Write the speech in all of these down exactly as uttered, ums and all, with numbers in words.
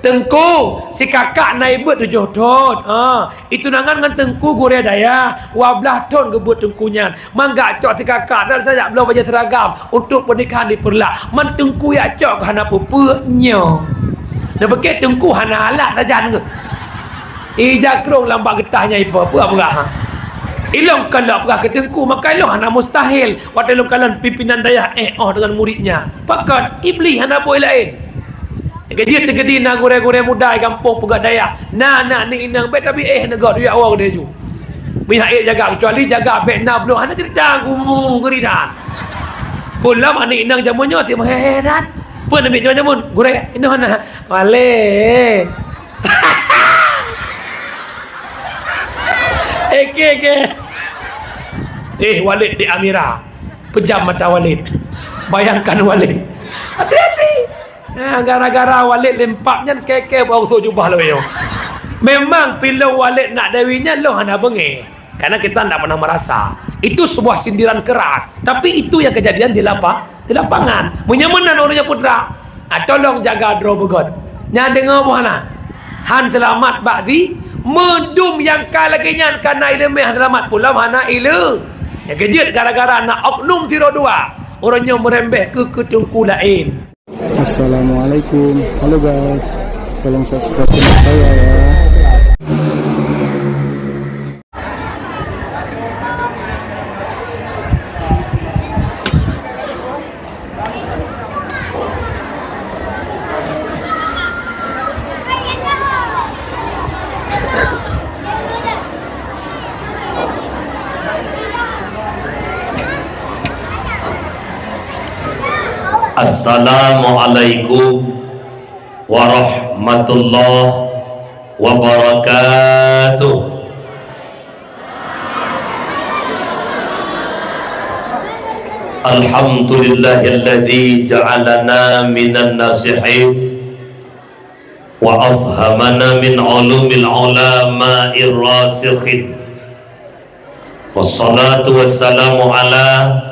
Teungku, si kakak na ibeuet tujoh thon. Ha, itunangan ngon teungku gurée dayah, dua blaih thon geubeuet teungku nyan. Mangat cok si kakak na tajak bloe bajée seragam untuk pernikahan di Peureulak. Man teungku jak cok keu hana peue-peue nyoe. Neupiké teungku hana alat sajan keuh. Ija krong lam bak geutah nyang ipo, peue peugah, ha? Ilong kalon peugah keu teungku, maka ilong hana mustahil. Watée lôn kalon pimpinan dayah éh óh deungon muridnya. Pakon, Iblih hana boh laén. Keujeuet teukeudi na gurée-gurée muda di gampông peugah dayah. Na, na, ni inong bék tabi éh neugok duek awak deh ju. Meuiha ék jaga, kecuali jaga bék na bloe hana cerita gumung geuridan. Pulam aneuk inong jameun nyoe ti meuhehe dan. Peue nabi jameun-jameun? Gurée, inong hana. Walét. Eke, eke. Eh, Walid di Amira. Pejam mata Walid. Bayangkan Walid. Hati-hati. Ha, gara-gara Walid lempap nyan keke bau usuk jubah lawét nyoe. Memang pilong Walid nak Dewi nyan lôn hana beungéh. Karena kita ndak pernah merasa. Itu sebuah sindiran keras. Tapi itu yang kejadian di lapa-, di lapangan. Meunyoe meunan ureuëng nyang putra, ah, tolong jaga droe beugöt. Nyan deungoe boh hana. Han seulamat bak di meudum nyang ka lagée nyan ka na ileumé han seulamat pulam hana ile. Nyang keujeuet gara-gara na oknum sidroe dua. Ureuëng nyoe meurembeh keu keu teungku laén. Assalamualaikum. Halo guys. Tolong subscribe channel saya ya. Assalamualaikum warahmatullahi wabarakatuh. Alhamdulillahilladzi ja'alana minan nasihin wa afhamana min ulumil ulama'ir rasikhin. Wassalatu wassalamu ala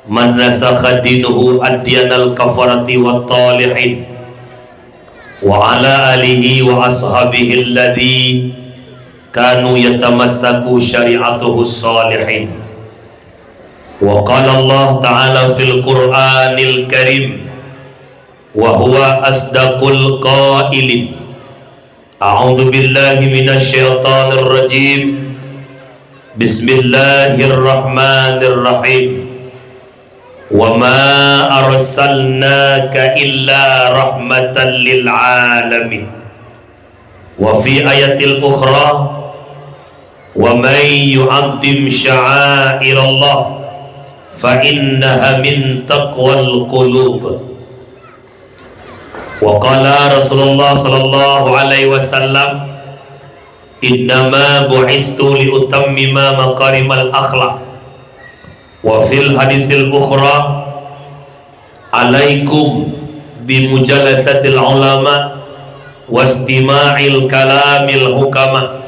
man nasakha dinuhu adyanal kafarati wat talihin, wa ala alihi wa ashabihi alladzi kanu yatamassaku syari'atuhu salihin. Wa qala Allah Ta'ala fil Qur'anil Karim, wa huwa asdaqul qailin. A'udzu billahi minasy syaithanir rajim. Bismillahirrahmanirrahim. Wa ma arsalnaka illa rahmatan lil alamin. Wa fi ayatil ukhra, wa man yu'azzim sya'airallah fa innaha min taqwal qulub. Wa qala Rasulullah sallallahu alaihi wasallam, "Innama bu'istu li utammima makarimal akhlak." Wa fil hadisil ukhra, "Alaikum bi mujalasatil ulama wastima'il kalamil hukama."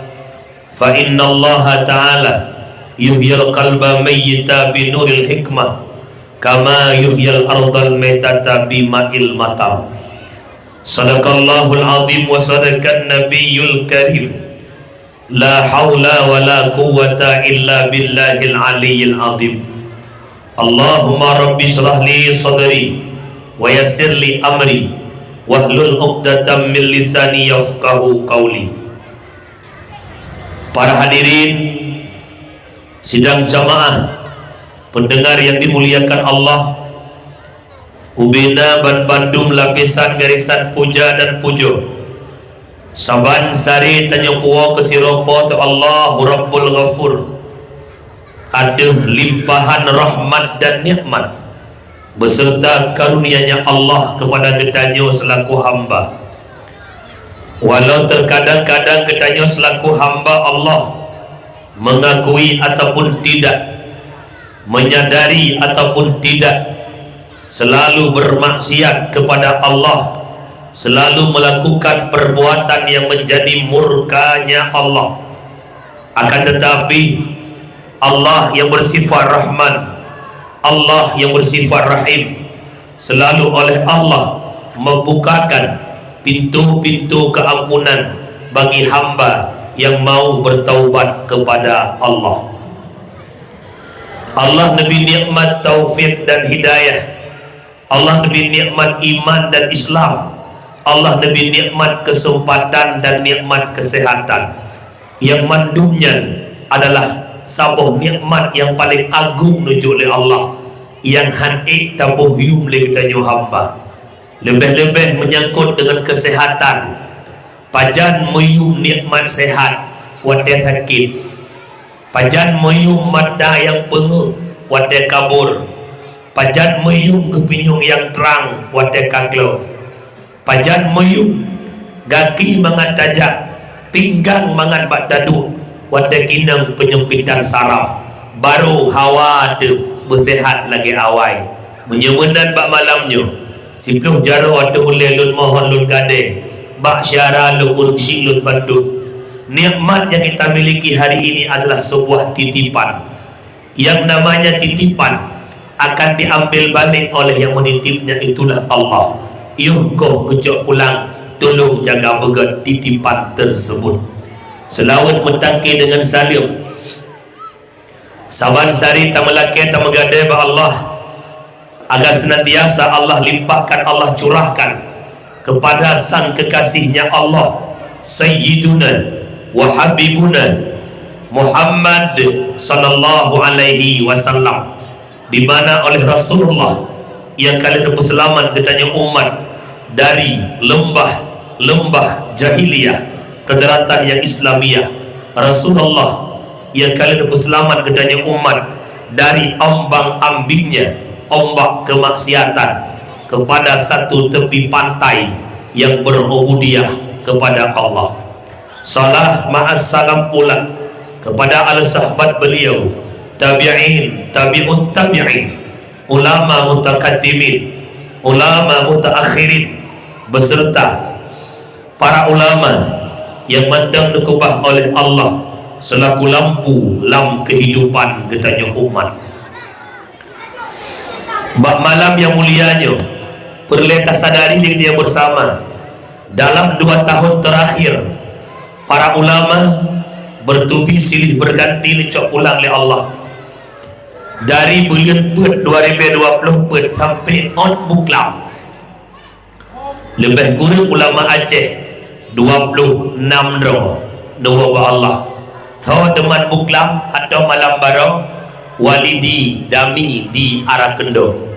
Fa innallaha ta'ala yuhyil qalba mayyita binuril hikmah, kama yuhyil ardal maitata bima'il matar. Sadaqallahul azim wa sadaqan nabiyyul karim. La haula wa la quwwata illa billahil aliyyil azim. Allahumma rabbi shrah li sadri wa yassir li amri wahlul 'uqdatam min lisani yafqahu qauli. Para hadirin sidang jamaah, pendengar yang dimuliakan Allah, ubena ban bandum lapisan garisan puja dan pujoe. Saban sari tanyoe puwoe keu sidroe Po teu Allahu Rabbul Ghafur, ateueh limpahan rahmat dan nikmat beserta karunia-Nya Allah kepada geutanyoe selaku hamba. Walau terkadang-kadang geutanyoe selaku hamba Allah mengakui ataupun tidak, menyadari ataupun tidak, selalu bermaksiat kepada Allah, selalu melakukan perbuatan yang menjadi murka-Nya Allah. Akan tetapi, Allah yang bersifat Rahman, Allah yang bersifat Rahim, selalu oleh Allah membukakan pintu-pintu keampunan bagi hamba yang mau bertaubat kepada Allah. Allah neubri nikmat taufik dan hidayah. Allah neubri nikmat iman dan Islam. Allah neubri nikmat kesempatan dan nikmat kesehatan. Nyang mandum nyan adalah saboh nikmat nyang paleng agong neujok lé Allah, nyang han ék taboh yuem lé geutanyoe hamba. Leubeh-leubeh meunyangkot deungon keuseuhatan. Pajan meuyuem nikmat seuhat watée sakét? Pajan meuyuem mata nyang peungeuh watée kabur? Pajan meuyuem geupinyueng nyang trang watée ka klo? Pajan meuyuem gaki mangat tajak, pinggang mangat bak taduek, watée kinong peunyempitan saraf, barô hawa teuh beuseuhat lagée awai? Meunyoe meunan bak malam nyoe, siploh jaroe ateueh ulée lôn mohon lôn gadée, bak syedara lôn ureuëng syiek lôn bandum. Nikmat nyang kita miliki hari ini adalah sebuah titipan. Yang namanya titipan akan diambil balik oleh yang menitipnya, itulah Allah. Yoh goh geucok pulang, tolong jaga beugét titipan tersebut. Seulaweuet meutangke deungon saleuem. Saban sari tameulakée tameugadée bak Allah, agar senantiasa Allah limpahkan, Allah curahkan kepada sang kekasihnya Allah, Sayyiduna wa Habibuna Muhammad sallallahu alaihi wasallam, di mana oleh Rasulullah nyang ka lheueh neupeuseulamat geutanyoe umat dari leumbah-leumbah jahiliyah ke daratan nyang Islamiyah. Rasulullah nyang ka lheueh neupeuseulamat geutanyoe umat dari ombang-ambingnya ombak kemaksiatan kepada satu tepi pantai yang berubudiyah kepada Allah. Salam ma'as salam pula kepada al sahabat beliau, tabi'in, tabi'ut tabi'in, ulama mutakaddimin, ulama mutaakhirin, beserta para ulama yang mantong neukeubah oleh Allah selaku lampu lam kehidupan geutanyoe umat. Bak malam yang mulia nyoe, peureulée tasadari lé geutanyoe bersama, dalam dua tahun terakhir, para ulama bertubi silih berganti neucok pulang lé Allah. Dari buleuen peuet dua ribée dua ploh peuet sampai ôt buklam, leubeh kureueng ulama Aceh dua ploh nam droe neuwoe bak Allah. Tho teuman buklam atau malam baroe, Walidi Dami di Arakendo.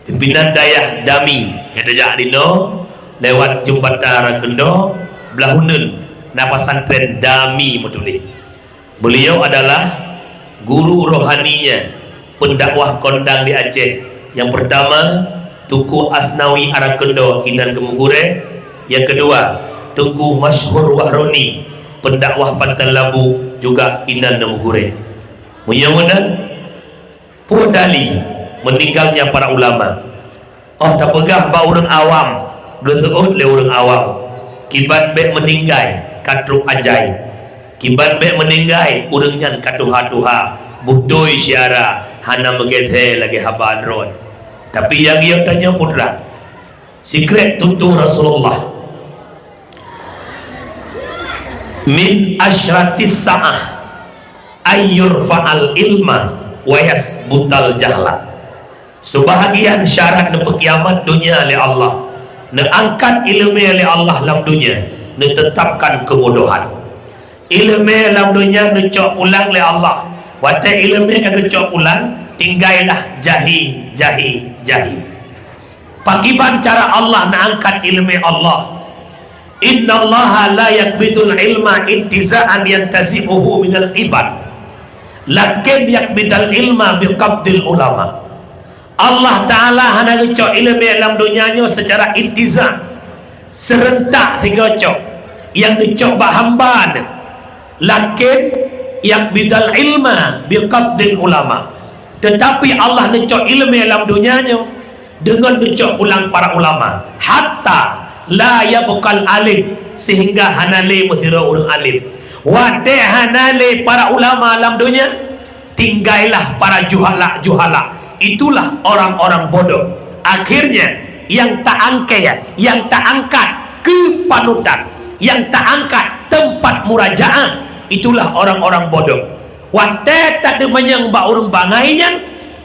Pimpinan dayah Dami nyang tajak dinoe lewat Jeumbatan Arakendo, blah uneuen na pesantren Dami meutuléh. Beliau adalah guru rohaninya pendakwah kondang di Aceh. Yang pertama, Teungku Asnawi Arakendo inan geumugurée. Yang kedua, Teungku Masyhur Wahroni, pendakwah Pantai Labu, juga inan geumugurée. Meunyoe meunan, peue dali meninggalnya para ulama? Oh tapeugah bak ureuëng awam, geuseuôt lé ureuëng awam, kiban bék meuninggai ka trok ajai. Kiban bék meuninggai ureuëng nyan ka tuha-tuha, beutôi syedara hana meugeuthée lagée haba droe. Tapi nyang geutanyoe putra, sikrék tutoe Rasulullah, min asyratis sa'ah ayyurfa'al ilma wa yasbutal jahla. Seubahagian syarat neupeukiamat donya lé Allah, neuangkat iéleumé lé Allah lam donya, neuteutapkan keubodohan. Iéleumé lam donya neucok pulang lé Allah. Watée iéleumé ka geucok pulang, tinggailah jahi, jahi, jahi. Pakiban cara Allah neuangkat iéleumé Allah? Innallaha la yaqbidul ilma intiza'an yantazi'uhu minal ibad, lakin yaqbidal ilma biqabdil ulama. Allah Ta'ala hana geucok iéleumé lam donya nyoe seucara intiza, seurentak sigoe cok, nyang neucok bak hamba neuh. Lakin yaqbidal ilma biqabdil ulama. Teutapi Allah neucok iéleumé lam donya nyoe deungon neucok pulang para ulama. Hatta la yabqal alim, sehingga hana lé meusidroe ureuëng alim. Watée hana lé para ulama lam donya, tinggailah para juhala-juhala. Itulah orang-orang bodoh. Akhirnya, nyang taangkée, nyang taangkat, Keu panutan nyang taangkat teumpat murajaah, itulah orang-orang bodoh. Watée tateumanyong bak ureuëng bangai nyan,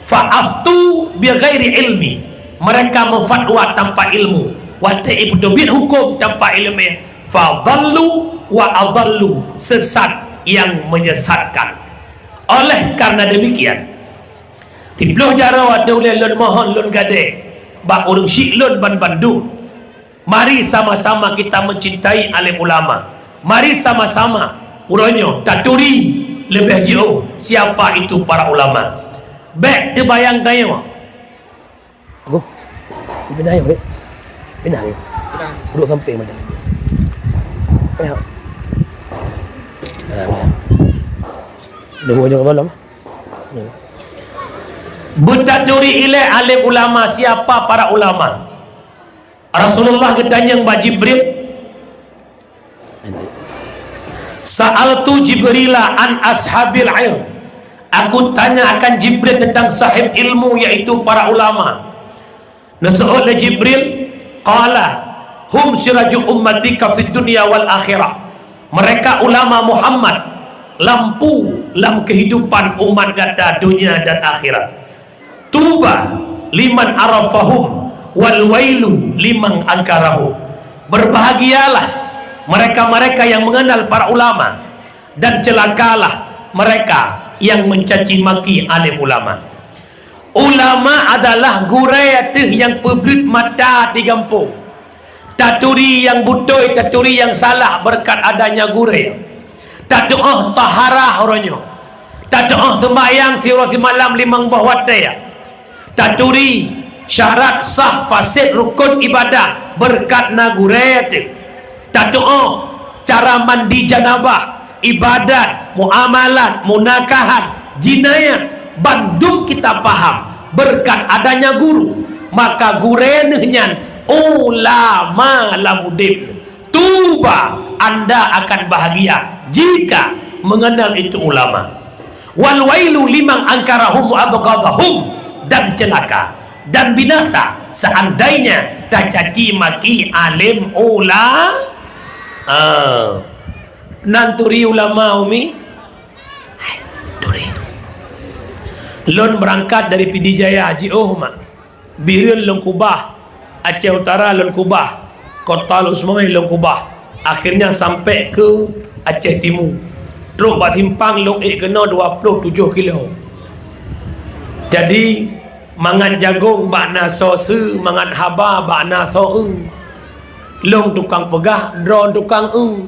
fa'aftu bighairi ilmi, mereka meufatwa tanpa ilmu. Watée ipeuteubiet huköm tanpa iéleumé, fadhallu wa adhallu, sesat yang menyesatkan. Oleh karena demikian, siploh jaroe watée ulée lôn mohon lôn gadée bak ureuëng syiek lôn ban bandum, mari sama-sama kita mencintai alim ulama. Mari sama-sama uroe nyoe taturi leubeh jiôh siapa itu para ulama. Bék teubayang tanyoe. Agoh, pindah yuk, Dek. Pindah yuk. Duduk samping macam. Ya. Ha, ya. Dua orang malam. Ya. Beutaturi ilée alim ulama, siapa para ulama. Rasulullah geutanyong bak Jibril, "Sa'altu Jibrila an ashabil ilm." Aku tanya akan Jibril tentang sahib ilmu, yaitu para ulama. Neuseuôt lé Jibril, qala, "Hum siraju ummatika fid dunya wal akhirah." Mereka ulama Muhammad, lampu lam kehidupan umat gata dunia dan akhirat. Tuba liman arafahum wal wailu liman angkarahum. Berbahagialah mereka-mereka yang mengenal para ulama, dan celakalah mereka yang mencaci maki alim ulama. Ulama adalah gurée ateueh nyang peubeuet mata di gampông. Taturi nyang beutôi, taturi nyang salah berkat adanya gurée. Tatuoh taharah uroe nyoe. Tatuoh seumbahyang siuroe simalam limong boh watée. Taturi syarat sah faséd rukon ibadah berkat na gurée teuh. Tatuoh cara mandi janabah, ibadat, muamalat, munakahat, jinayat, bandum kita paham berkat adanya guru. Maka gurée neuh nyan ulama lam udeb. Tuba, anda akan bahagia jika mengenal itu ulama. Wal wailu liman angkarahum wa abghadahum, dan celaka dan binasa seandainya tacaci maki alim ula-, ah. Nan turi ulama, Umi? Hai, turi. Lôn beurangkat dari Pidie Jaya, jiôh mak. Bireuen lôn keubah, Aceh Utara lôn keubah, Kota Lhokseumawe lôn keubah, akhirnya sampai ke Aceh Timu. Trok bak simpang lôn ék keunoe dua ploh tujoh kilo. Jadi, mangat jagong bak na soe seu, mangat haba bak na soe eu. Lôn tukang peugah, droe tukang eu.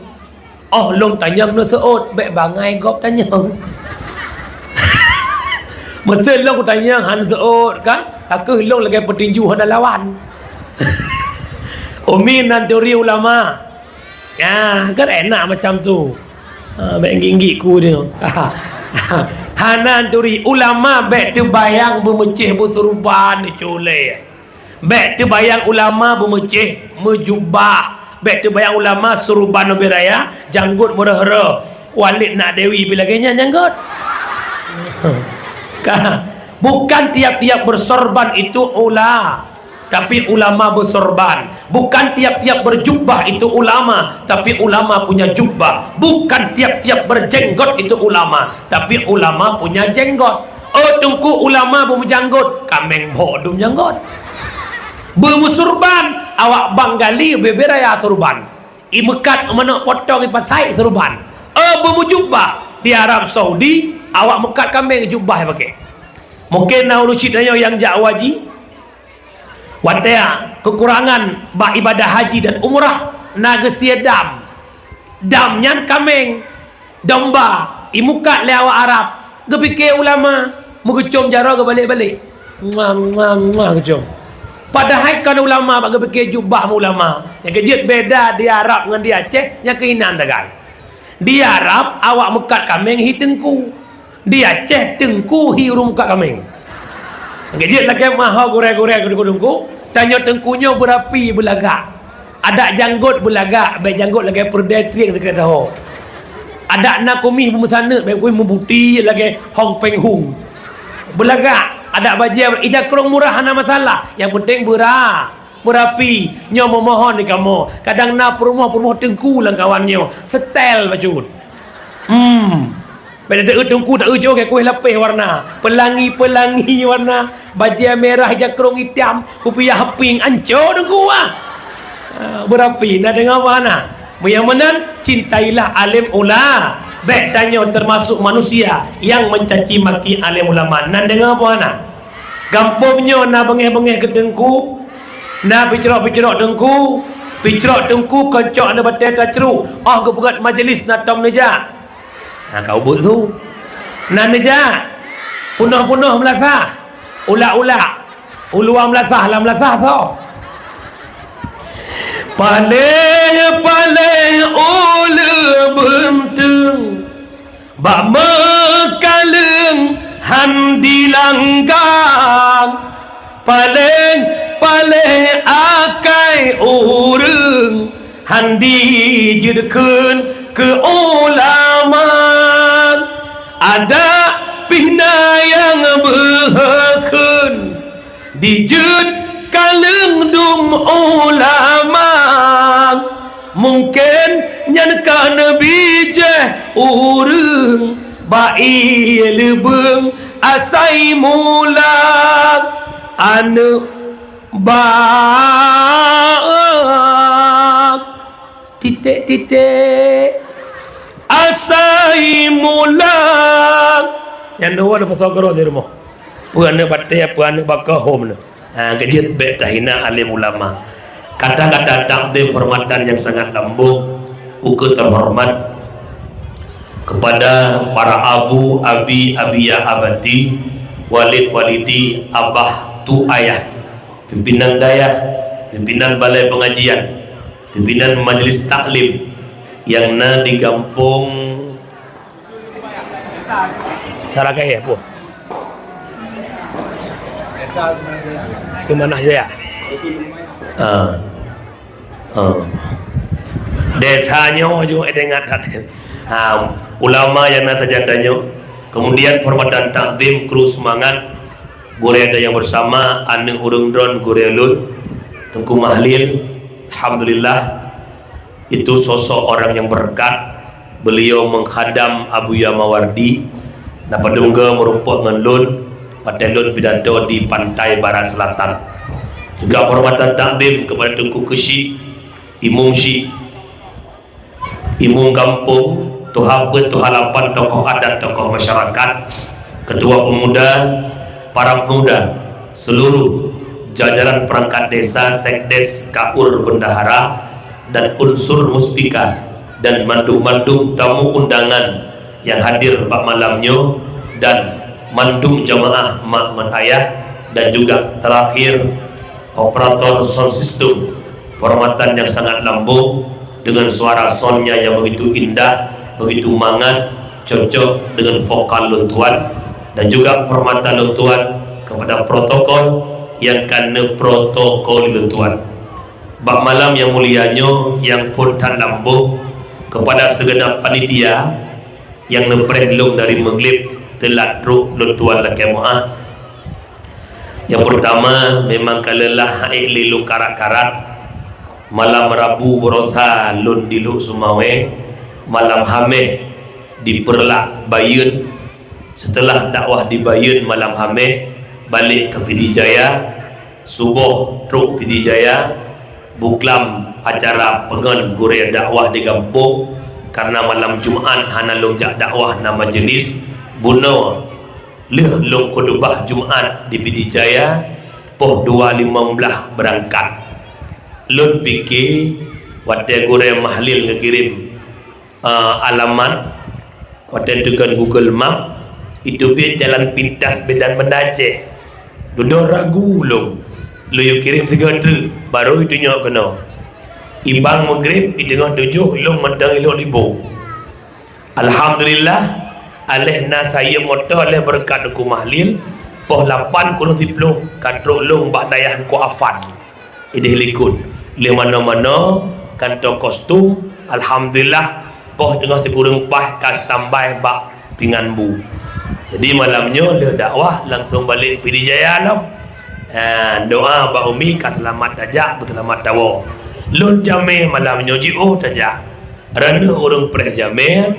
Oh, lôn tanyong neuseuôt, bék bangai gob tanyong. Meusé lôn kutanyong hana seuôt kan, ka kheueh lôn lagée peutinju hana lawan. Umi nan turi ulama. Ya, kan enak macam tu. Ha, bék ginggik ku dia. Hana turi ulama bék teubayang beumeucéh beusuruban culé. Bék teubayang ulama beumeucéh, meujubah. Bék teubayang ulama suruban ubé raya, janggot meureuh-reuh. Walét nak dewi pi lagée nyan janggot. Ka, bukan tiap-tiap bersorban itu ula, tapi ulama bersorban. Bukan tiap-tiap berjubah itu ulama, tapi ulama punya jubah. Bukan tiap-tiap berjenggot itu ulama, tapi ulama punya jenggot. Oh, teungku ulama beumeujanggot, kaméng bhok dum janggot. Beumeusurban, awak bang gali beubi raya surban. Imeukat manok potong ipasai surban. Oh, beumeujubah di Arab Saudi, awak meukat kaméng jubah ipaké. Mungkin na ureuëng cit tanyoe nyang jak haji, watée keukurangan bak ibadah haji dan umrah, na geusie dam. Dam nyan kaméng, domba, imeukat lé awak Arab. Geupike ulama, meugeucom jaroe geubalek-balek. Muah, muah, muah geucom. Padahai kon ulama bak geupike jubah ulama. Nyang keujeuet beda di Arab ngon di Aceh, nyang keuinan sagai. Di Arab, awak meukat kaméng hi teungku. Di Aceh, teungku hi ureuëng meukat kaméng. Geujeuet lagée meuho gurée-gurée keu teungku-teungku, tanyoe teungku nyoe beurapi beulagak. Adak janggot beulagak, bék janggot lagée peureudée trieng sikrek taho. Adak na kumih beumeusaneuk, bék kumih meubuti lagée Hong Peng Hung. Beulagak, adak bajée ija krong murah hana masalah, nyang penting beura. Beurapi, nyoe meumohon di kamoe. Kadang na peurumoh-peurumoh teungku lam kawan nyoe. Setel bacut. Hmm. Beda teu teungku tak ujoe ke kueh lapeh warna. Pelangi-pelangi warna. Bajée merah jakrong itam. Kupiah pink. Anco teungku ah. Ah, beurapi. Na deungoe apa hana? Meunyoe meunan, cintailah alim ula. Bék tanyoe teumasuk manusia nyang mencaci maki alim ulama. Na deungoe apa hana? Gampông nyoe na beungéh-beungéh keu teungku, na picrok-picrok teungku, picrok teungku kon cok aneuk batée tacruk, óh geupeugét majelis na tom neujak. Na ka ubit su. Na neujak. Punoh-punoh meulasah. Ulak-ulak. Uluwa meulasah, lam meulasah soe? Paléh-paléh uleue beunteueng. Bak meukaleueng han dilanggang, paléh-paléh akai ureuëng han dijeuet kheun keu ulama. Adak pih na nyang beuhe kheun, dijeuet kaleueng dum ulama, mungken nyan ka neubijéh ureuëng bak ié leubeueng asai mula aneuk bak titék-titék asai mula. Nyang dua leupah soe keudroe di rumoh. Peue aneuk batée, peue aneuk bak kahom nyoe. Ha, keujeuet bék tahina alim ulama. Kata-kata takzim hormatan yang sangat lambong, ukeue terhormat kepada para abu, abi, abiya, abati, walid, walidi, abah, tu ayah, pimpinan dayah, pimpinan balai pengajian, pimpinan majelis taklim yang na di gampông Sarakai, eh, puh. Seumanah Jaya. Ah. Ah. Desa nyoe juga ingat that. Ah, ulama yang na sajan tanyoe. Kemudian hormatan takzim, kru semangat, gurée dan yang bersama, aneuk ureuëng droen gurée lôn, Teungku Mahlil. Alhamdulillah, itu sosok orang yang berkat. Beliau mengkhadam Abuya Mawardi, na padum goe meurumpok ngon lôn watée lôn pidato di Pantai Barat Selatan. Juga penghormatan takzim kepada Teungku Keuchik, Imum Chik, Imum Gampông, Tuha Peuet, Tuha Lapan, tokoh adat, tokoh masyarakat, ketua pemuda, para pemuda, seluruh jajaran perangkat desa, sekdes, kaur, bendahara, dan unsur muspika, dan mandum-mandum tamu undangan yang hadir bak malam nyoe, dan mandum jamaah mak ngon ayah, dan juga terakhir operator sound system, penghormatan yang sangat lambung dengan suara soundnya yang begitu indah, begitu mangat, cocok dengan vokal lôn tuan, dan juga penghormatan lôn tuan kepada protokol yang ka neuprotokoli lôn tuan. Bak malam yang mulia nyoe nyang phon that lambong, kepada segenap panitia nyang neupreh lôn dari Maghrib teulat trok, lôn tuan lakée meuáh. Nyang peurtama, memang ka leulah ha'ék lé lôn karat-karat. Malam Rabu baroesa lôn di Lhokseumawe, malam Haméh di Peureulak Bayeuen. Seuteulah dakwah di Bayeuen malam Haméh, balek ka Pidie Jaya, suboh trok Pidie Jaya, buklam acara peungon gurée dakwah di gampông, kareuna malam Jumat hana lôn jak dakwah na majelis, bunoe lheueh lôn khutubah Jumat di Pidie Jaya, poh dua limong blaih beurangkat. Lôn pike, watée gurée Mahlil geukirém eh, alamat, watée teukon Google Map, iteubiet jalan pintas Medan Banda Aceh. Dudoe ragu lôn, lôn yue kirém sigoe treuk, barô itunyok keunoe. Ibang Maghrib, iteungoh tujoh, lôn mantong ilok libô. Alhamdulillah, aléh na sayeuem moto, aléh beureukat Teungku Mahlil, poh lapan kureueng siploh ka trok lôn bak dayah Teungku Afan. Ideh likot. Lé manoe-manoe kantô kostum, alhamdulillah, poh teungoh sikureueng paih ka standby bak pingan bu. Jadi malam nyoe lheueh dakwah langsong balek Pidie Jaya lom. Ha, doa bak umi ka seulamat tajak, beuseulamat tawoe. Lôn jamé malam nyoe jiôh tajak. Reuneuh ureuëng preh jamé,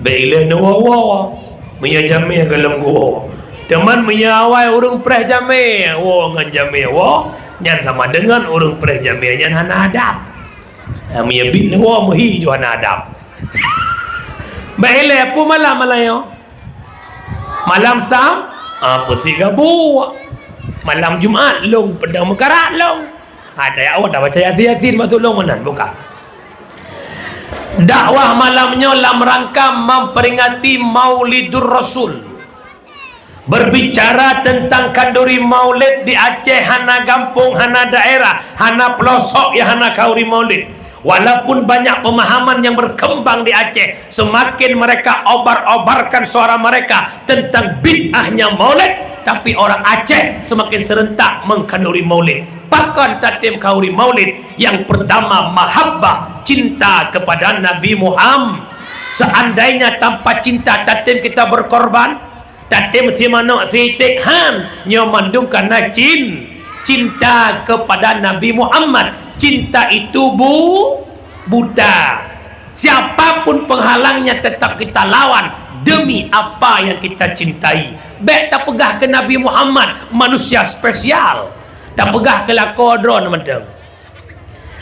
bék ilée neuwoe-woe. Meunyoe jamé gohlom geuwoe. Teuma meunyoe awai ureuëng preh jamé, woe ngon jamé woe, nyan sama deungon ureuëng preh jamé nyan hana adab. Ha, meunyoe bit neuwoe meuhi ju hana adab. Bék ilée peue malam-malam nyoe? Malam Sa-, ah, peusigabu. Malam Jumat, lôn peudong meukarat lôn. Ha, tajak awai tabaca Yasin, Yasin maksud lôn meunan, bukan. Dakwah malam nyoe lam rangka memperingati Maulidur Rasul. Berbicara tentang khanduri maulid di Aceh, hana gampông, hana daerah, hana pelosok nyang hana khanduri maulid. Walaupun banyak pemahaman yang berkembang di Aceh, semakin mereka obar-obarkan suara mereka tentang bid'ahnya maulid, tapi orang Aceh semakin serentak mengkhanduri maulid. Pakon tatem khanduri maulid? Yang pertama, mahabbah, cinta kepada Nabi Muhammad. Seandainya tanpa cinta tatem kita berkorban, tatem si manok si iték, han, nyoe mandum kana cin-, cinta kepada Nabi Muhammad. Cinta itu bu-, buta. Siapapun penghalangnya tetap kita lawan demi apa yang kita cintai. Bék tapeugah keu Nabi Muhammad manusia spesial. Tapeugah keu lakoe droe mantong.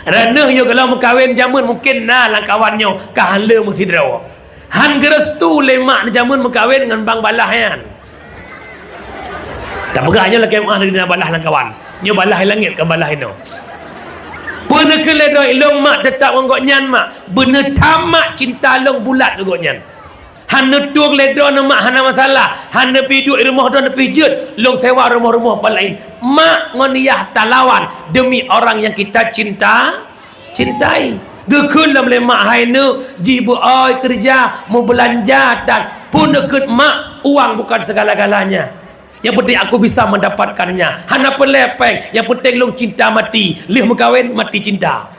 Reuneuh yôh gohlom meukawen jameun mungken na lam kawan nyoe ka han le meusidroe. Han geurestu lé mak jameun meukawen ngon bang balah nyan. Tapeugah nyoe lakée meuah na balah lam kawan. Nyoe balah langét ka balah inoe. Peue neukheun lé droe ilôn mak teutap ngon gobnyan mak. Beuneuh that mak cinta lôn bulat keu gobnyan. Han neutueng lé droeneuh mak hana masalah, han neubi duek rumoh droeneuh pih jeuet, lôn sewa rumoh-rumoh pat laén. Mak ngon yah talawan demi orang yang kita cinta, cintai. Geukheun lom lé mak hai neuk jih beu-oi keureuja, meubeulanja dan peue neukheun mak, uang bukan segala-galanya. Yang penting aku bisa mendapatkannya. Hana peureulée péng, yang penting lôn cinta mati. Lheueh meukawen mati cinta.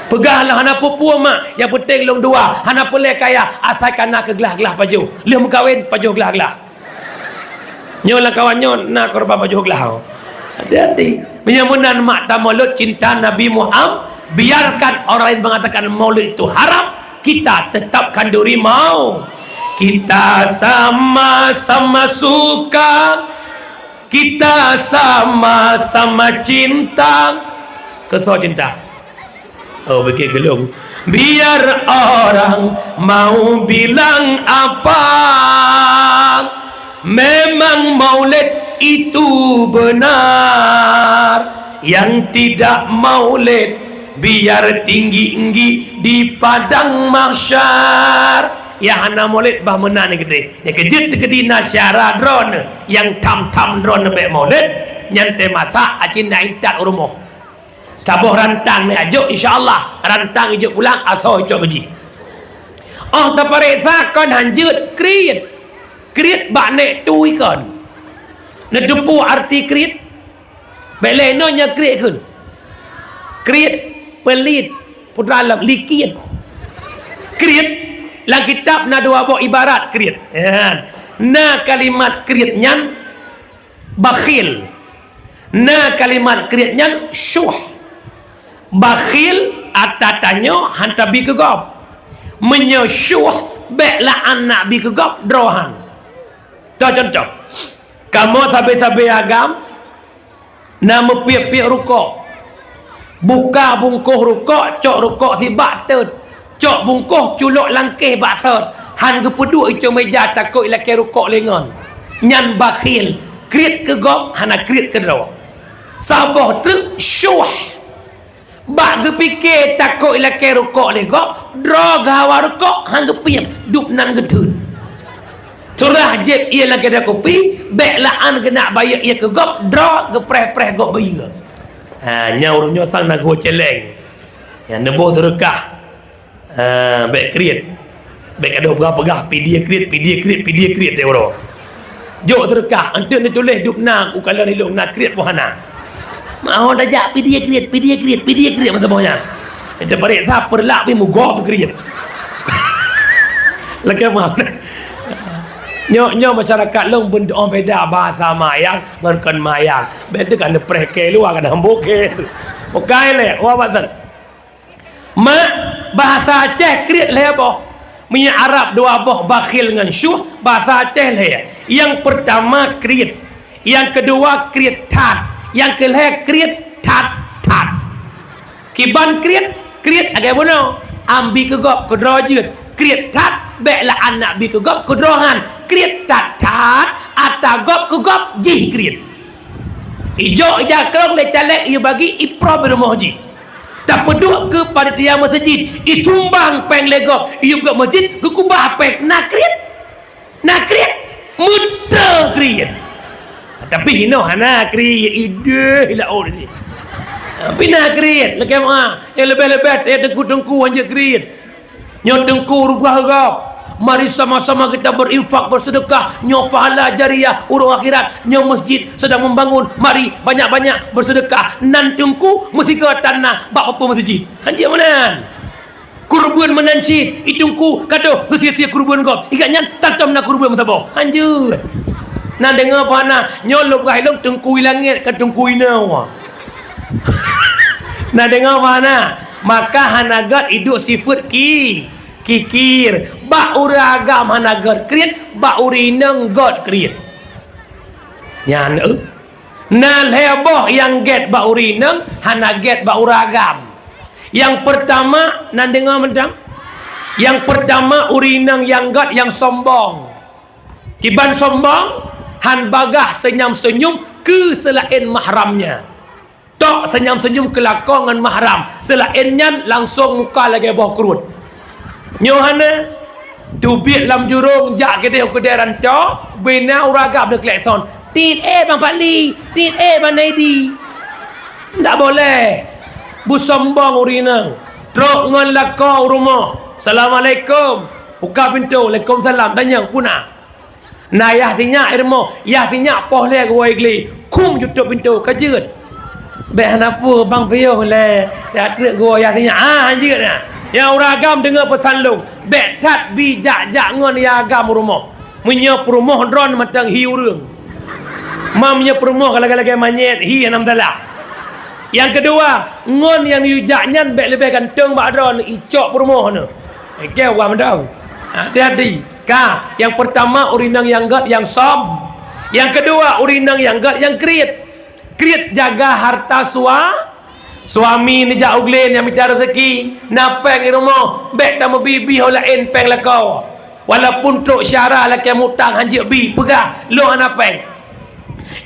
Peugah lah hana peue-peue mak, yang penting lôn dua. Hana peureulée kaya, asai ka na keu glah-glah pajoh. Lheueh meukawen pajoh glah-glah. Nyoe lam kawan nyoe na korban pajoh glah. Hati-hati. Meunyoe meunan mak tameulot cinta Nabi Muhammad, biarkan orang lain mengatakan maulid itu haram, kita tetap khanduri mau. Kita sama-sama suka, kita sama-sama cinta. Keu soe cinta? Oh, bikeu geulong. Biar orang mau bilang apa, memang maulid itu benar. Yang tidak maulid, biar tinggi-tinggi di padang mahsyar. Nyang hana maulid bah meunan geude. Nyang keujeuet teukeudi na syara droeneuh, nyang tham-tham droeneuh bék maulid, nyan teumasak aci na intat u rumoh. Saboh rantang ni ajok, insya Allah rantang ijok pulang, asoe icok beuji. Oh tapareksa kon hanjeuet kriet. Kriet bak nek tui kon. Neuteupeue arti kriet? Bék lé inoe nyoe kriet kheun. Kriet, peulit, putra lom, likiet. Kriet, lam kitab na dua boh ibarat kriet. Nyan. Na kalimat kriet nyan bakhil. Na kalimat kriet nyan syuh. Bakhil ata tanyoe han tabi keu gob. Meunyoe syuh bék la'an nak bi keu gob droe han. Toh contoh, kamoe sabe-sabe agam na meupiep-piep rukok. Buka bungkôh rukok, cok rukok sibak teut. Cok bungkôh culok langkéh bak sot. Han geupeuduek icok meja takot ilakée rukok lé ngon. Nyan bakhil, kriet keu gob hana kriet keu droe. Saboh treuk syuh. Bak geupike takot ilakée rukok lé gob, droe geuhawa rukok han geupiep, dub nan geutheun. Surah jieb ie lam keudè kupi, bék la'an geunak bayeuk ie keu gob, droe geupreh-preh gob bayeue. Ha, nyan ureuëng nyoe sang na geuh celeng. Nyang neuboh seudeukah. Ha, bék kriet. Bék gadôh peugah-peugah, pidie kriet, pidie kriet, pidie kriet, teuh uroe. Jok seudeukah, eunteuk neutuléh dub na u kalon ilong na kriet poh hana. Meu'ah tajak pidie kriet, pidie kriet, pidie kriet meusaboh nyan. Ente pareksa peurlak pih mugob kriet. Lakée meu'ah. Nyoe, nyoe masyarakat lôn beundoh beda bahasa mayang ngon kon mayang. Beda kan preh ke luwa kan hambo ke. Bukai le, wa basan. Mak, bahasa Aceh kriet lhèe boh. Meunyoe Arab dua boh, bakhil ngon syuh, bahasa Aceh lhèe. Nyang peurtama kriet, nyang keudua kriet that, nyang keulhèe kriet that-that. Kiban kriet, kriet lagèe bunoe, am bi keu gob keudroe jeuet. Kriet that, bèk lam aneuk bi keu gob keudroe han. Kriet that-that, ata gob keu gob jih kriet. Ijok ija krong lé caleg, iyue bagi iprop rumoh jih. Tapeuduek keu panitia meuseujid, isumbang péng lé gob, iyue bak meuseujid geukubah péng, na kriet. Na kriet, meuteukriet. Tapi hinoe hana kriet, ideh laôt ni. Tapi na kriet, lagèe ma, nyang leubeh-leubeh teuku-teuku hanjeuet kriet. Nyoe teungku rubah gob. Mari sama-sama kita berinfak, bersedekah. Nyoe pahala jariah ureueng akhirat. Nyoe meuseujid sedang membangun. Mari banyak-banyak bersedekah. Nan teungku meusigoe tan na bak peue meuseujid. Hanjeuet meunan. Keureubeuen meunan cit, i teungku ka deuh geusie-sie keureubeuen gob. Igat nyan tatom na keureubeuen meusaboh. Hanjeuet. Na deungoe peue hana, nyoe lôn peugah lôn teungku i langét, kon teungku inoe. Na deungoe peue hana, maka hana göt iduek sifeuet ki, kikir. Bak ureueng agam hana göt kriet, bak ureueng inong göt kriet. Nyan, eh. Na lhèe boh nyang gét bak ureueng inong, hana gét bak ureueng agam. Nyang peurtama, na deungoe mantong? Nyang peurtama, ureueng inong nyang gét nyang sombong. Kiban sombong, han bagaih seunyam-seunyum keu seulaén mahramnya. Tok seunyam-seunyum keu lakoe ngon mahram, seulaén nyan langsong muka lagèe boh kruet. Nyoe hana, teubiet lam jurông jak keudeh u keudè rantô, bina ureueng agam neuklakson, "Tit eh Bang Fadli, tit eh Bang Naidi." Ndak boleh. Beusombong ureueng inong. Trok ngon lakoe u rumoh. "Assalamualaikum." Buka pintoe, "Waalaikumsalam." Tanyong, "Peue na?" Na yah sinyak i rumoh, yah sinyak poh lhèe geuwoe glé, khum jutôb pintoe, ka jeuet. "Bèk hana peue, bang piôh lé, ya treuk geuwoe yah sinyak." Ah, jeuet na. Nyang ureueng agam deungoe peusan lôn, bèk that bi jak-jak ngon yah agam u rumoh. Meunyoe peurumoh droeneuh mantong hi ureueng. Ma meunyoe peurumoh ka lagèe-lagèe manyét, hi hana masalah. Nyang keudua, ngon nyang neuyue jak nyan bèk leubeh ganteng bak droeneuh, icok peurumoh neuh. Oke, wah mantong. Hati-hati. Ka, nyang peurtama ureueng inong nyang gét nyang som. Nyang keudua ureueng inong nyang gét nyang kriet. Kriet jaga harta sua-, suami neujak u glé nyang mita rezeki, na péng i rumoh, bèk tameubi-bi ho laén péng lakoe. Walaupun trok syara lakèe mutang hanjeuet bi, peugah, "Lôn hana péng."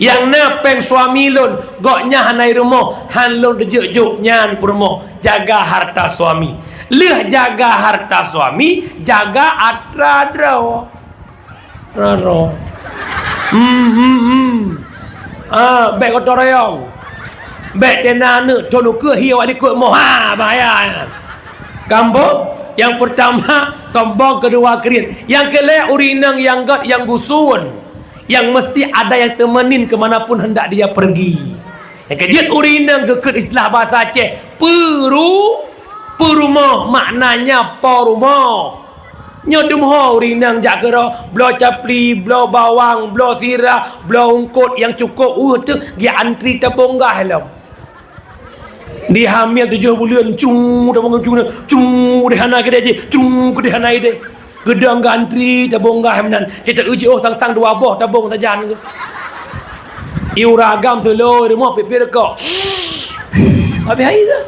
Nyang na péng suami lôn, gobnyan hana i rumoh, han lôn teujok-jok nyan peurumoh. Jaga harta suami. Lheueh jaga harta suami, jaga atra droe. Atra droe. Hmm, hmm, hmm. Ah, bèk gotong royong. Bèk tena aneuk, thôn ukeue hi awak likot moh. Ha, bahaya nyan. Kambok, nyang peurtama sombong, keudua kriet. Nyang keulhèe ureueng inong nyang gét nyang guson. Yang mesti ada yang temenin ke mana pun hendak dia pergi. Nyang keujeuet ureueng inong geukheun istilah bahasa Aceh, peuru-, peurumoh, maknanya po rumoh. Nyoe teumeuho ureueng inong jak keudroe, bloe capli, bloe bawang, bloe sira, bloe eungkôt nyang cukôp, uh, teuh, geujak antri tabông gas lom. Di hamil tujoh buleuen, cu, tabông gas, cu, cu, deh hana keudeh jih, cu, keudeh hana ideh. Geudong gantri tabông gas meunan. Cit uji, oh, sang-sang dua boh tabông sajan. I ureueng agam seulôi rumoh pih-pih rukok. Habéh hai ke?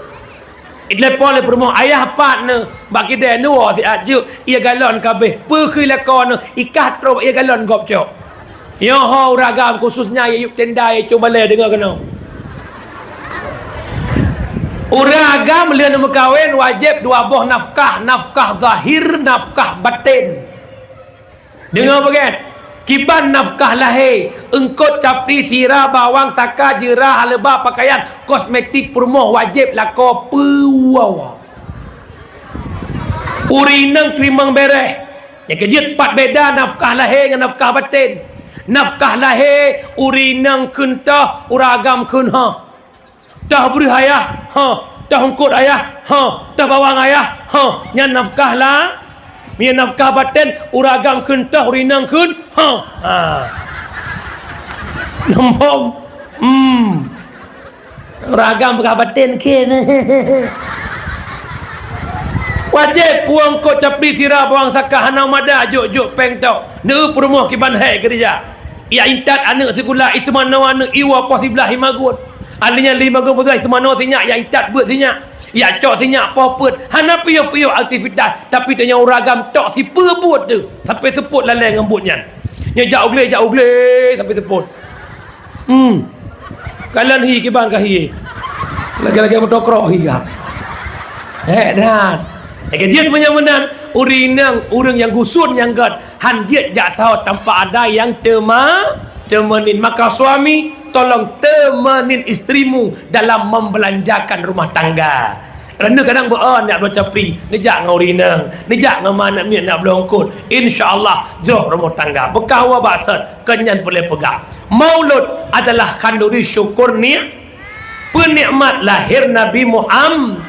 Itelepon lé peurumoh, "Ayah pat neuh bak kidée neuwoe siat jeuet, ie galon ka abéh." Peue kheun lakoe neuh, ikah troh ie galon gob cok. Nyoe ho ureueng agam, khususnya yub tenda, yub balée, deungoe keunoe. Ureueng agam lheueh neumeukawen wajéb dua boh nafkah, nafkah zahir, nafkah baten. Deungoe beugét, kiban nafkah lahé, eungkôt, capli, sira, bawang, saka, jeura, haleuba, pakaian, kosmetik, peurumoh, wajéb lakoe peuwoe. Ureueng inong teurimong beuréh. Nyang keujeuet pat beda nafkah lahé ngon nafkah baten. Nafkah lahé, ureueng inong kheun toh, ureueng agam kheun hoh. Toh breueh ayah, hoh. Toh eungkôt ayah, hoh. Toh bawang ayah, hoh. Nyan nafkah la-, nyan nafkah baten, ureueng agam kheun toh, ureueng inong kheun Ha. Nampak? Hmm. Ragam peugah baten kheun. Wajéb puang kot capli sira bawang saka hana mada jok-jok péng tok. Neu peurumoh kiban hai keurija. Yak intat aneuk sikula iseumanoe aneuk iwa poh siblaih imagun. Alinyan lima gun peugah iseumanoe sinyak yak intat beuet sinyak. Yak cok sinyak poh peuet. Hana piôh-piôh aktivitas. Tapi tanyong uragam tok sipeue buet tu. Sampai seupôt lalai ngon buet nyan. Nyo jak uglé, jak uglé sampai seupôt. Hmm. Kalon hi kiban ka hi. Lagèe-lagèe meutokrok hi ka. Hek dan. Lagèe jeuet meunyoe meunan, ureueng inong, ureueng nyang gusôn nyang gèt, han jeuet jak saho tanpa ada nyang teuma, teumenin. Maka suami, tolong teumenin istrimu dalam membelanjakan rumah tangga. Reuneuh kadang beu-ôn nak bloe capri, neujak ngon ureueng inong, neujak ngon ma aneuk miet nak bloe eungkôt. Insya Allah, jroh rumoh tangga. Beukah wa baksot, kon nyan peureulèe peugah. Maulud adalah khanduri syukur ni-, peunikmat lahir Nabi Muhammad.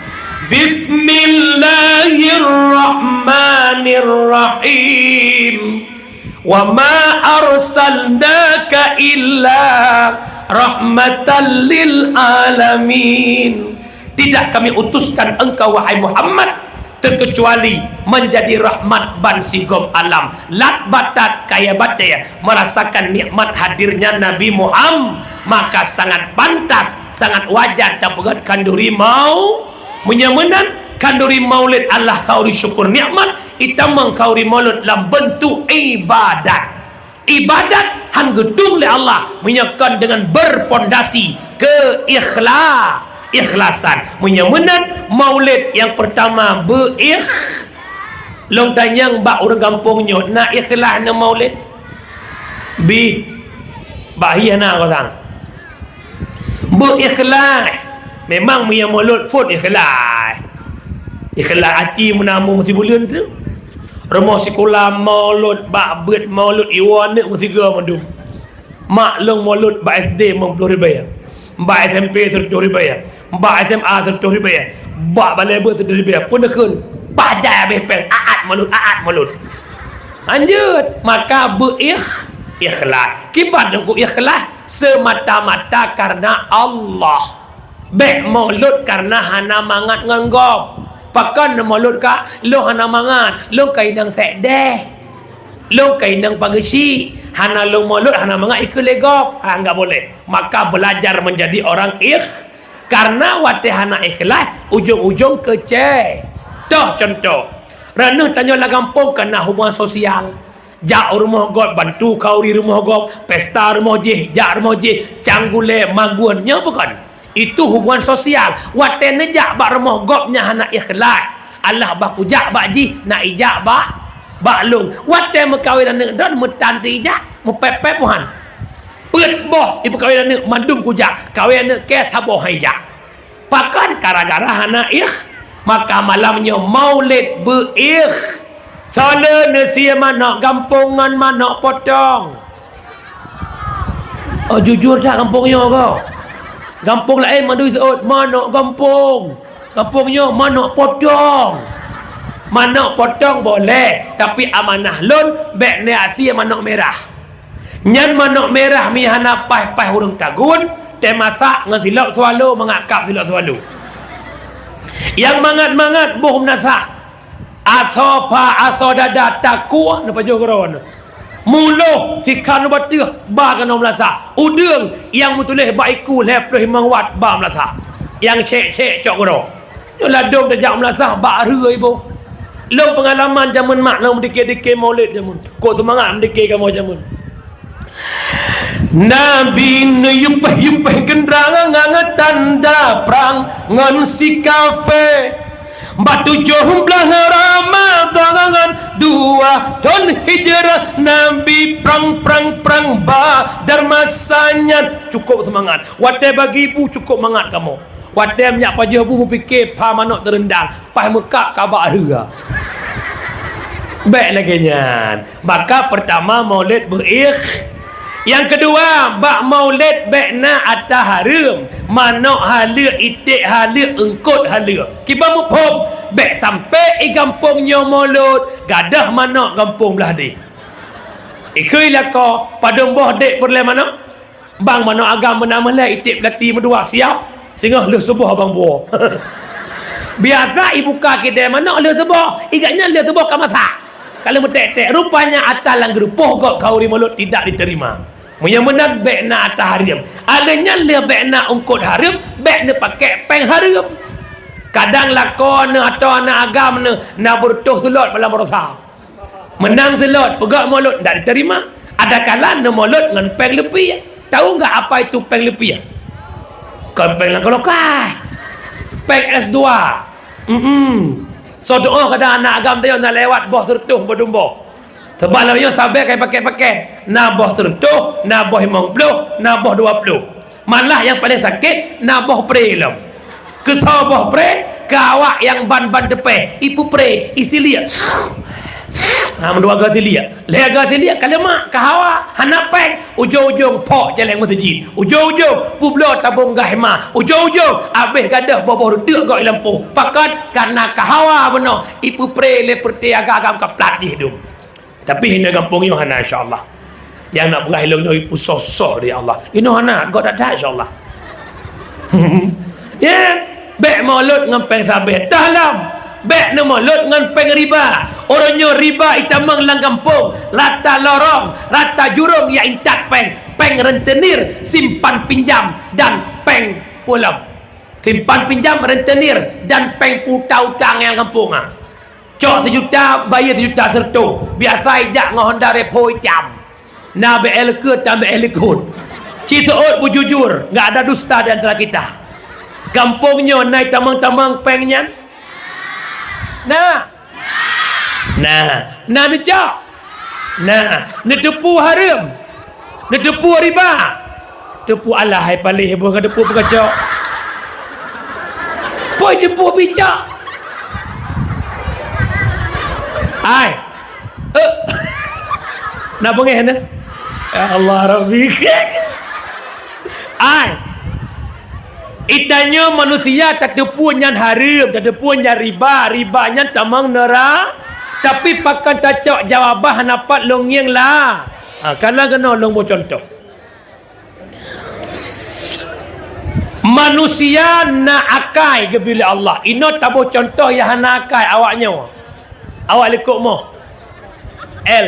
Bismillahirrahmanirrahim. Wa ma arsalnaka illa rahmatan lil alamin. Tidak Kami utuskan engkau, wahai Muhammad, terkecuali menjadi rahmat ban sigom alam. Lat batat kayèe batèe merasakan nikmat hadirnya Nabi Muhammad, maka sangat pantas, sangat wajar tapeugèt khanduri mau-, meunyoe meunan, khanduri maulid adalah khanduri syukur nikmat, itamong khanduri maulud lam bentuk ibadat. Ibadat han geutueng lé Allah meunyoe kon deungon berpondasi keikhla-, ikhlasan. Meunyoe meunan, maulid nyang peurtama beu-ikh-, lôn tanyong bak ureueng gampông nyoe, na ikhlas ngon maulid? Bi, bak hi hana kosang. Beu-ikhlaih. Memang meunyoe maulud phon ikhlaih. Ikhlaih aci meunamu meusibuleuen tu. Rumoh sikula maulud, bak beuet maulud, iwoe aneuk meusigoe mandum. Mak lôn maulud bak S D limong ploh ribèe. Bak S M P seratus ribèe. Bak S M A seratus ribèe. Bak balèe beuet seratus ribèe. Pun neukheun, bajai habéh péng, aat maulud, aat maulud. Lanjut, maka beu-ikh-, ikhlas. Kiban teungku ikhlas? Semata-mata karena Allah. Bèk maulud karena hana mangat ngon gob. Pakon maulud ka lôn hana mangat, lôn ka inong sekdeh. Lôn ka inong pageusyik, hana lôn maulud, hana mangat ikheun lé gob. Ha, enggak boleh. Maka belajar menjadi orang ikh-, karena watèe hana ikhlas, ujong-ujong keucè. Toh contoh, reuneuh tanyoe lam gampông ka na hubungan sosial. Jak u rumoh gob, bantu khanduri rumoh gob, pesta rumoh jih, jak rumoh jih, cang gulèe, magun, nyoe bukon? Itu hubungan sosial. Watèe neujak bak rumoh gob nyang hana ikhlas, Allah bah kujak bak jih, na ijak bak, bak lôn. Watèe meukawen aneuk droen, meutan teuijak, meupèp-pèp, Tuhan. Peuet boh ipeukawen aneuk mandum kujak, kawen aneuk kèe saboh han ijak. Pakon? Gara-gara hana ikh-, maka malam nyoe maulid beu-ikh-, soe le neusie manok gampông ngon manok potong. Oh, jujur that gampông nyoe ko? Gampông laén mandum seuôt manok gampông. Gampông nyoe manok potong. Manok potong boleh, tapi amanah lôn bèk neuasie manok mirah. Nyan manok mirah mi hana paih-paih ureueng tagun, teuh masak ngon silop swallow, mangat kab silop swallow. Nyang mangat-mangat boh meunasah. Asoe pha, asoe dada takue neupajoh keudroe. Muloh sikhan u bateuh ba keunoe meulasah. Udeueng nyang meutuléh bak iku lhèe ploh limong wat ba meulasah. Nyang sèk-sèk cok keudroe. Nyoe ladôm tajak meulasah bak rhue iboh. Lôn peungalaman jameun mak lôn meudike-dike maulid jameun. Kok seumangat meudike kamoe jameun. Nabi neuyumpeh-yumpeh geundrang ngon tanda prang ngon si kafé. Bak tujoh blaih Ramadhan dua thôn hijrah, Nabi prang, prang, prang Badar masa nyan. Cukôp seumangat. Watèe bagi bu cukôp mangat kamoe. Watèe meunyak pajoh bu meupiké pha manok teureundang, paih meukab ka bak rhue. Bèk lagèe nyan. Maka peurtama maulid beu-ikh-, nyang keudua, bak maulid bèk na ata hareuem, manok haleuk, iték haleuk, eungkôt haleuk. Kiban muphom, bèk sampai i gampông nyoe maulud, gadôh manok gampông blah deh. Ikheun lakoe, padum boh dek peureulée manok? Bang, manok agam meunan meuh lé, iték peulati meudua siap, singoh lheueh suboh bang buoe. Biasa ibuka kidée manok lheueh suboh, igak nyan lheueh suboh ka masak. Ka lheueh meuték-ték, rupanya ata lam geurupoh gob khauri mulod tidak diterima. Meunyoe meunan bék na ata hareuem. Aleuh nyan lheueh bék na eungkot hareuem, bék neupakèk péng hareuem. Kadang lakoe neuh atau aneuk agam neuh na beureutoh seulot bak lam baroesa. Meunang seulot, peugah mulod ndak diterima. Adakala neumulod ngon péng leupie. Tahu nggak apa itu péng leupie? Kon péng lam kulkas. Péng S dua. Mm-mm. Soe tuoh kadang aneuk agam tanyoe na lewat boh seureutoh boh dumboh. Sabab lom nyoe sabe ka ipaket-paket. Na boh seureutoh, na boh limong ploh, na boh dua ploh. Malah nyang paleng sakét na boh pre lom. Keusoe boh pre, keu awak nyang ban-ban teupéh, ipeupré, isiliek. Ha, meudua goe siliek. Lhée goe siliek ka leumak, ka hawa, hana péng. Ujong-ujong phok jalan meuseujid. Ujong-ujong peubloe tabong gah hema. Ujong-ujong abéh gadôh boh-boh reuteuk gob i lampôh. Pakon? Kareuna ka hawa bunoe, ipeupré lé peureuté agam-agam ka plat jih dum. Tapi hinoe gampông nyoe hana, insya Allah. Nyang na peugah ilôn nyoe ipeusoh-soh di Allah. Inoe hana, göt that-that, insya Allah. Ya, bék mulod ngon péng sabe. Tahlom, bék neumulod ngon péng riba. Uroe nyoe riba itamong lam gampông, rata lorong, rata jurông nyang intat péng, péng rentenir, simpan pinjam, dan péng peue lom. Simpan pinjam, rentenir, dan péng peutang-utang nyang gampông, ah. Cok sijuta, bayeue sijuta sireutoh. Biasa ijak ngon Honda Revo itam. Na B L ke, tam B L likot. Ci seuôt beujujur, nggak ada dusta di antara kita. Gampông nyoe na itamong-tamong péng nyan? Na. Na. Na neucok? Na. Neuteupeue hareuem? Neuteupeue riba? Teupeue alah hai paléh boh ka teupeue peukacok. Poi teupeue bicak. Ai. Eh. Na beungéh na? Ya Allah Rabbi. Ai. Itanyoe manusia tateupeue nyan hareuem, tateupeue nyan riba, riba nyan tamong neura-, tapi pakon tacok jawaban hana pat lôn ngieng la. Ha, kana keunoe lôn boh cuntoh. Manusia na akai geubri lé Allah. Inoe taboh cuntoh nyang hana akai awak nyoe. Awak likot moh. L.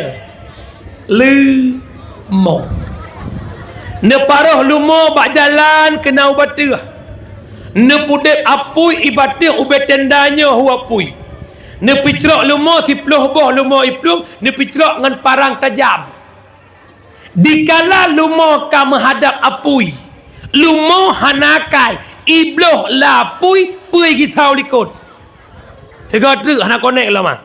Leumo. Neuparoh leumo bak jalan keunan u bateuh. Neupeudeb apui i bateuh ubé tenda nyoe hu apui. Neupicrok leumo siploh boh leumo i plueng, neupicrok ngon parang tajam. Dikala leumo ka meuhadab apui, leumo hana akai, ibloh lam apui peue gisau likot. Sigoe treuk hana konek lom ah.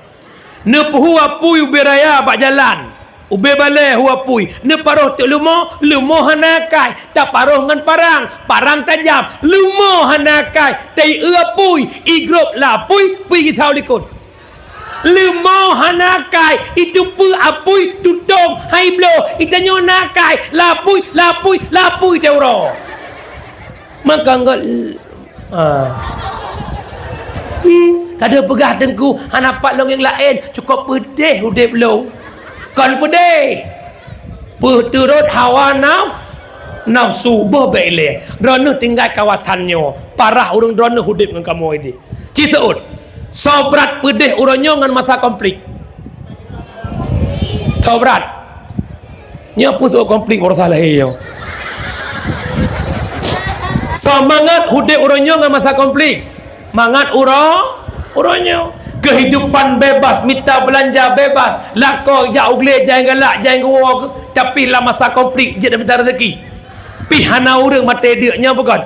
Neupeuhu apui ubé raya bak jalan, ubé balée hu apui, neuparoh teuk leumo, leumo hana akai, taparoh ngon parang, parang tajam, leumo hana akai, taieu apui, igrôb lam apui, peue gisau likot. Leumo hana akai, iteupeue apui, tutong, hai bloe, itanyoe na akai, lapui, lapui, lapui teuroe. Maka engkau, ah. Hmm, kada peugah teungku, hana pat lôn nyang laén, cukôp peudeh udeb lôn. Kon peudeh. Peuteurot hawa naf-, nafsu, boh bék ilée. Droeneuh tinggai kawasan nyoe. Parah ureuëng droeneuh udeb ngon kamoe ideh. Ci seuôt, soe brat peudeh uroe nyoe ngon masa konflik? Soe brat? Nyoe peue soe konflik baroesa lahé nyoe? Soe mangat udeb uroe nyoe ngon masa konflik? Mangat uroe, uroe nyoe. Keuhidupan bebas, mita beulanja bebas, lakoe jak u glé, jai galak, jai geuwoe, tapi lam masa konflik jeuet mita rezeki. Pih hana ureuëng maté deuk nyoe bukon.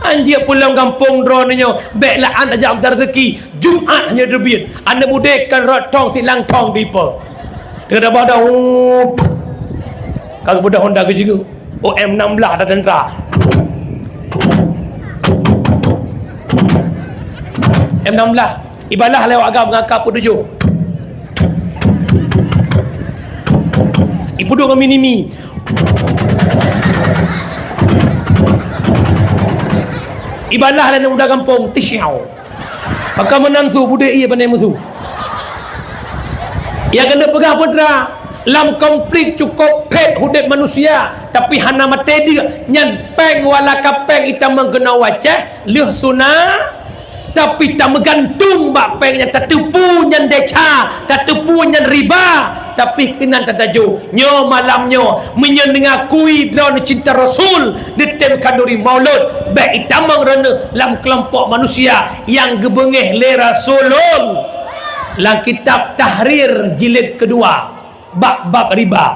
Anjeuet pulang gampông droeneuh nyoe, bék laan tajak meuta rezeki, Jumat hana teubiet. Aneuk beudé kan rot thong silang thong dipo. Deungon tabah dah, ka geubeudôh honda geujeungeu. Oh, M enam belas dah tentara. M enam belas. Ibalah lewat agam ngon ka peutujoh. Ipeuduek ngon mini-mi. Ibalah lé muda gampông, tisiau. Maka meunan su budé ié bandé musu. Nyang keuneuk peugah putra, Lam konflik cukôp phét udép manusia, tapi hana maté deuk. Nyan péng, wala ka péng itamong keunoe u Aceh, lheueh suna, tapi tameugantung bak péng nyan, tateupeue nyan desya, tateupeue nyan riba, tapi keunan tatajo. Nyoe malam nyoe, meunyoe neungakui droeneuh cinta Rasul, neutem khanduri maulud, bék itamong droeneuh lam keulompok manusia nyang geubeungéh lé Rasulul-, lam kitab Tahrir jilid keudua, bak bab riba.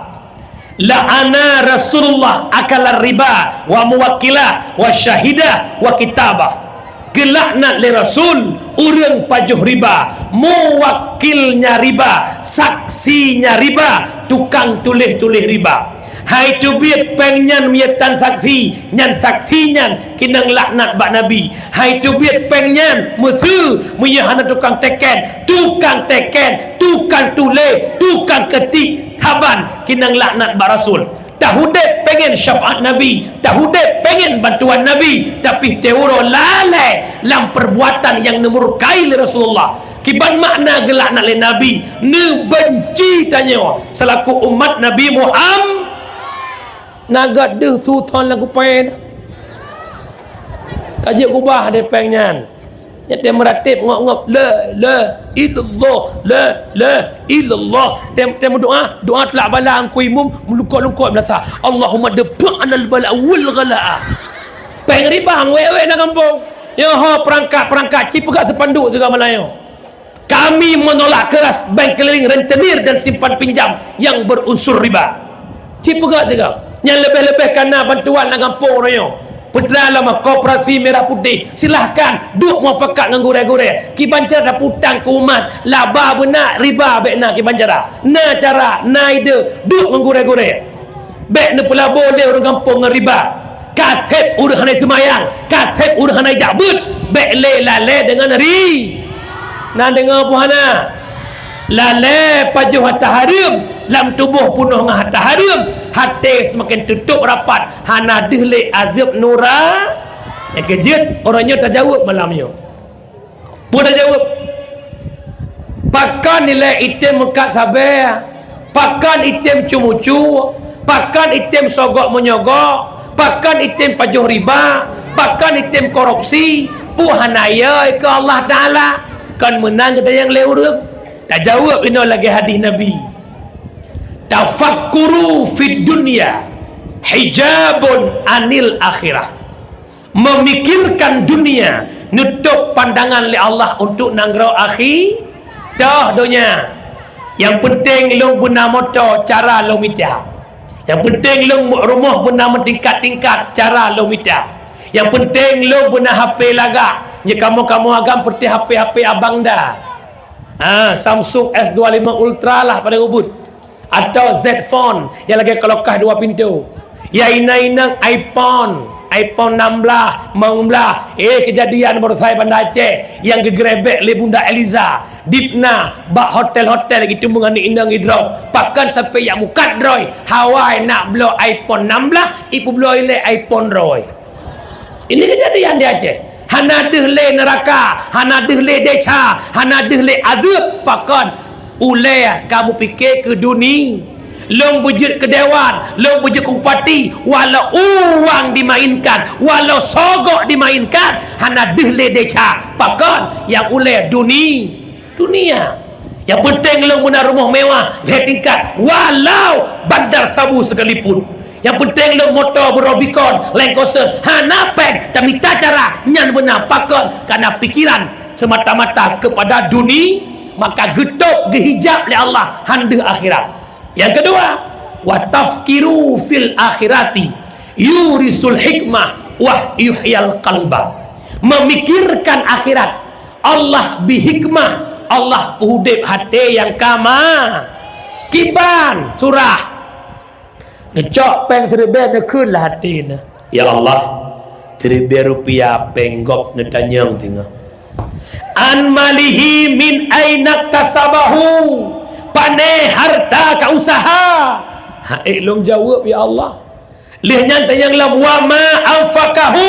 La'ana Rasulullah akala riba wa muwakkilah wa syahidah wa kitabah. Geulaknat lé Rasul ureuëng pajoh riba, muwakilnya riba, saksinya riba, tukang tuléh-tuléh riba. Hai teubiet péng nyan meunyoe tan saksi, nyan saksi nyan keunong laknat bak Nabi. Hai teubiet péng nyan, meuseu meunyoe hana tukang teken, tukang teken, tukang tuléh, tukang keutik, saban keunong laknat bak Rasul. Tahudép pengen syafaat Nabi, tahudép pengen bantuan Nabi, tapi teuuroe lalée lam perbuatan nyang neumurkai lé Rasulullah. Kiban makna geulaknat lé Nabi, neubenci tanyoe selaku umat Nabi Muhammad. Na gét deuh su thon lagu péng. Ka jeuet ubah deh péng nyan. Nyan tem meuratéb ngop-ngop, "La, la, illallah, la, la, illallah." Tem, tem doa, doa teulak bala angku imum, meulungkot-lungkot meunasah, "Allahumma dfa' 'anal bala wal ghala." Péng riba, wék-wék na gampông. Nyoe ho peurangkat-peurangkat, ci peugah seupanduk sigoe Meulayu. Kami menolak keras bank keliling rentenir dan simpan pinjam yang berunsur riba. Ci peugah tiga. Nyang leubeh-leubeh kana bantuan lam gampông uroe nyoe. Peudra lam koperasi merah putih, silahkan duek mufakat ngon gurée-gurée. Kiban cara taputang keu umat, laba beuna riba bék na kiban cara. Na cara, na ide, duek ngon gurée-gurée. Bék neupeulabo lé ureuëng gampông ngon riba. Ka sép ureuëng hana seumayang, ka sép ureuëng hana jak beuet, bék lé lalée deungon ri-, na deungoe peue hana? Lalée pajoh hareuem, lam tuboh peunoh ngon hareuem, até seumaken tutôp rapat, hana deuh lé azeueb nura. Nyang keujeuet, uroe nyoe tajaweueb malam nyoe. Peue tajaweueb? Pakon ilée item meukat sabe? Pakon item ceumucu? Pakon item sogok meunyogo? Pakon item pajoh riba? Pakon item korupsi? Peue hana yo keu Allah Taala? Kon meunan geutanyoe lé ureuëng? Tajaweueb inoe lagée hadis Nabi, "Tafakkuru fid dunya hijabun anil akhirah." Memikirkan dunia, neutôp pandangan lé Allah untuk nanggroe akhi-, toh donya. Nyang peunteng lôn beuna moto, cara lôn mita. Nyang peunteng lôn rumoh beuna meutingkat-tingkat, cara lôn mita. Nyang peunteng lôn beuna H P lagak, nyang kamoe-kamoe agam peureuteh H P, H P abang da. Ah, Samsung S dua lima Ultra lah paling ubit. Atau Z Phone nyang lagée kulkas dua pintu. Ya inong-inong iPhone, iPhone enam belas, lima belas. Eh, kejadian baroe sa i Banda Aceh nyang geugeurebek lé Bunda Eliza. Dipna bak hotel-hotel gitu meungon inong idrop. Pakon sampai yak mukat droe. Hawa nak bloe iPhone enam belas, ipeubloe ilée iPhone droe. Ini kejadian di Aceh. Hana deuh lé neuraka, hana deuh lé desya, hana deuh lé azeueb, pakon ulée ka meupiké keu duni. Lôn beujeuet keu dewan, lôn beujeuet keu bupati, walau uang dimainkan, walau sogok dimainkan, hana deuh lé desya, pakon nyang ulée duni. Dunia. Nyang peunteng lôn beuna rumoh mewah lhée tingkat, walau bandar sabu sekalipun. Nyang peunteng lôn moto beurobikon, Land Cruiser, hana péng, tamita cara nyan beuna pakon, kana pikiran semata-mata kepada duni, maka geutôp geuhijab lé Allah handeuh akhirat. Nyang keudua, wa tafkiru fil akhirati yurisul hikmah wa yuhyal qalba. Memikirkan akhirat, Allah bri hikmah, Allah peuudeb até nyang ka ma-, kiban surah. Neucok péng siribée neukheun lah até neuh. Ya Allah, siribée rupiah péng gob neutanyong singoh. An malihi min aina kasabahu, pané harta ka usaha? Ha'ék lôn jaweueb, ya Allah. Lheueh nyan tanyong lom, wa ma anfaqahu,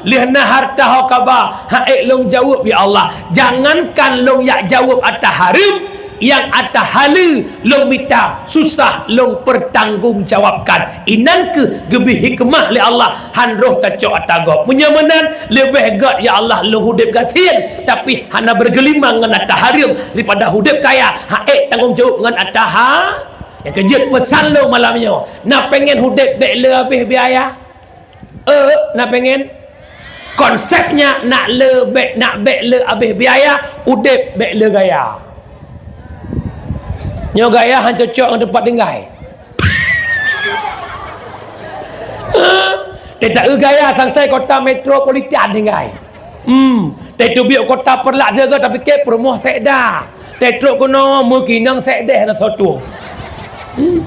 lheueh na harta ho kaba, ha'ék lôn jaweueb, ya Allah. Jangankan lôn yak jaweueb ata hareuem, Nyang ata haleue lôn mita, susah lôn peutanggong jawabkan. Inan kheueh geubri hikmah lé Allah, han roh tacok ata gob. Meunyoe meunan, leubeh gét, ya Allah, lôn udeb gasien, tapi hana beurgeulimang ngon ata hareuem, daripada udeb kaya, han ék tanggong jaweueb ngon ata ha-, Nyang keujeuet peusan lôn malam nyoe, na pengen udeb bék le abéh biaya? Eh, na pengen? Konsepnya nak le bék, nak bék le abéh biaya, udeb bék le gaya. Nyoe gaya han cocok ngon teumpat tinggai. Eh, teuta eu gaya sansai kota metropolitan tinggai. Hmm, teutubiek kota Peureulak siaga tapike peurumoh sekda. Teutrok keunoe meukinong sekdeh na soe tueng. Hmm.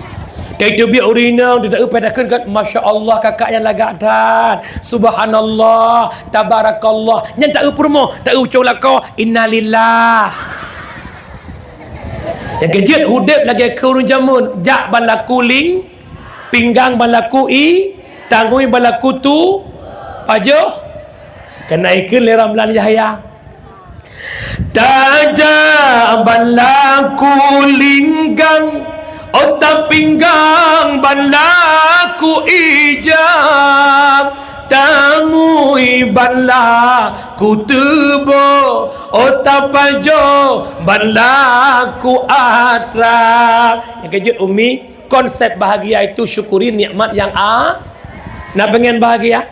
Teutubiek ureueng inong teuta eu pada kheun kan, "Masya Allah, kakak nyan lagak that. Subhanallah, tabarakallah." Nyan ta eu peurumoh, ta eu ucong lakoe, "Innalillah." Nyang keujeuet udeb lagée keu ureueng jameun, jak ban laku ling, pinggang ban laku ie, tangui ban laku tu, pajoh. Keunan ikheun lé Ramlan Yahya. Tajak ban laku linggang, ota pinggang ban laku ijang, tangui ban laku teuboh, ota pajoh ban laku atra. Nyang keujeuet Umi, konsep bahagia itu syukuri nikmat yang a-, na pengen bahagia?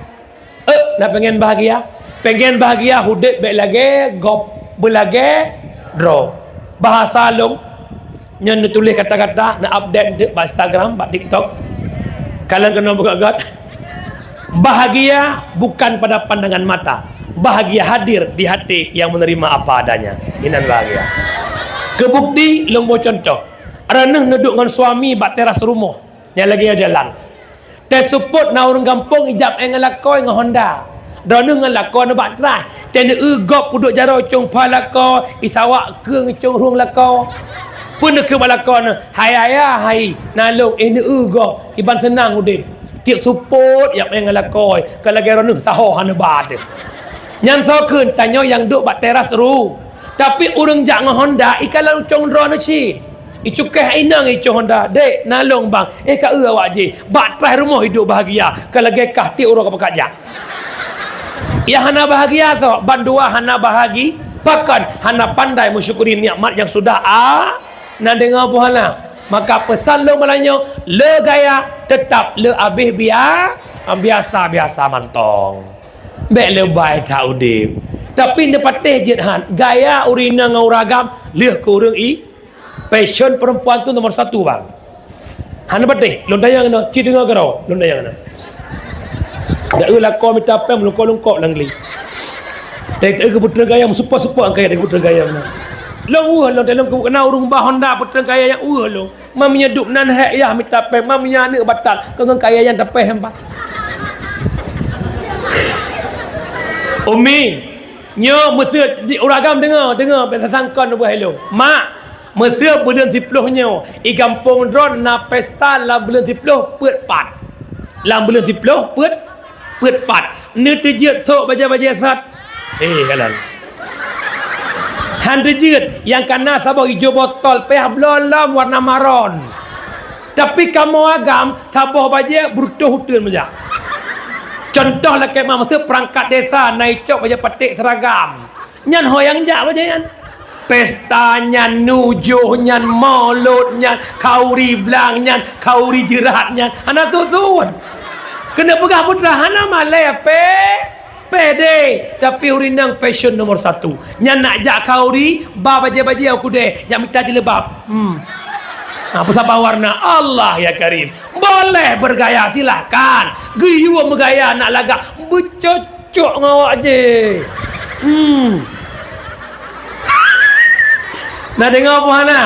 Eh, na pengen bahagia? Pengen bahagia, udeb bék lagée gob, beulagée droe. Bahasa lôn, nyoe neutuléh kata-kata, neu-update teuk bak Instagram, bak TikTok. Kalon keunoe beugét-gét. Bahagia bukan pada pandangan mata. Bahagia hadir di hati yang menerima apa adanya. Inan bahagia. Keubukti, lôn boh contoh. Droeneuh neuduek ngon suami bak teras rumoh. Nyang lagée nyoe jalan. Teuseupôt na ureueng gampông ijak éh ngon lakoe ngon honda. Droeneuh ngon lakoe neubak traih. Teuh neu-eu gob peuduek jaroe cong pha lakoe, isawak keueng cong rhueng lakoe. Peue neukheun bak lakoe neuh, "Hai ayah, hai, na lôn éh neu-eu gob, kiban seunang udeb." Tieb seupôt ijak éh ngon lakoe, ka lagée droeneuh saho hana ba teuh. Nyan soe kheun, tanyoe nyang duek bak teras ru. Tapi ureueng jak ngon honda, ikalon cong droeneuh cit. Icukéh inong icoh honda, "Dek, na lôn bang." Eh, ka eu awak jih. Bak traih rumoh iduek bahagia. Ka lagée kah tieb uroe ka pakat jak. Nyang hana bahagia soe, bandua hana bahagi-, pakon hana pandai meusyukuri nikmat nyang sudah a-, na deungoe buhana. Maka peusan lôn malam nyoe, le gaya, teutap le abéh bia-, biasa-biasa mantong. Bék le bai that udeb. Tapi neupatéh jeuet han, gaya ureueng inong ngon ureueng agam, lheueh keu ureueng i-, Passion perempuan tu nomor satu, bang. Hana patéh, lôn tanyong keunoe, ci deungoe keudroe, lôn tanyong keunoe. Dak eu lakoe mita péng meulungkop-lungkop lam gali. Tapi ta eu keu peutreun kaya, meusupok-supok kaya dari peutreun kaya keunoe. Lôn ueh lôn, lôn keu keunan ureueng ba honda peutreun kaya nyang ueh lôn. Mam nyoe duek nan hék yah mita péng, mam nyoe aneuk batat, keu ngon kaya nyang tapéh hampa. Umi, nyoe meuseu di ureueng agam deungoe, deungoe, bék sasangkon ubah ilôn. Mak, Meuseu buleuen siploh nyoe, i gampông droe na pesta lam buleuen siploh peuet pat. Lam buleuen siploh peuet, peuet pat. Neuteujeuet sôk bajée-bajée sat. Eh, kalon. Han teujeuet, nyang kana saboh ijo botol, payah bloe lom warna maron. Tapi kamoe agam, saboh bajée beureutôh uteuen bajée. Contoh lakée ma meuseu peurangkat desa na icok bajée paték seuragam. Nyan ho nyang jak bajée nyan. Pesta nyan, nujoh nyan, molot nyan, khauri blang nyan, khauri jeurat nyan. Hana susun. Keuneuk peugah putra hana malée pé, pede. Tapi ureueng inong passion nomor satu. Nyan nak jak khauri, ba bajée-bajée u keudè, jak mita jilbab. Hmm. Ha, peusaban warna. Allah ya Karim. Boleh bergaya, silahkan. Geuyue meugaya nak lagak. Beucocok. Cok ngon awak jih. Hmm. Na deungoe peue hana?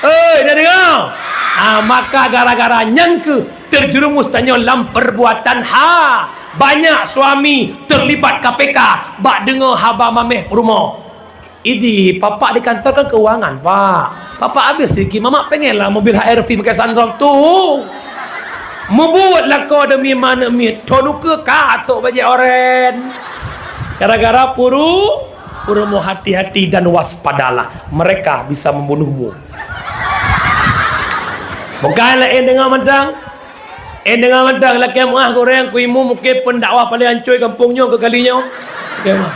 Oi, na deungoe? Ah, maka gara-gara nyan keuh terjerumus tanyoe lam perbuatan ha. Banyak suami terlibat K P K bak deungoe haba mameh peurumoh. Idi, Papak dikantorkan keuangan, Pak. Papak habéh sigi, Mamak pengenlah mobil H R V pakai sunroof tu. Mubuet lakoe demi ma aneuk miet, thon ukeue ka sôk bajée oren. Gara-gara puru-, Ureuëng mau hati-hati dan waspadalah, mereka bisa membunuhmu. Bukan laén deungon mantong. Eh, deungon mantong, lakée meuáh goreng, kuimu mungken pendakwah paling ancôi gampông nyoe keu kali nyoe. Oke, mah.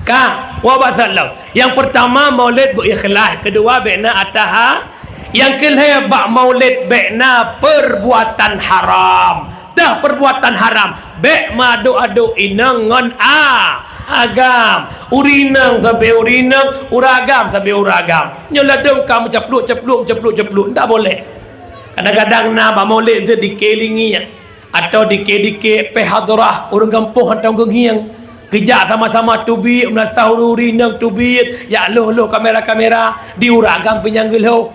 Ka, wa ba'asallahu. Yang pertama, maulid beu ikhlas. Kedua, bék na ataha. Yang keulhée, bak maulid bék na perbuatan haram. Teuh perbuatan haram, bék meuadok-adok inong ngon a-, agam. Ureuëng inong sabe ureuëng inong, ureuëng agam sabe ureuëng agam. Nyoe ladom ka meucaplok-caplok, meucaplok-caplok, ndak boleh. Kadang-kadang na bak maulid tu dikelingi, atau dike-dike pih hadrah ureuëng gampông hantom geungieng. Geujak sama-sama teubiet, meulasah ureuëng-ureuëng inong teubiet, jak lhoh-lhoh kamera-kamera, di ureuëng agam pih nyang geulhoh.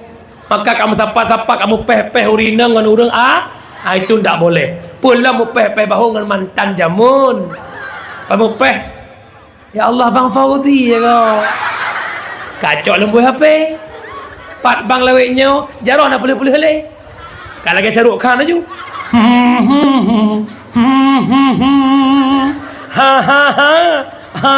Maka kamoe sapa-sapa, kamoe péh-péh ureuëng inong ngon ureuëng a-, a, itu ndak boleh. Peue lom meupéh-péh bahô ngon mantan jameun. Kamoe péh, "Ya Allah, Bang Fauzi ya kau." Kacok leumbôi H P. Pat bang lawét nyoe, jaroe na peuleueh-peuleueh lé. Ka lagée Shah Rukh Khan laju. Ha, ha, ha. Ha.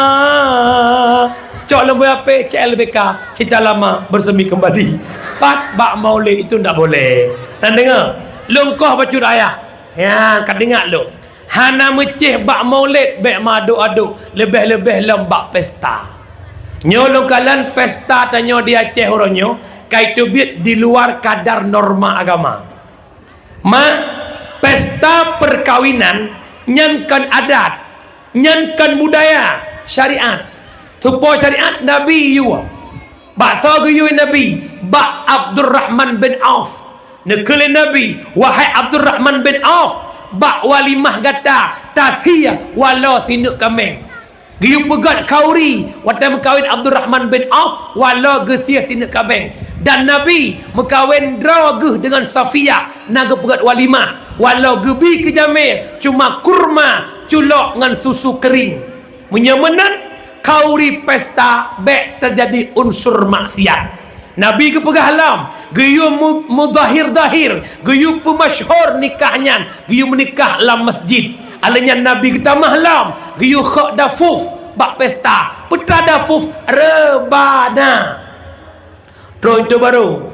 Cok leumbôi H P C L B K, cerita lama bersemi kembali. Pat bak maulid itu ndak boleh. Dan dengar, lungkoh bacut ayah. Ya, ka dengar lom. Hana meucéh bak maulid bék meuadok-adok, leubeh-leubeh lom bak pesta. Nyoe lôn kalon pesta tanyoe di Aceh uroe nyoe, ka iteubiet di luar kadar norma agama. Ma, pesta perkawinan nyan kon adat, nyan kon budaya syariat. Soe po syariat Nabi yue. Bak soe geuyue Nabi? Bak Abdurrahman bin Auf. Neukheun lé Nabi, "Wahai Abdurrahman bin Auf, bak walimah gata tasie waloe sineuk kaméng." Geuyue peugét khauri watée meukawen Abdurrahman bin Auf, waloe geusie sineuk kaméng. Dan Nabi meukawen droe geuh deungon Safiyah, na geupeugét walimah, waloe geubi keu jamé cuma kurma culok ngon susu keuring. Meunyoe meunan, khauri pesta bék teujadi unsur maksiat. Nabi geupeugah lom, geuyue mu-, mudhahir-dhahir, geuyue peumasyhur nikah nyan, geuyue meunikah lam masjid. Alheuh nyan Nabi geutamah lom, geuyue khok dafuf bak pesta. Peue teuma dafuf? Rebana. Trok itu baru.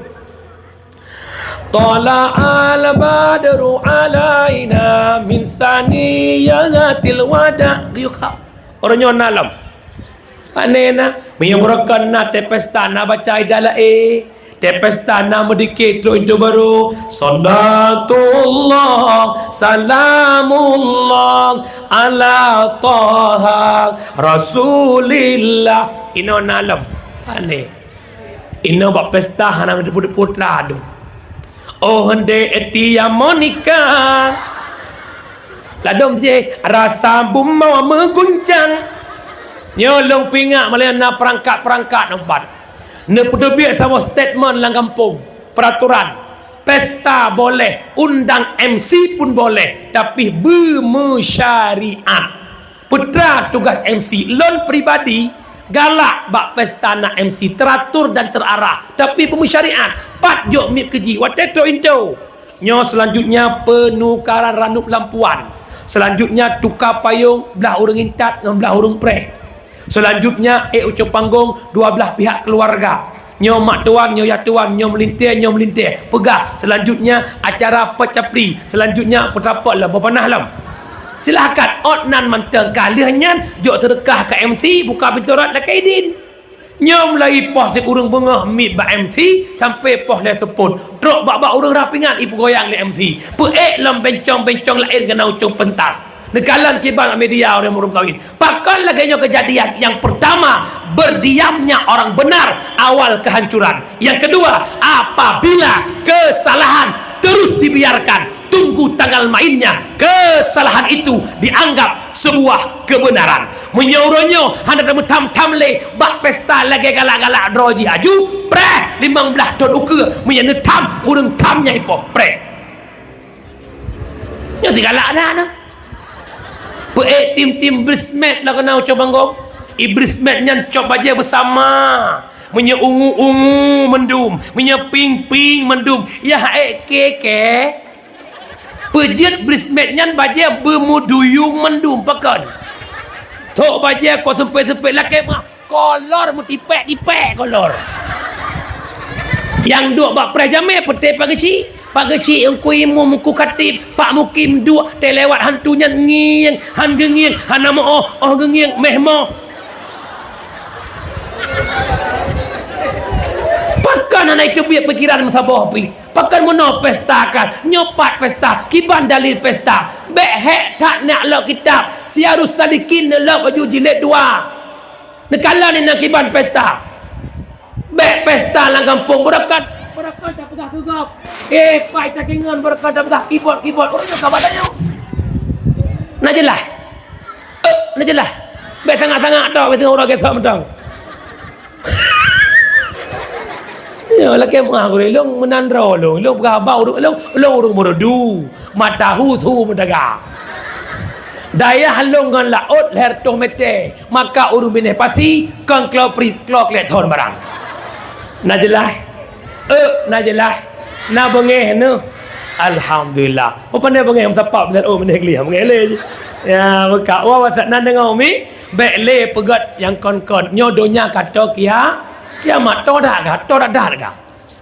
Thala'al badru 'alaina min saniyatil wada'. Geuyue khok. Uroe nyoe na lom. Pane na, meunyoe beurokon na tée pesta na baca ida laé, tée pesta na meudike trok itu baru, "Shalatullah, salamullah, ala Taha, Rasulillah." Inoe na lom. Pane. Inoe bak pesta hana meudeupu-deupu teuma dum. Oh, hende eti ya monika. Ladom je rasa bumoe meuguncang. Nyoe lôn peuingat malée na peurangkat-peurangkat nyoe pat. Neupeuteubiet saboh statement lam gampông, peuratoran. Pesta boleh, undang M C pun boleh, tapi beumeusyariat. Peue teuma tugaih M C? Lôn pribadi galak bak pesta na M C, teuratur dan terarah, tapi beumeusyariat. Pat jok miet keu jih watée trok intu. Nyoe selanjutnya penukaran ranup lampuan. Selanjutnya tuka payong blah ureuëng intat ngon blah ureuëng preh. Selanjutnya ék ucok panggong dua blah pihak keuluwarga. Nyoe mak tuan, nyoe yah tuan, nyoe meulintée, nyoe meulintée. Peugah, selanjutnya acara pot capli, selanjutnya putra pot lom, beupanah lom. Silahkan, ot nan mantong ka lheueh nyan, jok seudeukah keu M C, buka pintoe rot lakée idin. Nyoe mulai poh sikureueng beungoh miet bak M C, sampai poh lhée seupôt. Trok bak-bak ureuëng rah pingan ipeugoyang lé M C. Peuék lom bencong-bencong laén keunan ucong pentas. Neukalon kiban media ureuëng meurumpok kawin. Pakon lagée nyoe keujadian? Yang pertama, berdiamnya orang benar awal kehancuran. Yang kedua, apabila kesalahan terus dibiarkan, tunggu tanggal mainnya, kesalahan itu dianggap sebuah kebenaran. Meunyoe uroe nyoe hana tameutham-tham lé bak pesta lagée galak-galak droe jih aju, preh limong blaih thon ukeue meunyoe neutham ureuëng tham nyang ipoh, preh. Nyoe sigalak na na. Peuék tim-tim bridesmaid lah keunan ucok banggong. I bridesmaid nyan cok bajée beusama. Meunyoe ungu-ungu mandum, meunyoe pink-pink mandum, yah ék kée-kée. Peujeuet bridesmaid nyan bajée beumeuduyueng mandum pakon. Thok bajée kok seumpét-seumpét lakée meuah. Kolor meutipék-tipék kolor. Nyang duek bak preh jamé peuté Pak Geuchik. Pak Geuchik, Teungku Imum, Teungku Khatib, Pak Mukim duek, teuh lewat hantu nyan ngieng, han geungieng, hana meu-oh, oh geungieng, méh moh. Pakon hana iteubiet pikiran meusaboh pih? Pakon meunoe pesta kan? Nyoe pat pesta, kiban dalil pesta. Bék hék that neuk lok kitab. Siyarus Salikin neulok baju jilid dua. Neukalon inan kiban pesta. Bék pesta lam gampông, beureukat. Beureukat tapeugah keu gob. Eh, pai takingon beureukat tapeugah kibot-kibot. Ureueng nyoe ka bak tanyoe. Na jeulaih? Eh, na jeulaih? Bék sangat-sangat tok, bék singoh uroe gesok mantong. Nyoe lakée meuah gurée lôn meunan droe lôn. Lôn peugah haba ureueng lôn, lôn ureueng Meureudu. Mata hu su meutaga. Dayah lôn ngon laôt lhèe reutôh mètè, maka ureueng binéh pasi kon kloe prit, kloe klek thon barang. Na jeulaih? Eh, na jeulaih. Na beungéh neuh. Alhamdulillah. Oh, pandai beungéh meusapap dan oh, beungéh gleh, beungéh lé. Ya, meuka wa wasat nan deungoe umi, bék lé peugét nyang kon-kon. Nyoe donya ka toe kia, kiamat toe that ka, toe that ka.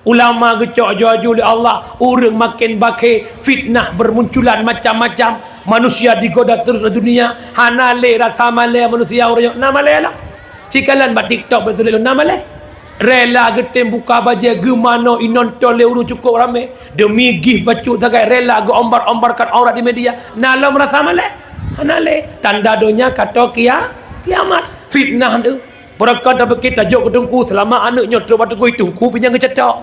Ulama geucok aju-aju lé Allah, ureueng maken bakhé, fitnah bermunculan macam-macam, manusia digoda terus lé dunia, hana lé rasa malèe manusia uroe nyoe, na malèe lah. Cikalon bak TikTok beutôi lôn na malèe. Rela geutem buka bajèe geumanoe inong thon lé ureueng cukôp ramé, deumi gih bacut sagai rela geuombar-ombarkan aurat di media, na lom rasa malèe? Hana lé. Tanda donya ka toe kia-, kiamat. Fitnah tu. Beureukat tapeuké tajok keu teungku, seulama aneuk nyoe trok bak teungku, teungku pih nyang geucetok.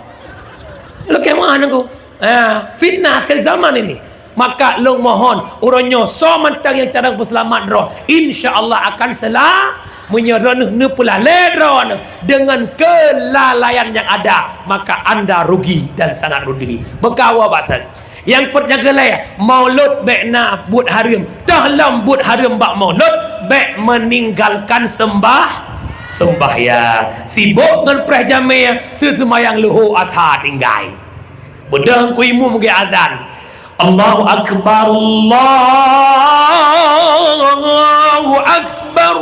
Lakée meuah nangku. Ha, fitnah akhir zaman ini. Maka lôn mohon, uroe nyoe soe mantong nyang carông peuseulamat droe, insya Allah akan sela-, meunyoe droeneuh neupeulalée droeneuh deungon keulalaian nyang ada, maka anda rugi dan sangat rugi. Beukawa bak Nyang per-, nyang keulhèe, maulud bèk na buet hareuem. Toh lom buet hareuem bak maulud, bèk meninggalkan sembah-, sembahyang. Sibok ngon preh jamé, seuseumayang luho asa tinggai. Beudôh Teungku Imum geuazan. Allahu Akbar, Allahu Akbar.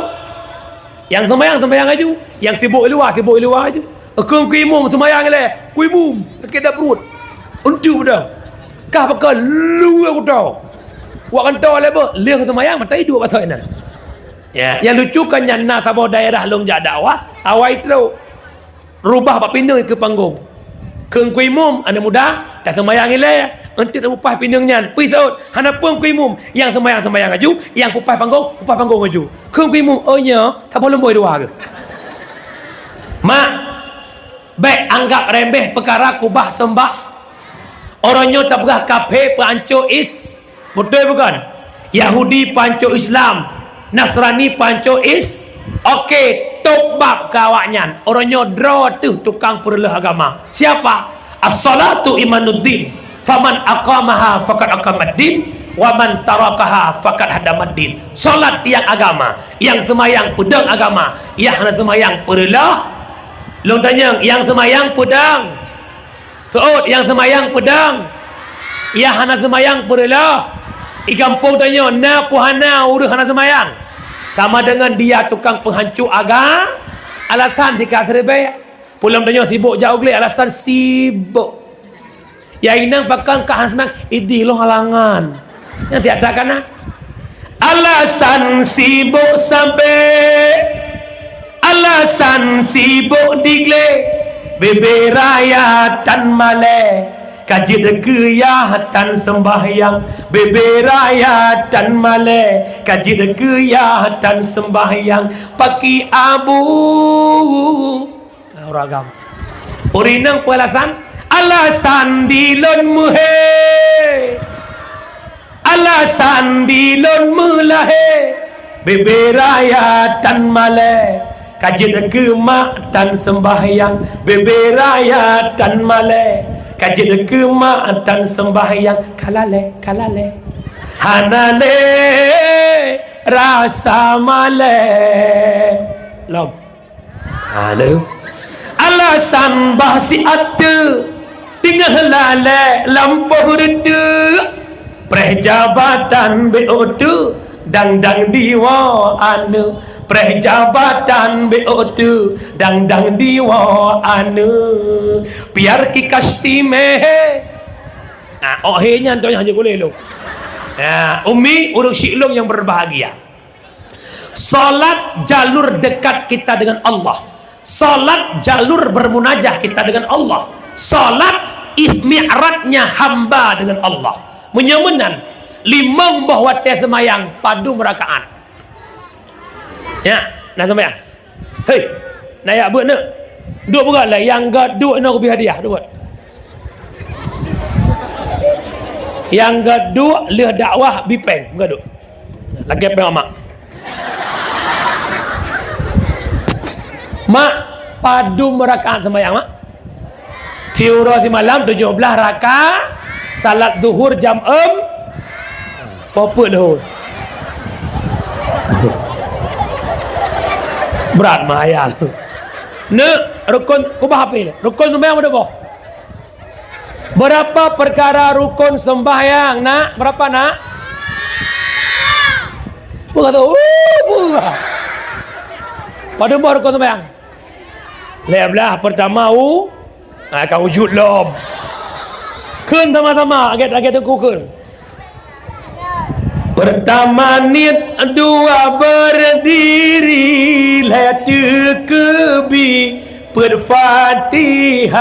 Nyang seumayang, seumayang aju. Nyang sibok i luwa, sibok i luwa aju. Keu Teungku Imum seumayang ilèe, Teungku Imum sakét dak pruet. Eunteuk beudôh. Kah pakon luweue kuto. Wak kanto lé beuh, lheueh seumayang mata iduek bak soe inan. Ya, nyang lucu kan nyan na saboh daerah lôn jak dakwah, awai trok. Rubah bak pineung keu panggong. Keu Teungku Imum, aneuk muda, taseumayang ilèe, eunteuk tapeupaih pineung nyan. Pih seuôt, hana peue Teungku Imum, nyang seumayang-seumayang aju, nyang peupaih panggong, peupaih panggong aju. Keu Teungku Imum, oh nyoe, saboh lumbôi dua keuh. Mak, Bék anggab remeh peukara kubah seumbah. Uroe nyoe tapeugah kaphé peuhanco is-, beutôi bukon? Yahudi peuhanco Islam, Nasrani peuhanco is-, oke, tôb bab keu awaknyan. Uroe nyoe droe teuh tukang peureuloh agama. Siapa? As-salatu imaduddin. Faman aqamaha faqad aqamaddin, wa man tarakaha faqad hadamaddin. Salat tiang agama, nyang seumayang peudong agama, nyang hana seumayang peureuloh. Lôn tanyong, nyang seumayang peudong? Seuôt, nyang seumayang peudong? Nyang hana seumayang peureuloh? I gampông tanyoe na peu hana ureueng hana seumayang? Sama deungon dia tukang peuhanco aga-, alasan sika siribèe. Peue lom tanyoe sibok jak u glé, alasan sibok. Ya inong pakon ka hana seunang, idih lôn halangan. Nyang tiada kana. Alasan sibok sabe, alasan sibok di glé, bebe raya tan malèe, ka jeuet keu yah tan seumbahyang, bebe raya tan malèe, ka jeuet keu yah tan seumbahyang, paki abu. Nah, ureueng agam. Ureueng inong peue alasan? Alasan di lôn meuhé. Alasan di lôn meulahé. Bebe raya tan malèe. Ka jeuet keu mak tan seumbahyang. Bebe raya tan malèe. Ka jeuet keu mak tan seumbahyang. Ka lalèe, ka lalèe. Hana lé rasa malèe. Lom. Aduh. Alasan bah siat teuk, teungoh lalèe lampôh reuteuek, preh jabatan B O teuk, Dang-dang diwoe aneuk, preh jabatan B O T. Dang-dang diwoe aneuk, biar ki kasti mehe. Ah, oh, he nyan tu nyang hana boleh lôn. Ah, Umi, ureueng syik lôn yang berbahagia. Salat jalur dekat kita dengan Allah. Salat jalur bermunajah kita dengan Allah. Salat is mi'rajnya hamba dengan Allah. Meunyoe meunan, limong boh watée seumayang padum rakaat. Ya, na seumayang. Hei, na jak beuet neuk. Duek peugah lé, nyang geuduek inoe kubi hadiah, duek. Nyang geuduek lheueh dakwah bi péng, geuduek. Lagée péng mak. Mak, padum rakaat seumayang, Mak? Siuroe simalam tujoh blaih rakaat, salat zuhur jam em-, popeuet lheueh. Brat meuhayal. Neuk, rukon, kubah api. Rukon seumayang meudeuboh. Berapa perkara rukun sembahyang, nak? Berapa, nak? Peugah tu. Uh, peugah. Padum boh rukun sembahyang? Lhée blaih, pertama u-, ah, ka wujud lom. Kheun sama-sama, agak-agak teungku kheun. Pertama niet, dua berdiri, lhée teukeubi, peuet Fatihah,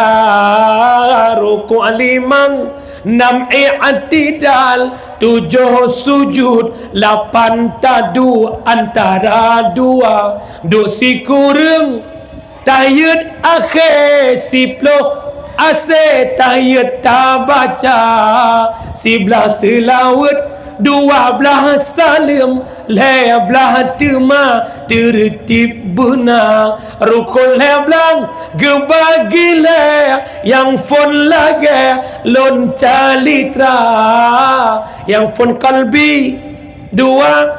rukuk limong, nam i'tidal, tujoh sujud, lapan taduek antara dua, duek sikureueng, tayeuet akhé siploh asée tayeuet tabaca, siblaih seulaweuet, dua blaih saleuem, lhée blaih teuma teureutib beuna. Rukon lhée blaih geubagi lhée, nyang phon lagée lôn calitra, nyang phon kalbi dua,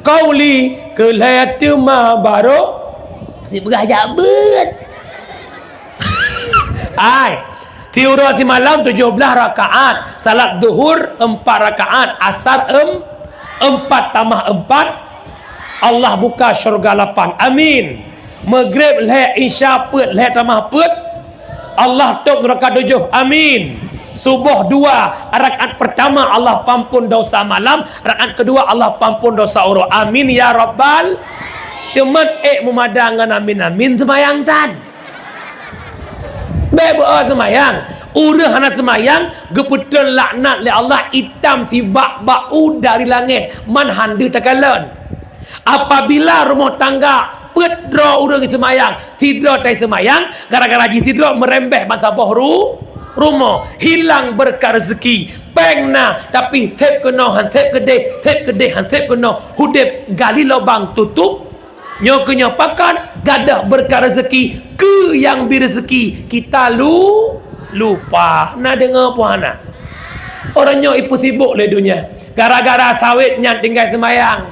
qauli keu lhée teuma barô sipeugah jak beuet. Ai, siuroe simalam tujoh blaih rakaat, salat zuhur empat rakaat, asar em-, empat tamah empat, Allah buka syurga lapan. Amin. Maghrib lhée, Isya peuet, lhée tamah peuet, Allah tôb nuraka tujoh. Amin. Suboh dua, rakaat pertama Allah pampon dosa malam, rakaat kedua Allah pampon dosa uroe. Amin ya rabbal. Teuma ék meumada ngon amin-amin seumayang tan. Bék beu seumayang. Ureuëng hana seumayang, geupeutreun laknat lé Allah itam sibak bak u dari langét, man han deuh takalon. Apabila rumoh tangga peuet droe ureuëng seumayang, sidroe tai seumayang, gara-gara jih sidroe meurembeh bansaboh ru-, rumoh, hilang beureukat reuzeuki, péng na, tapi sép keunoe han sép keudeh, sép keudeh han sép keunoe, udeb gali lubang tutôb. Nyoe keuh nyoe pakon, gadôh beureukat reuzeuki, keu nyang bi reuzeuki, kita lu-, lupa. Na deungoe peue hana? Uroe nyoe ipeusibok lé donya. Gara-gara sawét nyan tinggai seumayang.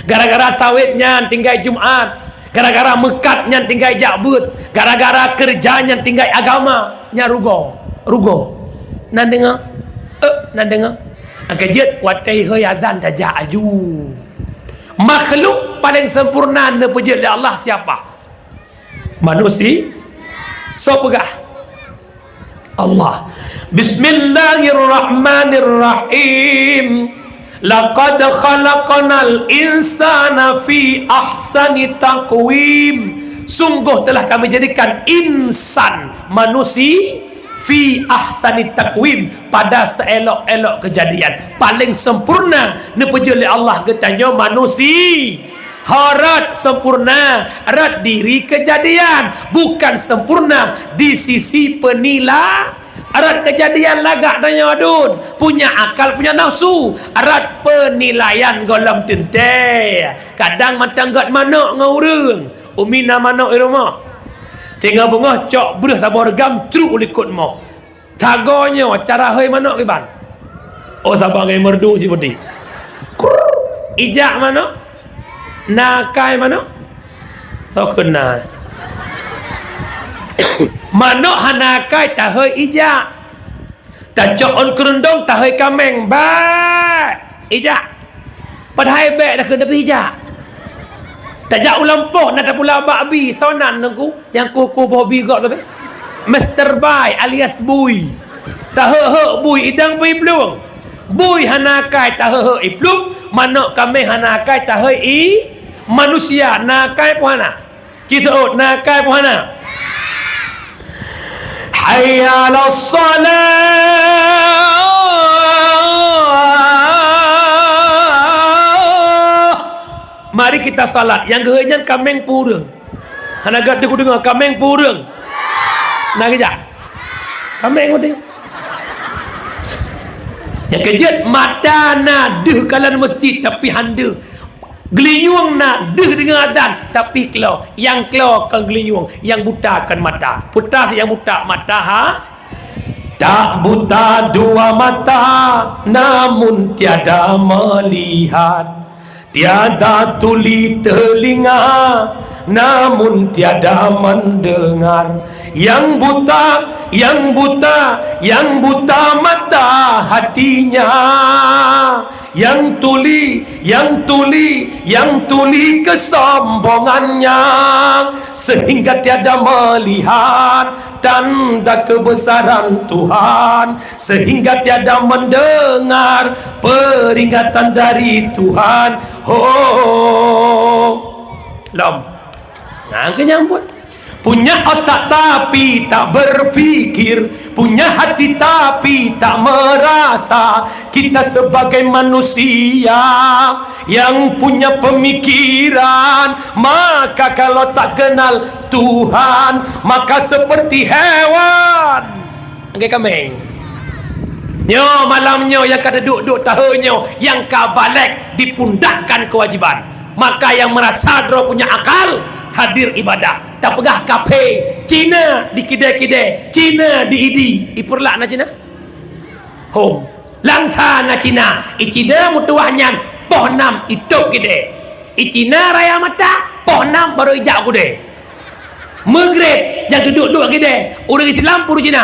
Gara-gara sawét nyan tinggai Jumat. Gara-gara meukat nyan tinggai jak beuet. Gara-gara keureuja nyan tinggai agama. Nyan rugoe. Rugoe. Na deungoe? Eh, na deungoe? Nyang keujeuet watée ihôi azan tajak aju. Makhluk paléng sempurna neupeujeuet lé Allah siapa? Manusi-, soe peugah? Allah. Bismillahirrahmanirrahim. Laqad khalaqnal insana fi ahsani taqwim. Sungguh telah Kami jadikan insan, manusi, fi ahsani taqwim, pada seelok-elok kejadian. Paléng sempurna neupeujeuet lé Allah geutanyoe manusi. Ho rot sempurna, rot diri kejadian, bukan sempurna di sisi penila-, rot kejadian lagak tanyoe adun, punya akal, punya nafsu, rot penilaian gohlom teuntée. Kadang mantong gét manok ngon ureuëng, Umi na manok di rumoh. Singoh beungoh cok breueh saboh reugam trok u likot moh. Sagoe nyoe cara hôi manok kiban. Oh, saban ngon merdu si peuti. Krrr, ijak manok. Na akai manok. Soe kheun na. Manok hana akai tahôi ijak. Tacok ôn keurundong tahôi kaméng. Ba! Ijak. Padahai bèk dah keuneuk bri jak. Tajak u lampôh na tapula bak bi, soe nan Teungku, nyang kuh-kuh boh bi gob sabe. Mister Bai alias Bui. Taheuek-heuek bui idang pih plueng. Bui hana akai taheuek-heuek i plueng, manok kaméng hana akai taheuek i manusia, na akai pih hana. Ci seuôt, na akai pih hana. Hayya 'alas shalah. Mari kita salat. Nyang geuheueh nyan kaméng peue ureueng? Hana gata kudeungoe, kaméng peue ureueng? Na geujak? Kaméng udeh. Nyang keujeuet, mata na deuh kalon meuseujid, tapi han deuh. Geulinyueng na deuh deungoe azan, tapi klo. Nyang klo kon geulinyueng, nyang buta kon mata. Peue teuh nyang buta mata, ha? Tak buta dua mata, namun tiada melihat. Tiada tuli telinga, namun tiada mendengar. Yang buta, yang buta, yang buta mata hatinya. Yang tuli, yang tuli, yang tuli kesombongannya, sehingga tiada melihat tanda kebesaran Tuhan, sehingga tiada mendengar peringatan dari Tuhan. Ho, lom. Nah, kenyambut. Punya otak tapi tak berpikir, punya hati tapi tak merasa. Kita sebagai manusia yang punya pemikiran, maka kalau tak kenal Tuhan, maka seperti hewan. Lagèe kaméng. Nyoe malam nyoe nyang ka teuduek-duek tahe nyoe, nyang ka balek dipundakkan keuwajiban. Maka nyang meurasa droe punya akal, hadir ibadah. Tapeugah kaphé, Cina di kidée-kidée, Cina di Idi. Di Peureulak na Cina? Hom. Langsa na Cina. Di Cina meutuwah nyan poh nam itôb kidée. Di Cina raya mata, poh nam barô ijak u keudée. Meugréb nyang teuduek-duek bak kidée, ureuëng Islam peue ureuëng Cina?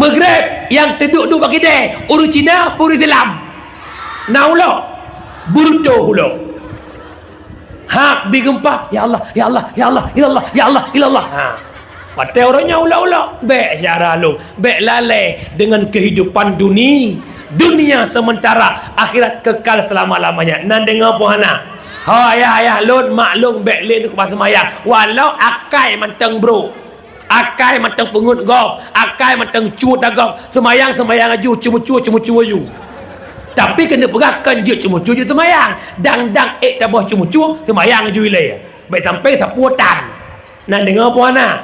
Meugréb nyang teuduek-duek bak kidée, ureuëng Cina peue ureuëng Islam? Na ulok, beureutôh ulok. Hab bi geumpa, "Ya Allah, ya Allah, ya Allah, ilallah, ya Allah, ilallah." Ha. Watée uroe nyoe ulok-ulok, bék syedara lôn, bék lalée deungon keuhidupan duni-, dunia sementara, akhirat kekal selama-lamanya. Na deungoe peue hana? Ho ayah-ayah lôn, mak lôn, bék lé neukeubah seumayang, walau akai mantong brôk, akai mantong peungeuet gob, akai mantong cut gob, seumayang-seumayang aju, ceumeucue-ceumeucue aju. Tapi keuneuk peugah kon jeuet ceumeucue jeuet seumayang, dang-dang ék taboh ceumeucue, seumayang aju ilée. Bék sampai sapeue tan. Na deungoe peue hana?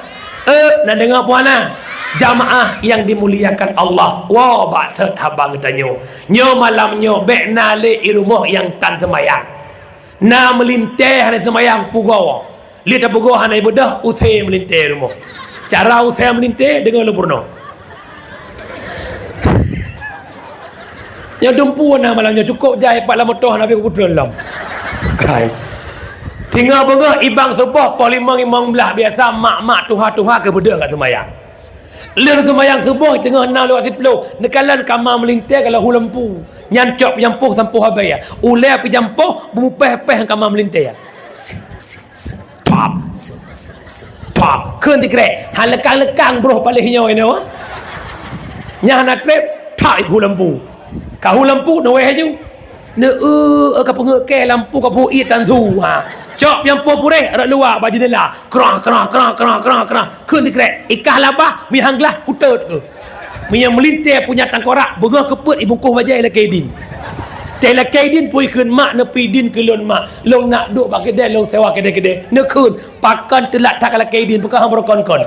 Eh, na deungoe peue hana? Jamaah yang dimuliakan Allah, woe bak sot haba geutanyoe. Nyoe malam nyoe bék na lé i rumoh nyang tan seumayang. Na meulintée hana seumayang pugoe. Lé tapugoe hana ibeudôh, use meulintée rumoh. Cara use meulintée deungoe lôn peurunoe. Nyoe dumpeue na malam nyoe cukôp jai pat lam moto hana bri kupeutreun lom. Kai. Singoh beungoh ibang suboh poh limong limong blah biasa mak-mak tuha-tuha keu beudôh ka seumayang. Lheueh seumayang suboh teungoh nam lewat siploh neukalon kama meulintée ka lheueh hu lampu. Nyan cok peujampôh sampôh abée. Ulée peujampôh beumupéh-péh kama meulintée. Pap, se, se, se, pap. Kheun tikrek, han leukang-leukang broh paléh nyoe inoe. Nyan hana treb, thak ibu lampu. Ka hu lampu, neuweh aju. Neu-eu ka peungeuet kée lampu ka peuiet tansu. Ha. Cok piampoh puréh rot luwa bak jeundela. Krah, krah, krah, krah, krah, krah. Kheun tikrek, ikah labah, meuhang glah kutot keuh. Meunyoe meulintée punya tangkorak, beungoh keupeuet ibungkoh bajée lakée idin. Tée lakée idin pui kheun mak neupui idin keu lôn mak. Lôn nak duek bak keudée lôn sewa keudée-keudée. Neukheun, pakon teulat that ka lakée idin, peukah hang beurokon-kon.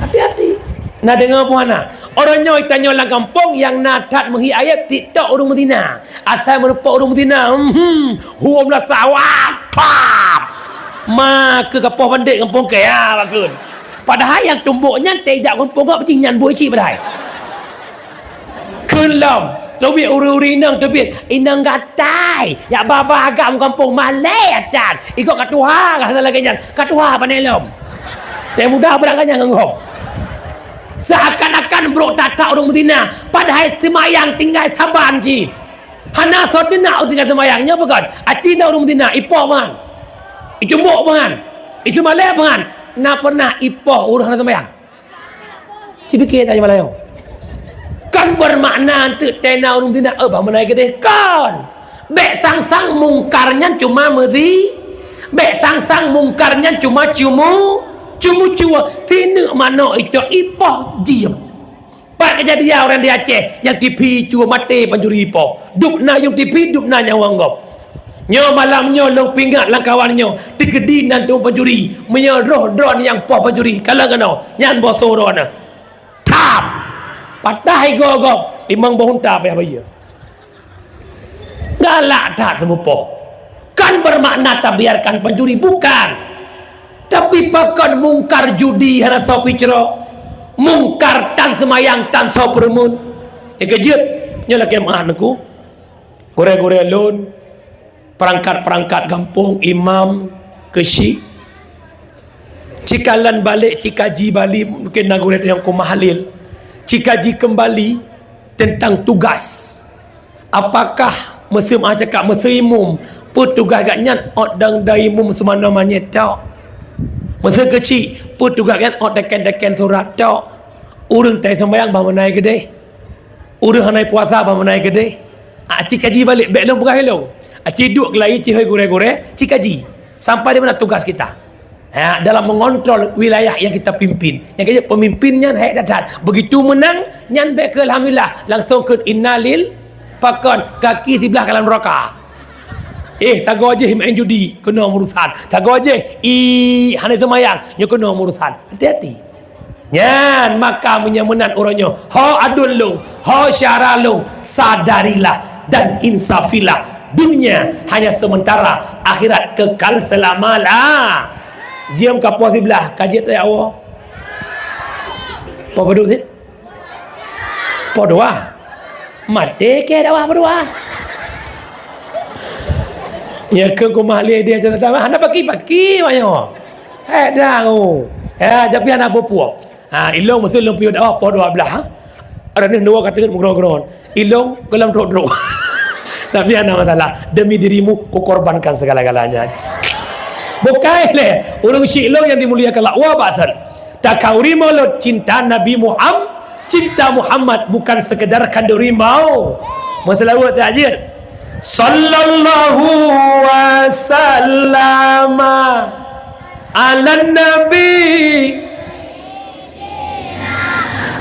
Hati-hati. Na deungoe peue hana? Uroe nyoe tanyoe lam gampông nyang na that meuhi ayeb TikTok ureuëng meuzina. Asai meurumpok ureuëng meuzina, mhm, huom lah sawah, pap. Ma keu kapoh bandek gampông kaya bakun. Padahai nyang tumbok nyan teuijak gampông gop jih nyan buet cit padahai. Kheun lom, teubiet ureuëng-ureuëng inong teubiet, inong gatai, yak ba-ba agam gampông malée atan. Igoe ka tuha ka hana lagée nyan, ka tuha pane lom. Teuh mudah beurangkat nyan ngon gop. Seakan-akan brok that-that ureuëng meuzina, padahai seumayang tinggai saban cit. Hana soe teunak ureuëng ka seumayang nyoe bukan? Aci na ureuëng teunak ipoh ban. Icumbok ban. Isumaleh ban. Na pernah ipoh ureuëng hana seumayang? Cipike tanya malam. Kan bermakna untuk tena ureuëng teunak eh bah meunai keudeh kon. Bek sang-sang mungkar nyan cuma meusi. Bek sang-sang mungkar nyan cuma cumu, cumu cua. Tineuk manok icok ipoh jiem. Pat kejadian orang di Aceh nyang tipi cua maté pancuri ipoh. Dubna nyang tipi, dubna nyang wanggop. Nyoe malam nyoe lôn pingat lam kawan nyoe, teukeudi nan tueng pancuri, meunyoe roh droe nyang poh pancuri, kalon keunoe, nyan boh soroe na. Thap! Patah igoe gob, limong boh unta payah bayeue. Galak that seumupoh. Kan bermakna tabiarkan pencuri, bukan. Tapi pakon mungkar judi hana soe picro, mungkar tan seumayang tan soe peureumeun. Nyang keujeuet, nyoe lakée meu'ah neuku. Gurée-gurée lôn, peurangkat-peurangkat gampông, imam, keuchik. Cikalon balek, cikaji bali, mungkin na gurée nyang ku mahlil. Cikaji keumbali teuntang tugas. Apakah meuseu meu'ah cakap meuseu imum, peue tugaih gobnyan ôt dang dai imum seumana manyét tok? Meuseu keuchik, peue tugaih gobnyan ôt dakén-dakén surat tok? Ureuëng tai seumayang bah meunai keudeh? Ureuëng hana puasa bah meunai keudeh? Aci kaji balek, bék lôn peugah ilong. Aci duek keulayi cihôi gurée-gurée, ci kaji. Sampai di mana tugas kita? Ha, dalam mengontrol wilayah yang kita pimpin. Nyang keuh pemimpin nyan hék that-that. Begitu menang, nyan bék keu alhamdulillah, langsung keu innalil pakon kaki siblah kalam neraka. Eh, sagoe jih main judi, keunoe urusan. Sagoe jih, i hana seumayang, nyoe keunoe urusan. Hati-hati. Nyan maka meunyoe meunan uroe nyoe, ho aduen lôn, ho syara lôn, sadarilah dan insafilah. Dunia hanya sementara, akhirat kekal selama-la. Jeuem ka poh siblah, ka jeuet ya Allah. Poh padum sit? Poh dua. Maté keu dakwah poh dua. Ya keu kumah lé dia cerita hana paki-paki banyak. Eh dah. Ya tapi anak buah. Ha, ilong meuseue lôn piôh dakwah poh dua blaih, ha? Ada nih dua kata meugroe-groe. Ilong gohlom trok-trok. Tapi hana masalah. Demi dirimu, kukorbankan segala-galanya. Bukai lé, ureuëng syik lôn nyang dimuliakan Allah. Wa ba'san. Takauri mulut cinta Nabi Muhammad. Cinta Muhammad bukan sekedar kanduri mau. Meuseulaweuet tajid. Sallallahu wasallama ala nabi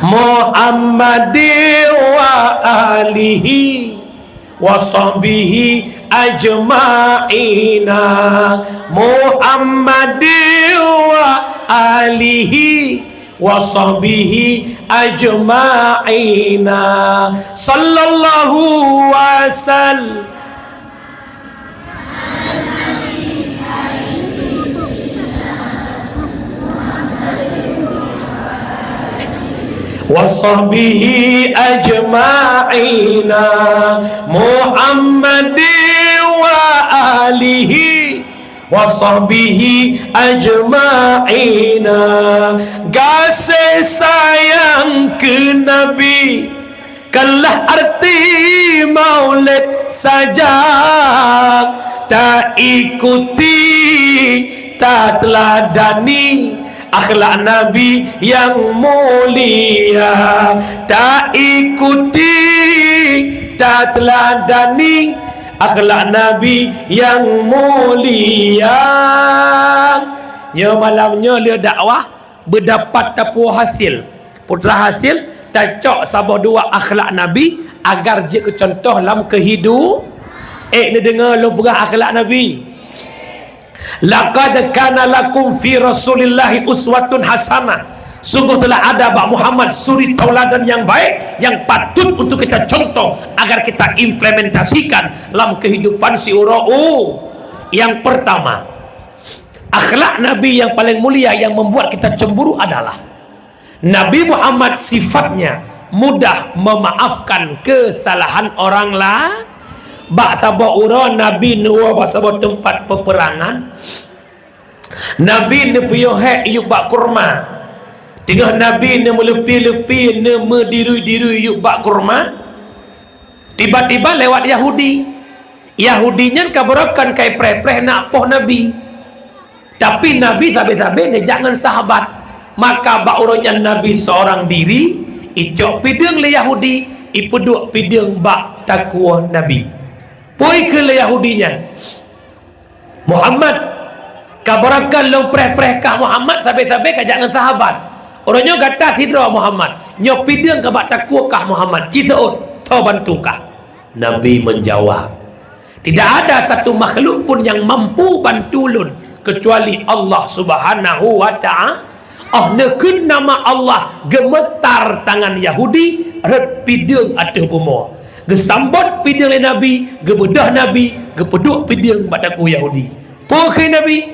Muhammadi wa alihi wa sahbihi ajma'ina. Muhammadi wa alihi wa sahbihi ajma'ina. Sallallahu wasallam. Wa sahbihi ajma'ina. Muhammadi wa alihi wa sahbihi ajma'ina. Gaséh sayang keu Nabi, kalah arti maulid saja, taikuti, tateuladani akhlak Nabi nyang mulia, taikuti, tateuladani akhlak Nabi nyang mulia. Nyoe malam nyoe lé dakwah beudapat tapuwoe hasil. Putra hasil, tacok saboh dua akhlak Nabi agar jeuet keu contoh lam keuhidu-, eh, neudeungoe lôn peugah akhlak Nabi. Laqad kana lakum fi Rasulillahi uswatun hasanah. Sungguh telah ada bak Muhammad suri tauladan yang baik, yang patut untuk kita contoh agar kita implementasikan lam kehidupan siuroe u-, yang pertama, akhlak Nabi yang paling mulia yang membuat kita cemburu adalah Nabi Muhammad sifatnya mudah memaafkan kesalahan orang la-, bak saboh uroe Nabi neuwoe bak saboh teumpat peperangan. Nabi neupiôh hék yup bak kurma. Teungoh Nabi neumeuleupi-leupi, neumeudirui-dirui yup bak kurma, Tiba-tiba lewat Yahudi. Yahudi nyan ka beureukan kai preh-preh nak poh Nabi. Tapi Nabi sabe-sabe neujak ngon sahabat. Maka bak uroe nyan Nabi seorang diri, icok pideueng lé Yahudi, ipeuduek pideueng bak takue Nabi. Peue kheun lé Yahudi nyan, "Muhammad, ka beureukan lôn preh-preh kah Muhammad, sabe-sabe ka jak ngon sahabat. Uroe nyoe gata sidroe Muhammad, nyoe pideueng ka bak takue kah Muhammad, ci seuôt, soe bantu kah?" Nabi menjawab, "Tidak ada satu makhluk pun yang mampu bantu lôn kecuali Allah Subhanahu wa Ta'ala." Oh neukheun nama Allah, geumeutar tangan Yahudi, rhot pideueng ateueh bumoe. Geusambot pideueng lé Nabi, geubeudôh Nabi, geupeuduek pideueng bak takue Yahudi. Peue kheun Nabi,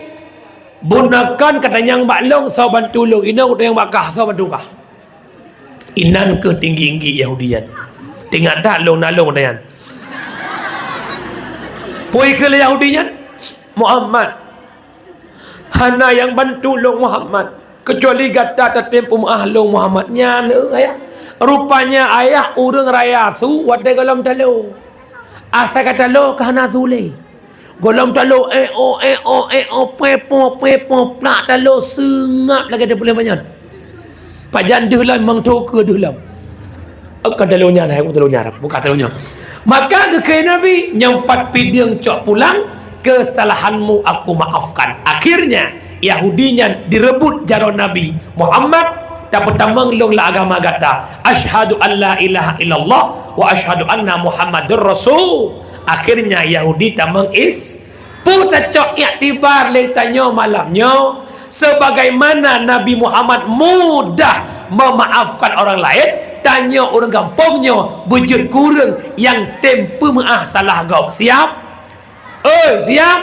"Bunoe kon ka tanyong bak lôn soe bantu lôn, inoe tanyong bak kah soe bantu kah." Inan keuh tinggi-tinggi Yahudi nyan. Teuingat that lôn na lôn nyan. Peue kheun lé Yahudi nyan, "Muhammad, hana nyang bantu lôn Muhammad, keucuali gata tatem peumeu'ah lôn Muhammad." Nyan, eh, ayah. Rupanya ayah ureueng raya su watée gohlom talo. Asai ka talo ka hana su lé. Gohlom talo, eh, oh, eh, oh, eh, oh, pue, pue, pue, pue, plak talo seungab lagée teupeuleueh manyot. Pajan deuh lom, memang tho keu deuh lom. Bukan talo nyan, hai, bukan talo nyan, bukan talo nyan. Maka geukheun Nabi, "Nyang pat pideueng cok pulang, kesalahanmu aku maafkan." Akhirnya, Yahudi nyan direubot jaroe Nabi Muhammad, tapeutamong lôn lam agama gata. "Asyhadu an la ilaha illallah wa asyhadu anna Muhammadur Rasul." Akhirnya Yahudi tamong is-, Peue tacok iktibar lé tanyoe malam nyoe, sebagaimana Nabi Muhammad mudah memaafkan orang laén, tanyoe ureuëng gampông nyoe beujeuet kureueng nyang tem peumeu'ah salah gob. Siap? Oi, siap?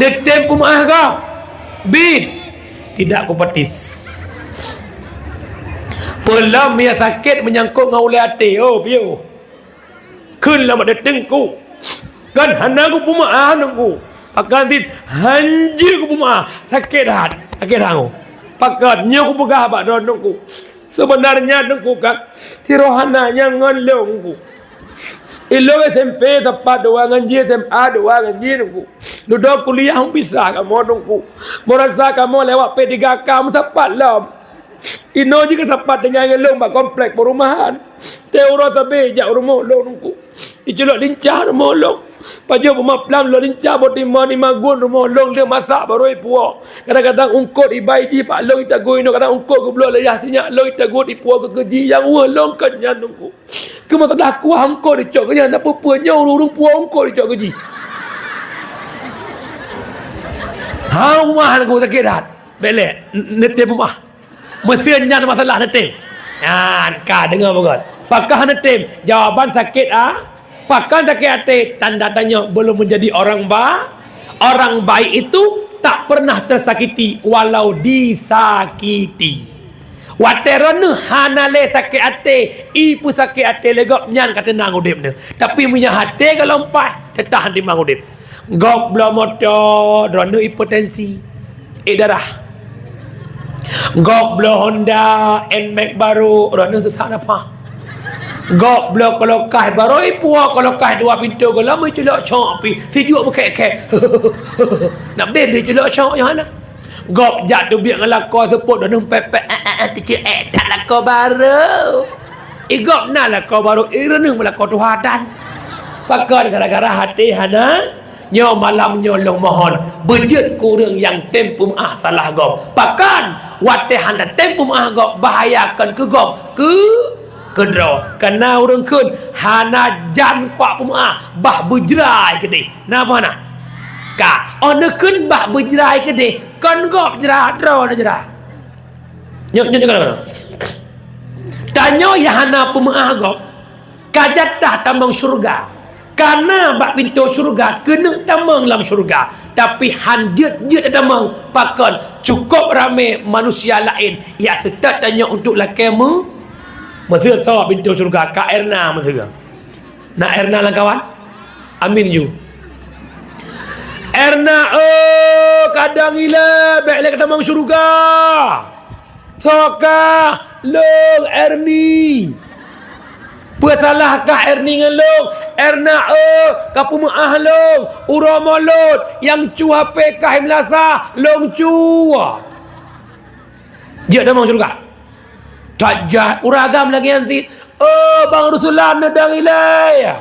Neutem peumeu'ah gob? Bit. Tidak kupetis. Peulom nyang sakét meunyangkot ngon ulée até. Oh, piôh. Kheun lam até teungku, kan hana kupeumeu'ah Teungku. Pakon cit hanjeuet kupeumeu'ah, sakét that, sakét that. Pakon nyoe kupeugah bak droeneuh Teungku. Seubeunarnya Teungku kan, sidroe hana nyang ngon lôn Teungku. Ilôn S M P sapat dua ngon jih, S M A dua ngon jih Teungku. Dudoe kuliah hom pisah kamoe Teungku. Meurasa kamoe lewat P tiga K meusapat lom. Inoe jih ka sapat tinggai ngon lôn bak komplek perumahan. Teuh uroe sabe jak rumoh lôn Teungku. Iculok lincah rumoh lôn. Pajoh peumat plam lôn lincah boh timah lima gun rumoh lôn lheueh masak barô ipuwoe. Kadang-kadang eungkôt iba ijih bak lôn itagun inoe, kadang eungkôt geubloe lé yah sinyak lôn itagun ipuwoe keu keujih nyang weueh lôn kon nyan Teungku. Keu masalah kuah eungkôt icok keujih, na peue-peue nyoe ureuëng-ureuëng puwoe eungkôt icok keujih. Ha, rumoh Teungku sakét that. Bék lé, n-, neutem peumeu'ah. Meuseu nyan masalah neutem. Nyan, ka deungoe beugöt. Pakon neutem? Jawaban sakét a-, pakon sakét até? Tanda tanyoe belum menjadi orang ba-, orang baik itu tak pernah tersakiti walau disakiti. Watée droeneuh hana lé sakét até, ipeusakét até lé gob, nyan ka teunang udeb neuh. Tapi meunyoe até gohlom paih, teutahan timang udeb. Gob bloe moto, droeneuh hipertensi, ék darah. Gob bloe Honda Nmax barô, droeneuh seusak nafah. Gob bloe kulkas barô ipuwoe, kulkas dua pintoe gohlom iculok cok pih, sijuek meukhek-khek. Nak beude lé culok cok nyoe hana. Gob jak teubiet ngon lakoe seupôt, droeneuh pépét, eh, eh, eh, teuceuek that lakoe barô. I gob na lakoe barô, i droeneuh meulakoe tuha tan. Pakon? Gara-gara até hana. Nyoe malam nyoe lôn mohon, beujeuet kureueng nyang tem peumeu'ah salah gob. Pakon? Watée hana tem peumeu'ah gob, bahaya kon keu gob, keu, keudroe. Kana ureuëng kheun hana jan kuak peumeu'ah, bah beujrai keudeh. Na bah na? Ka, oh neukheun bah beujrai keudeh, kon gob jra, droe na jra. Nyoe, nyoe, nyoe, nyoe. Tanyoe nyang hana peumeu'ah gob, ka jatah tamong syeuruga. Kana bak pintoe syeuruga keuneuk tamong lam syeuruga, tapi han jeuet-jeuet tamong. Pakon? Cukôp ramé manusia laén nyang seutôt tanyoe untuk lakée meu-, meuseu soe pintoe syeuruga, Kak Erna meuseu. Na Erna lam kawan? Amin ju. Erna, oh, kadang ilée, bék lé ka tamong syeuruga. Soe kah? Lôn, Erni. Peusalah kah Erni ngon lôn, Erna, eh, ka peumeu'ah lôn, uroe Molot, nyang cu H P kah i meulasah, lôn cu. Jeuet tamong syeuruga. That jai, ureueng agam lagèe nyan cit. Oh, Bang Ruslan neudong ilèe.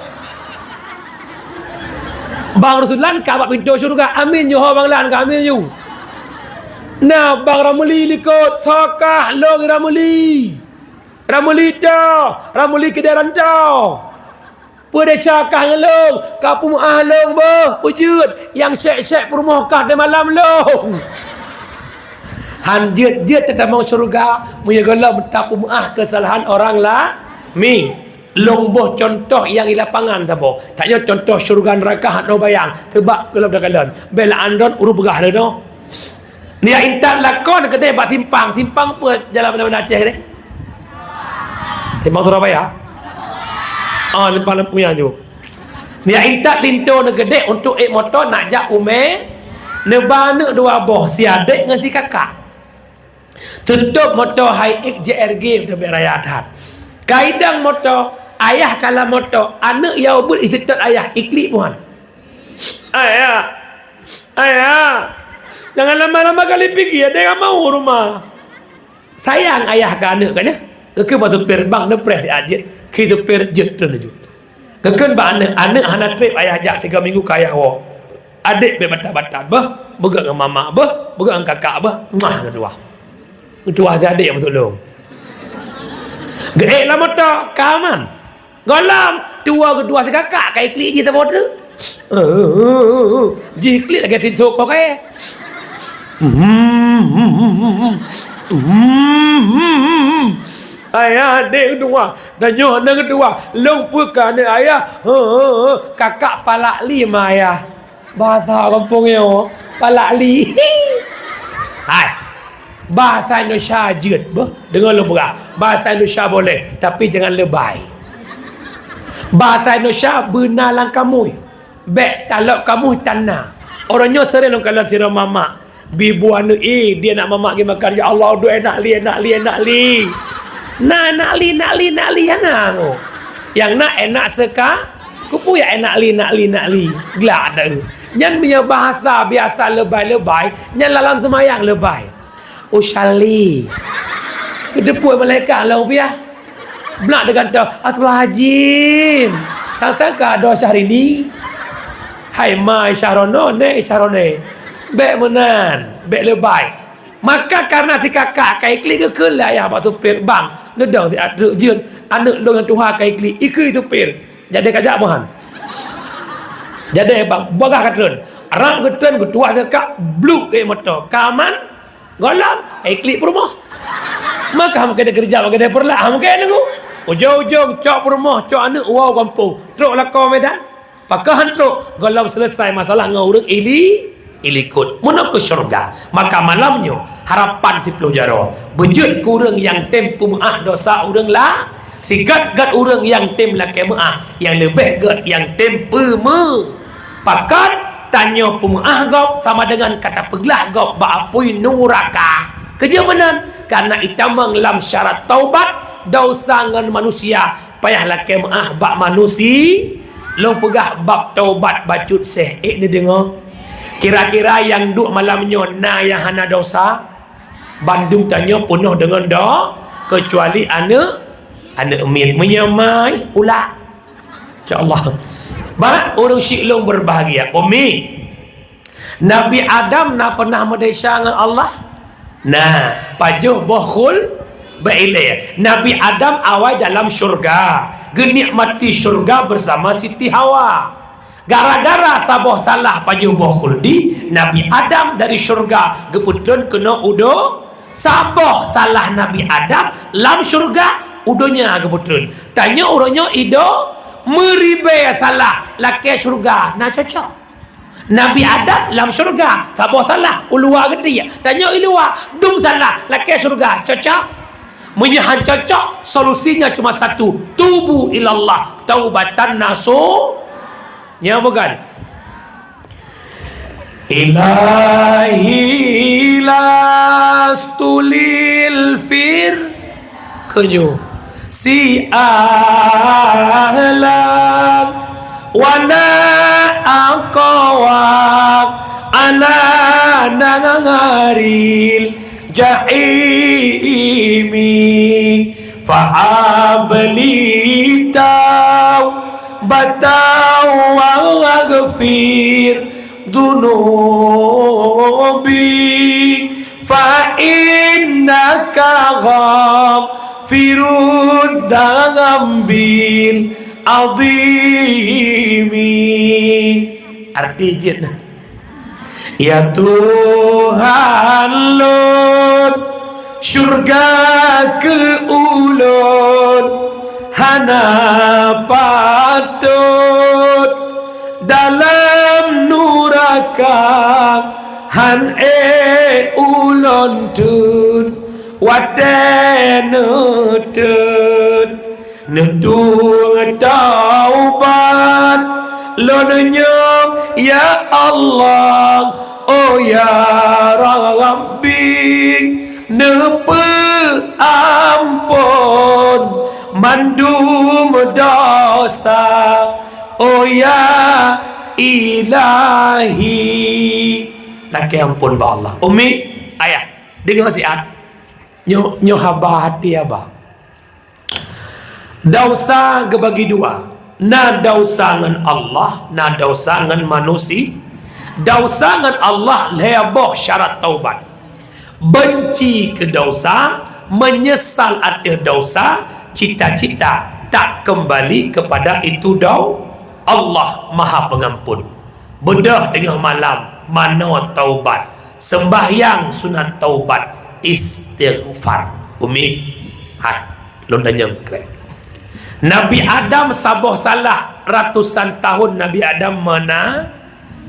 Bang Ruslan ka bak pintoe syeuruga. Amin ju ho Bang Lan, ka amin ju. Na Bang Ramli likot, soe kah lôn Ramli. Ramli toh, Ramli keudè rantau. Peue desya kah ngon lôn, ka peumeu'ah lôn beuh, peue jeuet, nyang sèk-sèk peurumoh kah di malam lôn. Han jeuet-jeuet tatamong syeuruga, meunyoe gohlom tapeumeu'ah keusalahan orang la-, mi. Lôn boh cuntoh nyang di lapangan saboh. Tanyoe cuntoh syeuruga neuraka han tabayang. Seubab gohlom takalon. Bèk lôn andon ureueng peugah lé noh. Neujak intat lakoe neuh keudeh bak simpang. Simpang peue jalan Banda Aceh keudeh? Simpang Surabaya? Oh, simpang Lampuya ju. Neujak intat linto neuh keudeh untuk ék moto nak jak u mé, neuba aneuk dua boh, si adék ngon si kakak. Teutôp moto Hilux J R G, moto bèk raya that. Ka idong moto, ayah ka lam moto, aneuk nyang ubit iseutôt ayah, iklik buhan. Ayah, ayah, jangan lama-lama kali pigi, ada yang mau rumah. Sayang ayah keu aneuk kan, ya? Keu bak supir bang neupreh siat jeuet, khi supir jeuet treun laju. Geukheun bak aneuk, aneuk hana trép ayah jak tiga minggu ka ayah woe. Adék bèk batat-batat beuh, beugèt ngon mamak beuh, beugèt ngon kakak beuh, mah geutuah. Geutuah si adék nyang beutulông. Geuék lam moto, ka aman. Gohlom, tuwoe geutuah si kakak, ka iklik jih saboh treuk. Jih iklik lagèe tinso kokai. Ayah, adék geutuah. Dan nyoe aneuk geutuah. Lôn peue ka aneuk ayah. Kakak palak li ma ayah. Bahasa gampông nyoe, palak li. Hai. Bahasa Indonesia jeuet beuh. Deungö lôn peugah. Bahasa Indonesia boleh, tapi jangan lebay. Bahasa Indonesia beuna lam kamus. Bèk talok kamus tan na. Uroe nyoe sering lôn kalon sidroe mamak. Bi bu aneuk, eh, di aneuk mamak geumakan, "Ya Allah, duek aneuk li, aneuk li, aneuk li." Na aneuk li, aneuk li, aneuk li, hana ngo. Nyang na aneuk seuka, kupeue ya aneuk li, aneuk li, aneuk li. Glak dah. Nyan meunyoe bahasa biasa lebai-lebai, nyan lam seumayang lebai. Usyali. Geuteupeue malaikat lam rupiah. Blak teugantoe, "Astagfirullahalazim." Sang-sang ka adoe Syahrini. Hai ma Syahrono, nèk Syahrono. Bèk meunan, bèk lebai. Maka karena si kakak ka iklik geukheun lé ayah bak supir, "Bang, neudong siat treuk jeuet, aneuk lôn nyang tuha ka iklik, ikheun supir." Jadi kajak bohan. Jadi bang, bagah ka treun. Rab geutreun geutuah si kakak, bluk ék moto. Ka aman? Gohlom, eh, klik peurumoh. Maka ham keuneuk keureuja bak keudè Peureulak, ham keuneuk nunggu. Ujong-ujong cok peurumoh, cok aneuk woe gampông. Trok lakoe Medan. Pakon han trok, gohlom seuleusai masalah ngon ureueng ili, ilikot. Meunoe keu syeuruga. Maka malam nyoe, harapan siplôh jaroe. Beujeuet keu ureueng nyang tem peumeu'ah dosa ureueng la, sigat-gat ureueng nyang tem lakèe meu'ah, nyang leubeh gèt nyang tem peumeu-, Pakon tanyoe peumeu'ah gob sama deungon ka tapeuglah gob bak apui nuraka. Keujeuet meunan, kareuna itamong lam syarat taubat, dosa ngon manusia, payah lakèe meu'ah bak manusi-, lôn peugah bab taubat bacut seh, ék neudeungoe. Kira-kira nyang duek malam nyoe na nyang hana dosa? Bandum tanyoe peunoh deungon do-, keucuali aneuk, aneuk miet. Meunyoe mai, ulak. Insya Allah. Bah, ureueng syik lôn berbahagia. Umi, Nabi Adam na pernah meudesya ngon Allah? Nah, pajoh boh khul-, bak ilée. Nabi Adam awai dalam syurga, geunikmati syurga bersama Siti Hawa. Gara-gara saboh salah pajoh boh khuldi, Nabi Adam dari syurga geupeutreun keunoe u do-, saboh salah Nabi Adam lam syurga u donya geupeutreun. Tanyoe uroe nyoe ido meuribée salah lakée syurga na cocok. Nabi Adam lam syurga saboh salah u luwa geutiek. Tanyoe i luwa dum salah lakée syurga cocok. Meunyoe han cocok, solusinya cuma satu, tubu ilallah taubatan nasu-, Nyan bukan. Ilahi lastulil fir. Keunyu. Si ahlan wa la aqwa ala naril jahimi. Fahab li taubatan waghfir dzunubi, fa innaka ghafirud dzambil azimi. Arti jeuet na. Ya Tuhan lôn, syurga keu ulôn hana patot, dalam nuraka han ék ulôn thôn watée neutot. Neutueng taubat lôn nyoe, ya Allah, oh ya Rabbi, neupeuampon mandum dosa, oh ya Ilahi. Lakée ampon bak Allah. Umi, ayah, deungoe siat. Nyoe, nyoe haba até haba. Desya geubagi dua. Na desya ngon Allah, na desya ngon manusia. Desya ngon Allah lhée boh syarat taubat. Benci keu desya, meunyeusal ateueh desya, cita-cita tak keumbali keupada itu dau-, Allah Maha Peungampon. Beudôh teungoh malam, manoe taubat, seumbahyang sunat taubat, istighfar. Umi, hai, lôn tanyong krek. Nabi Adam saboh salah, ratusan tahun Nabi Adam meuna-,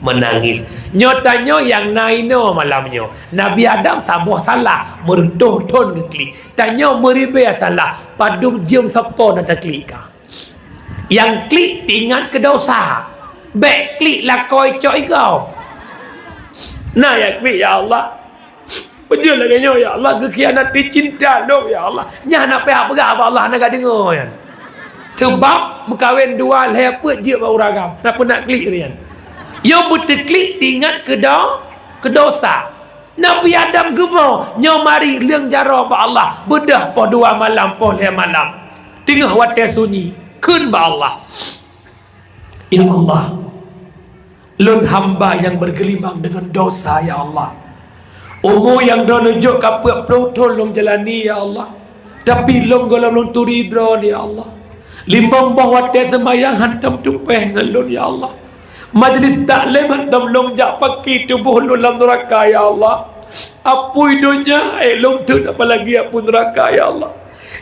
meunangis. Nyoe tanyoe nyang na inoe malam nyoe. Nabi Adam saboh salah, meureutoh thon geuklik. Tanyoe meuribée salah, padum jeuem sapo na taklik ka. Nyang klik teuingat keu desya. Bék klik lakoe cok igoe. Na nyang klik, ya Allah. Peujeuet lagée nyoe, ya Allah, geukhianati cinta lôn, ya Allah. Nyan hana payah peugah bak Allah, hana ka deungoe nyan. Seubab meukawen dua lhée peuet jeuet bak ureueng agam, na peunak klik nyan. Nyoe beuteuklik teuingat keu do-, keu desya. Nabi Adam geumoe, nyoe mari leueng jaroe bak Allah, beudôh poh dua malam, poh lhée malam. Teungoh watée sunyi, kheun bak Allah, "Ya Allah, lôn hamba nyang beugeulimang deungon desya, ya Allah. Umu nyang droeneuh jok ka peuet ploh thon lôn jalani, ya Allah. Tapi lôn gohlom lôn turi Droeneuh, ya Allah. Limong boh watée seumayang hantom teupéh ngon lôn, ya Allah. Majlis taklim hantom lôn jak paki tuboh lôn lam nuraka, ya Allah. Apui donya ék lôn thon, apalagi apui nuraka, ya Allah.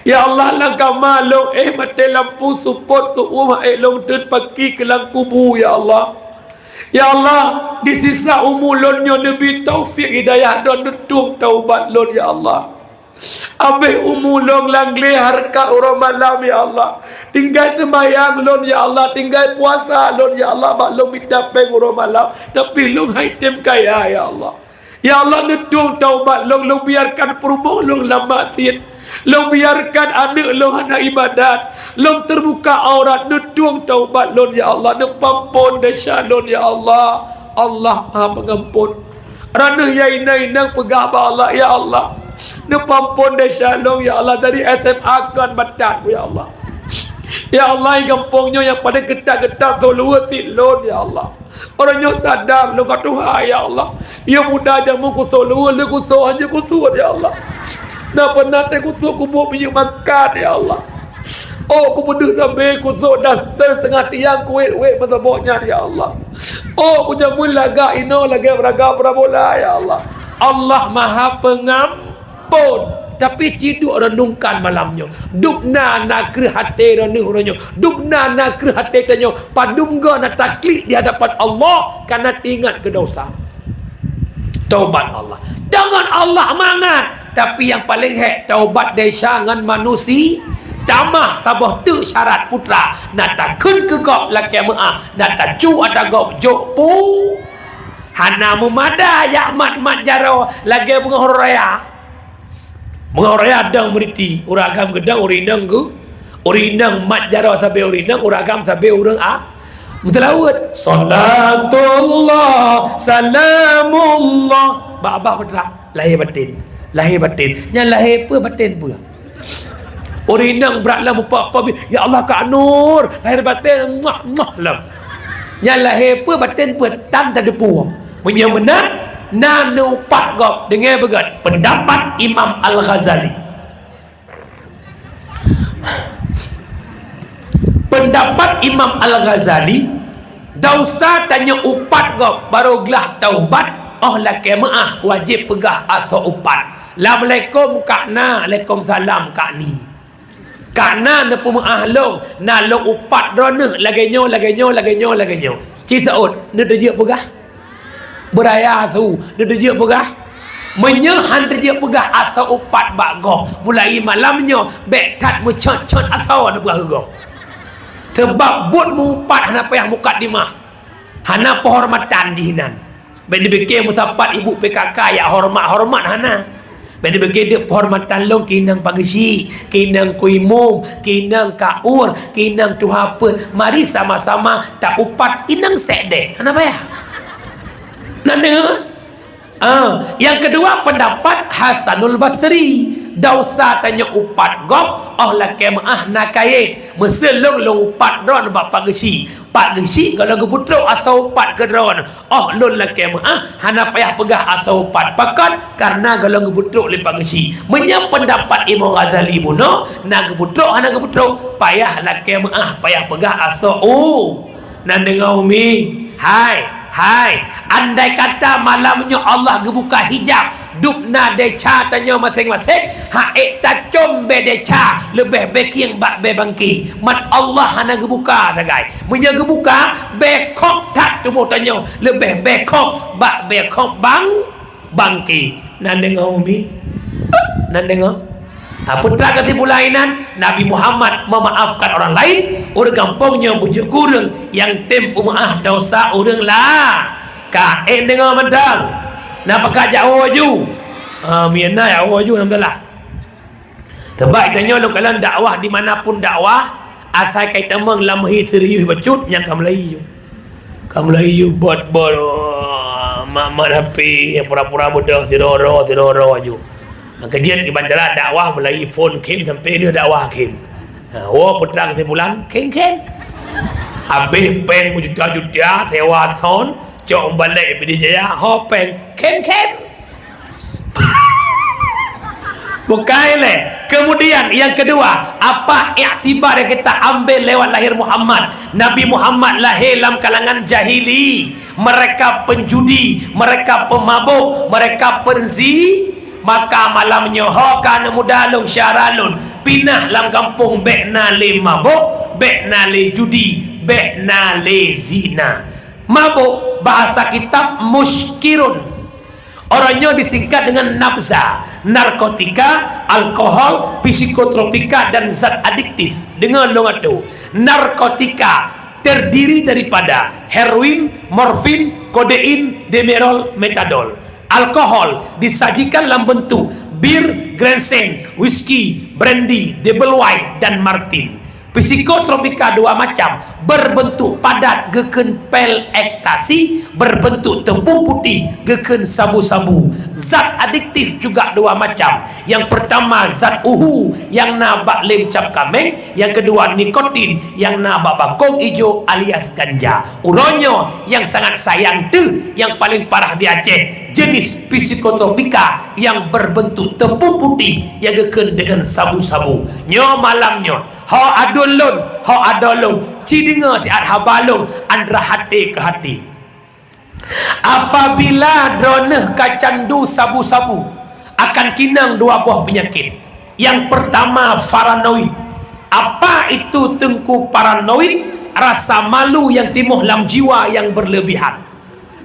Ya Allah, lam kama lôn éh maté lampu seupôt seuuem ék lôn thon paki keu lam kubu, ya Allah. Ya Allah, di sisa umu lôn nyoe neubri taufik hidayah droeneuh neutueng taubat lôn, ya Allah. Abéh umu lôn lam glé hareukat uroe malam, ya Allah. Tinggai seumayang lôn, ya Allah. Tinggai puasa lôn, ya Allah, bak lôn mita péng uroe malam. Tapi lôn han tém kaya, ya Allah. Ya Allah, neutueng taubat lôn, lôn biarkan peurumoh lôn lam maksiet. Lôn biarkan aneuëk lôn hana ibadat. Lôn teubuka aurat, neutueng taubat lôn, ya Allah. Neupeuampon desya lôn, ya Allah. Allah Maha Peungampon. Droeneuh nyang inong-inong peugah bak Allah, "Ya Allah, neupeuampon desya lôn, ya Allah, dari S M A kon batat, ya Allah." Ya Allah, di gampông nyoe nyang paleng keutat-keutat suluwe sit lôn, ya Allah. Uroe nyoe sadar lôn ka tuha, ya Allah. Yôh muda jameun kusok luwe, lheueh kusok hanjeuet kusut, ya Allah. Na peureunah teuh kusok kuboh minyeuk mangkat, ya Allah. Oh, kupeudeuh sabé kusok daster siteungoh tiang kuwét-wét meusaboh nyan, ya Allah. Oh, kujameun lagak inoe lagée beuraga bola, ya Allah. Allah Maha Peungampon. Tapi ci duek renungkan malam nyoe. Dubna na kreueh até droeneuh uroe nyoe. Dubna na kreueh até tanyoe. Padum goe na taklik di hadapan Allah, kana teuingat keu desya. Taubat Allah. Deungon Allah mangat, tapi nyang paleng hék taubat desya ngon manusia. Tamah saboh teuk syarat putra, na takheun keu gob lakée meuáh, na tacu ata gob jok pu. Hana meumada jak mat-mat jaroe lagée beungoh raya. Beungoh raya dong meuriti, ureuëng agam geudong, ureuëng inong geu-, Ureueng inong mat jaroe sabe ureueng inong, ureueng agam sabe ureueng a-, meuseulaweuet. Salatullah, salamullah. Bak babah putra, lahé baten. Lahé baten. Nyan lahé peue, baten peue? Ureueng inong brat lom mupak-pak, "Ya Allah, Kak Nur, lahé baten, muah, muah," lom. Nyan lahé peue, baten peue, tan teudepu. Meunyoe meunan, na neuupat gob. Deungö beugöt, peundapat Imam Al-Ghazali. Peundapat Imam Al-Ghazali, desya tanyoe upat gob barô glah taubat, óh lakée meuáh wajéb peugah asoe upat. Assalamualaikum Kak Na, alaikumsalam Kak Ni. Kak Na neupeumeuáh lôn, na lôn upat droeneuh lagée nyoe, lagée nyoe, lagée nyoe, lagée nyoe. Ci seuôt, neuteujeuet peugah? Beuraya su, neuteujeuet peugah? Meunyoe han teujeuet peugah asoe upat bak gob, mulai malam nyoe bék that meucot-cot asoe neupeugah keu gob. Sabab buet meu-upat hana payah mukadimah, hana peuhormatan jih nan. Bék neupiké meusapat ibu P K K jak horeumat-horeumat, hana. Bék neupiké deuek peuhormatan lôn keu inong Pak Geuchik, keu inong Ku Imum, keu inong Kak Ur, keu inong tuha peuet. Mari sama-sama taupat inong sekdeh. Hana payah. Na deungoe? Ah, nyang keudua, peundapat Hasanul Basri. Desya tanyoe upat gob, óh lakée meuáh na kayém. Meuseu lôn, lôn upat droeneuh bak Pak Geuchik. Pak Geuchik gohlom geupeutrok asoe upat keu droeneuh. Óh lôn lakée meuáh, hana payah peugah asoe upat. Pakon? Kareuna gohlom geupeutrok lé Pak Geuchik. Meunyoe peundapat Imam Ghazali bunoe, na geupeutrok hana geupeutrok, payah lakée meuáh, payah peugah asoe u-, na deungoe Umi? Hai, hai, andai kata malam nyoe Allah geubuka hijab, dub na desya tanyoe maséng-maséng, han ék tacöm bée desya, leubeh bée khieng bak bée bangké. Man Allah hana geubuka sagai. Meunyoe geubuka, bée khok that tuboh tanyoe, leubeh bée khok bak bée khok bang-, bangké. Na deungoe Umi? Na deungoe? Ha, peue teuma keusimpulan inan, Nabi Muhammad meumaafkan orang lain, ureuëng gampông nyoe beujeuet keu ureuëng nyang tem peumeuáh desya ureuëng la-, ka ék deungoe mantong. Na pakat jak woe ju? Ha, meunyoe na jak woe ju, alhamdulillah. Sabab tanyoe lôn kalon dakwah di mana pun dakwah, asai ka itamong lam hi serius bacut nyang ka mulai ju. Ka mulai ju bot-bot, oh, mat-mat H P, pura-pura beudôh sidroe-droe, sidroe-droe ju. Maka jeuet kiban cara dakwah mulai phon khém sampai lheueh dakwah khém. Ha, woe peue teuma keusimpulan, khém-khém. Habéh péng meujuta-juta, sewa sound, cok mubalek Pidie Jaya, ho péng, khém-khém. Bukai lé. Kemudian yang kedua, apa iktibar yang kita ambil lewat lahir Muhammad? Nabi Muhammad lahé lam kalangan jahili. Mereka penjudi, mereka pemabuk, mereka penzi-, maka malam nyoe ho ka aneuk muda lôn, syedara lôn, pinah lam gampông bék na lé mabuk, bék na lé judi, bék na lé zina. Mabuk, bahasa kitab muskirun. Orang nyoe disingkat dengan nabza, narkotika, alkohol, psikotropika, dan zat adiktif. Deungoe lôn atoe. Narkotika terdiri daripada heroin, morfin, kodein, demerol, metadol. Alkohol disajikan dalam bentuk bir, Grandstand, whisky, brandy, double wine, dan Martin. Psikotropika dua macam, berbentuk padat geukheun pil ekstasi, berbentuk tepung putih geukheun sabu-sabu. Zat adiktif juga dua macam. Yang pertama zat uhu nyang na bak lem cap kaméng, yang kedua nikotin nyang na bak bakong ijo alias ganja. Uroe nyoe nyang sangat sayang teuh nyang paling parah di Aceh, jenis psikotropika yang berbentuk tepung putih yang geukheun dengan sabu-sabu. Nyoe malam nyoe, ho aduen lôn, ho adoe lôn, ci deungoe siat haba lôn, andra haté keu haté. Apabila droeneuh ka candu sabu-sabu, akan kinong dua boh peunyakét. Yang pertama, paranoid. Apa itu, Teungku, paranoid? Rasa malu yang timoh lam jiwa yang berlebihan.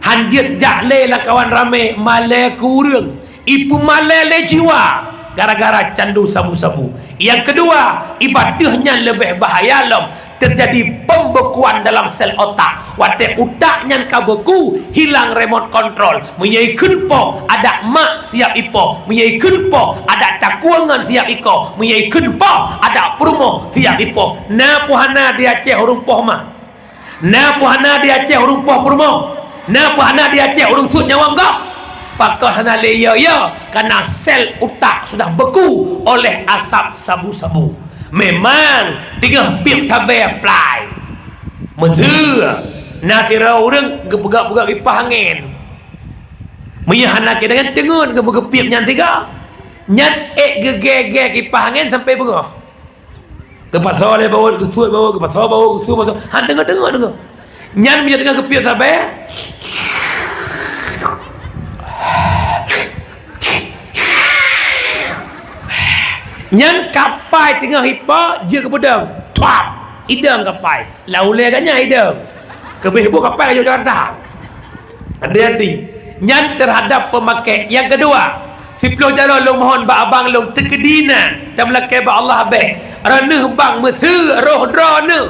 Han jeuet jak lé lam kawan ramé, malée keu ureuëng. Ipeumalée lé jiwa gara-gara candu sabu-sabu. Yang kedua, iba teuh nyan leubeh bahaya lom, terjadi pembekuan dalam sel otak. Watée utak nyan ka beku, hilang remote control. Meunyoe ikheun po, adak mak siap ipo. Meunyoe ikheun po, adak takot Peue ngon siab iko, meunyoe ikheun poh, adak peurumoh siab ipoh. Na peue hana di Aceh ureuëng poh ma? Na peue hana di Aceh ureuëng poh peurumoh? Na peue hana di Aceh ureuëng sut nyawöng gob? Pakon hana lé yo-yo, karena sel utak sudah beku oleh asap sabu-sabu. Memang teungoh piep sabe plai. Meuseu na sidroe ureuëng geupeugah-peugah kipah angén. Meunyoe hana keuneuk teungeut geumeugeupip nyan siga. Nyan ék geugée-gée kipah angén sampoe beungoh. Geupasoe lé baut, geusuet baut, geupasoe baut, geusuet baut. Han teungeut-teungeut deungoe. Nyan meunyoe teungoh geupip sabe, nyan kapai teungoh ipa jeuet geupeudong. Tuap! Idong kapai. Lam ulée gata nyan idong. Keubeh bu kapai ka jok Jakarta. Hati-hati. Nyan terhadap peumakai. Nyang keudua, siploh jaroe lôn mohon bak abang lôn teukeudi na, tameulakée bak Allah abée. Droeneueh bang meuseu roh droeneueh.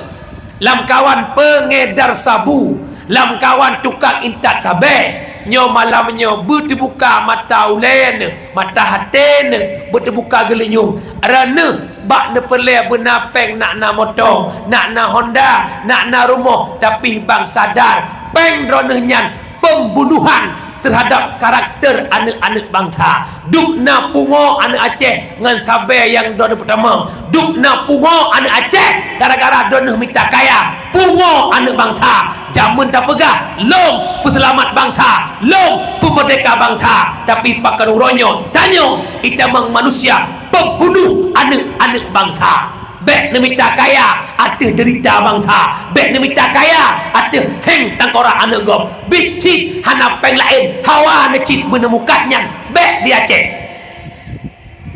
Lamkawan pengedar sabu, lamkawan tukang intat sabe. Nyoe malam nyoe beuteubuka mata ulée neuh, mata até neuh, beuteubuka geulinyueng. Droeneueh bak neupeureulée beuna péng, nak na moto, nak na Honda, nak na rumoh, tapi bang sadar, péng droeneueh nyan pembunuhan terhadap karakter aneuëk-aneuëk bansa. Dub na pungo aneuëk Aceh ngon sabe nyang droeneueh peutamong. Dub na pungo aneuëk Aceh gara-gara droeneueh mita kaya. Pungo aneuëk bansa. Jameun tapeugah, lôn peuseulamat bansa, lôn peumerdeka bansa. Tapi pakon uroe nyoe, tanyoe itamong manusia pembunuh aneuëk-aneuëk bansa. Bék neumita kaya ateueh deurita bansa. Bék neumita kaya ateueh héng tangkorak aneuëk gob. Biet cit hana péng laén, hawa neucit beuneuh mukat nyan. Bék di Aceh.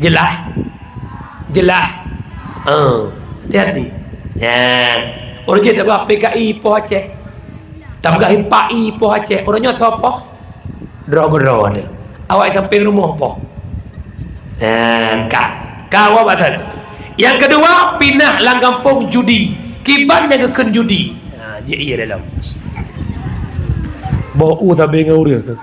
Jeulaih? Jeulaih? Eh, hati-hati. Nyan. Ureuëng jih tapeugah P K I poh Aceh. Tapeugah I P A I poh Aceh. Ureuëng nyoe soe poh? Droe keudroe deh. Awak sampai rumoh poh. Nyan ka. Ka awak batat. Nyang keudua, pinah lam gampông judi. Kiban nyang geukheun judi. Ha, jih iya dalam. Boh u sabe ngon ureuëng.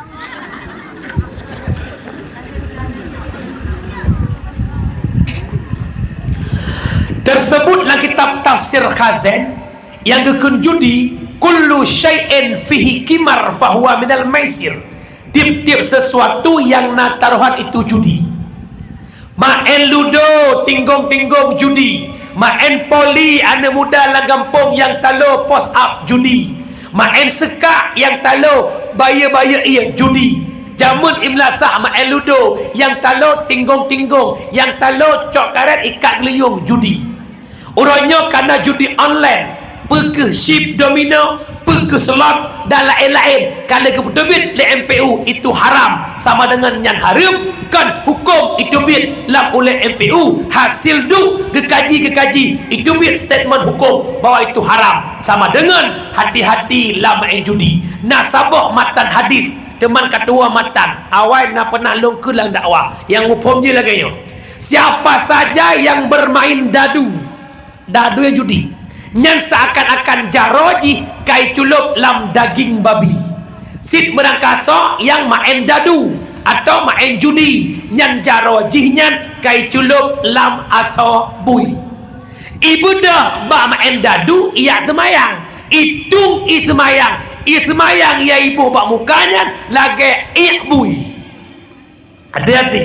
Tersebut lam kitab Tafsir Khazen, nyang geukheun judi, "Kullu syai'in fihi qimar fahuwa minal maisir." Tiep-tiep sesuatu nyang na tarohan itu judi. Maén ludo, tinggong-tinggong judi. Maén poli aneuëk muda lam gampông nyang talo post up judi. Maén seukak nyang talo bayeue-bayeue ié judi. Jameun i meulasah maén ludo nyang talo tinggong-tinggong, nyang talo cok karet ikat geulinyueng judi. Uroe nyoe ka na judi online, peu kheueh chip domino, peu kheueh slot dan laén-laén ka lheueh geupeuteubit lé M P U, itu haram, sama deungon nyan hareuem, kon huköm iteubiet lam ulée M P U, hasil duek geukaji-geukaji, iteubiet statement huköm bahwa itu haram, sama deungon hati-hati lam maén judi. Na saboh matan hadis, teuma ka tuwoe matan, awai na peunah lôn kheun lam dakwah, nyang muphom jih lagée nyoe. Siapa saja yang bermain dadu, dadu nyang judi, nyan seakan-akan jaroe jih ka iculop lam daging babi. Cit meurangkasoe nyang maén dadu atawa maén judi, nyan jaroe jih nyan ka iculop lam asoe bui. Ibeudôh bak maén dadu iyak seumayang, itueng i seumayang, i seumayang nyang iboh bak muka nyan lagée iek bui. Hati-hati.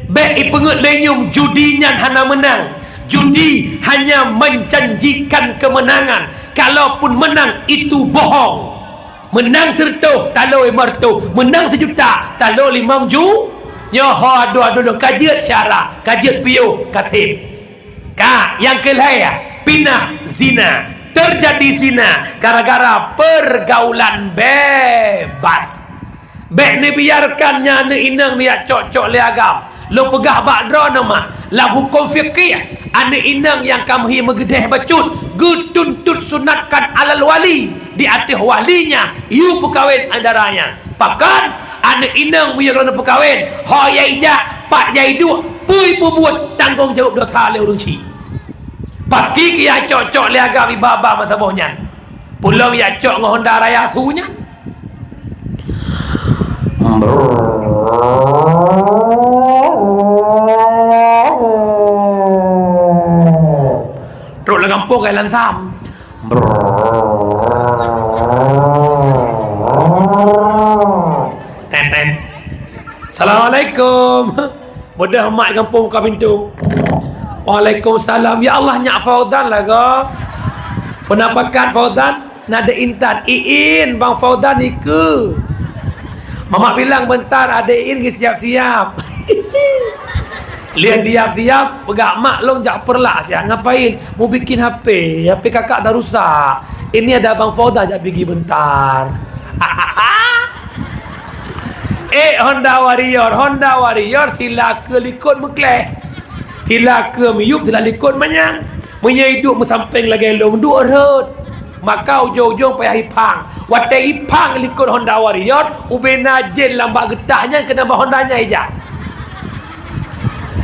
Bék ipeungeut lé nyum judi nyan hana meunang. Judi hanya menjanjikan kemenangan. Kalaupun menang, itu bohong. Meunang seureutôh, talo limong reutôh. Meunang seujuta, talo limong ju-, nyoe ho adoe-adoe lôn ka jeuet syara, ka jeuet piôh, ka seb. Ka, nyang keu lhée, pinah zina. Terjadi zina gara-gara pergaulan bebas. Bék neubiarkan nyan aneuëk inong neujak cok-cok lé agam. Lôn peugah bak droeneuh mak, lam huköm fikih, aneuëk inong nyang ka meuhi meugeudeh bacut geutuntot sunatkan alal wali di ateueh walinya, yue peukawen antara nyan. Pakon? Aneuëk inong meunyoe droeneuh peukawen, ho nyang ijak, pat nyang iduek, peue ipeubuet, tanggong jaweueb dosa lé ureuëng chik. Paki keu nyang cok-cok lé agam iba-ba meusaboh nyan. Peulom nyang cok ngon Honda Raya su nyan. Apa kai lansam? Teten. Assalamualaikum. Mudah mak gampông buka pintu. Waalaikumsalam. Ya Allah, nyak Fauzan lah go. Penampakan Fauzan? Na dek intan, "Iin, Bang Fauzan ikeue." Mamak bilang, "Bentar, adek Iin geusiap-siap." Lheueh siap-siap, peugah, "Mak, lôn jak Peureulak siat." "Ngapain?" "Meubikin H P. H P kakak dah rusak. Ini ada Bang Fauzan, jak pigi bentar." Eh, Honda Warrior, Honda Warrior, sila keue likot meukleh. Sila keue miyueb, sila likot manyang. Meunyoe iduek meusampéng lagée lôn, duek rhot. Maka ujong-ujong payah iphang. Watée iphang likot Honda Warrior, ubena jen lam bak geutah nyan keunan bak Honda nyan ijak.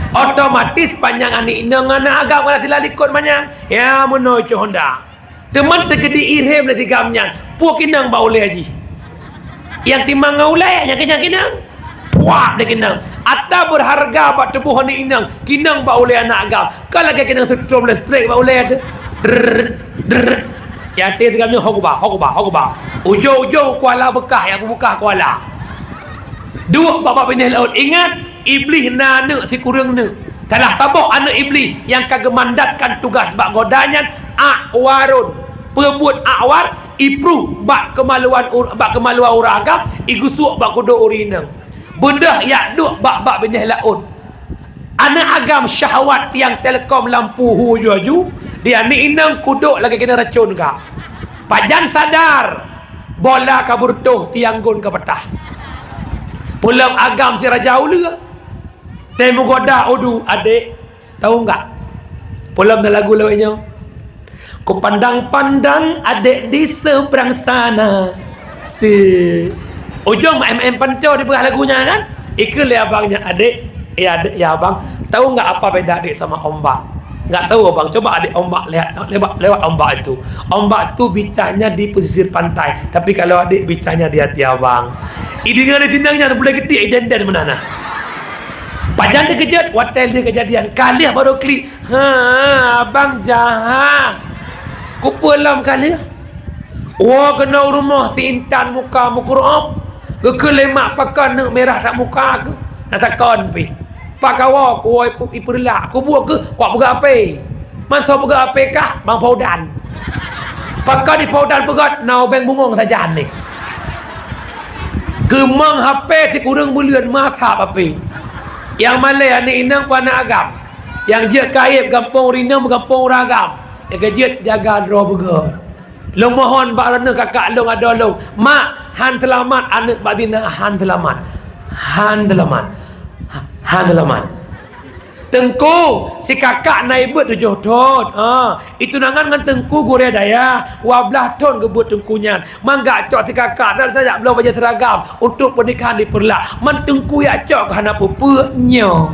Otomatis panyang aneuk inong ngon aneuk agam ka sila likot manyang. Ya meunoe cok Honda. Teuma teukeudi irhem lé si agam nyan, puek inong bak ulée jih. Nyang timang ngon ulée, nyang keunong-keunong. Puap deh keunong. Ata beurharga bak tuboh aneuk inong, keunong bak ulée aneuk agam. Ka lagée keunong seutrom listrik bak ulée teuh. Drrrr, drrrr. Nyang até teuh nyoe, "Ho kuba, ho kuba, ho kuba." Ujong-ujong kuala beukah, nyang beubeukah kuala. Duek bak, bak binéh laôt. Ingat, Iblih na aneuk sikureueng neuk. Salah saboh aneuk Iblih nyang ka geumandatkan tugaih bak goda nyan, Akwarun. Peubuet Akwar, ipruh bak keumaluan ur-, bak keumaluan ureuëng agam, igeusuek bak kudok ureuëng inong. Beudôh jak duek bak, bak binéh laôt. Aneuk agam syahwat nyang teuleukom lam puhu ju-aju, di aneuk inong kudok lagée keuneuk racôn ka. Pajan sadar, bola ka beureutoh, tiang gon ka patah. Peulom agam si raja uleue. Teuh meugoda udu, adek. Tahu enggak? Peulom na lagu lawét nyoe. Kupandang-pandang adek di seberang sana. Si ujong maén-maén panco dipeugah lagu nyan kan? Ikeue lé abang nyan, "Adek, ya adek, ya abang, tahu enggak apa beda adek sama ombak?" "Enggak tahu abang, coba adek ombak lihat lewat, lewat ombak itu." "Ombak itu bicahnya di pesisir pantai, tapi kalau adek bicahnya di hati abang." Ideungoe di tinang nyan, bulée geudiek idenden meunan na. Pajan teukeujot, watée lheueh keujadian, ka lheueh baru klik. Ha, abang jahat. Kupeulom ka lheueh. Woe keunoe rumoh si intan muka meukurop. Geukheun lé mak pakon neuk mirah that muka keuh. Na takon pih. Pakawoe kuwoe ipeurlak. Kubuet keuh kuak peugah apé. Man soe peugah apé kah, Bang Paudan. Pakon di Paudan peugah, na ubeng bungong sajan ni. Keumong H P sikureueng buleuen masa apé. Nyang malée aneuk inong pih aneuk agam. Nyang jeuet kayép gampông rinong gampông ureuëng agam. Nyang keujeuet jaga droe beugét. Lôn mohon bak droeneuh kakak lôn adoe lôn. Mak, han seulamat aneuk bak zina, han seulamat. Han seulamat. Han seulamat. Teungku, si kakak na ibeuet tujoh thon. Ha, itunangan ngon teungku gurée dayah. Dua blaih thon geubeuet teungku nyan. Mangat cok si kakak dan tajak bloe bajée seragam untuk pernikahan di Peureulak. Man teungku jak cok keuh hana peue-peue nyoe.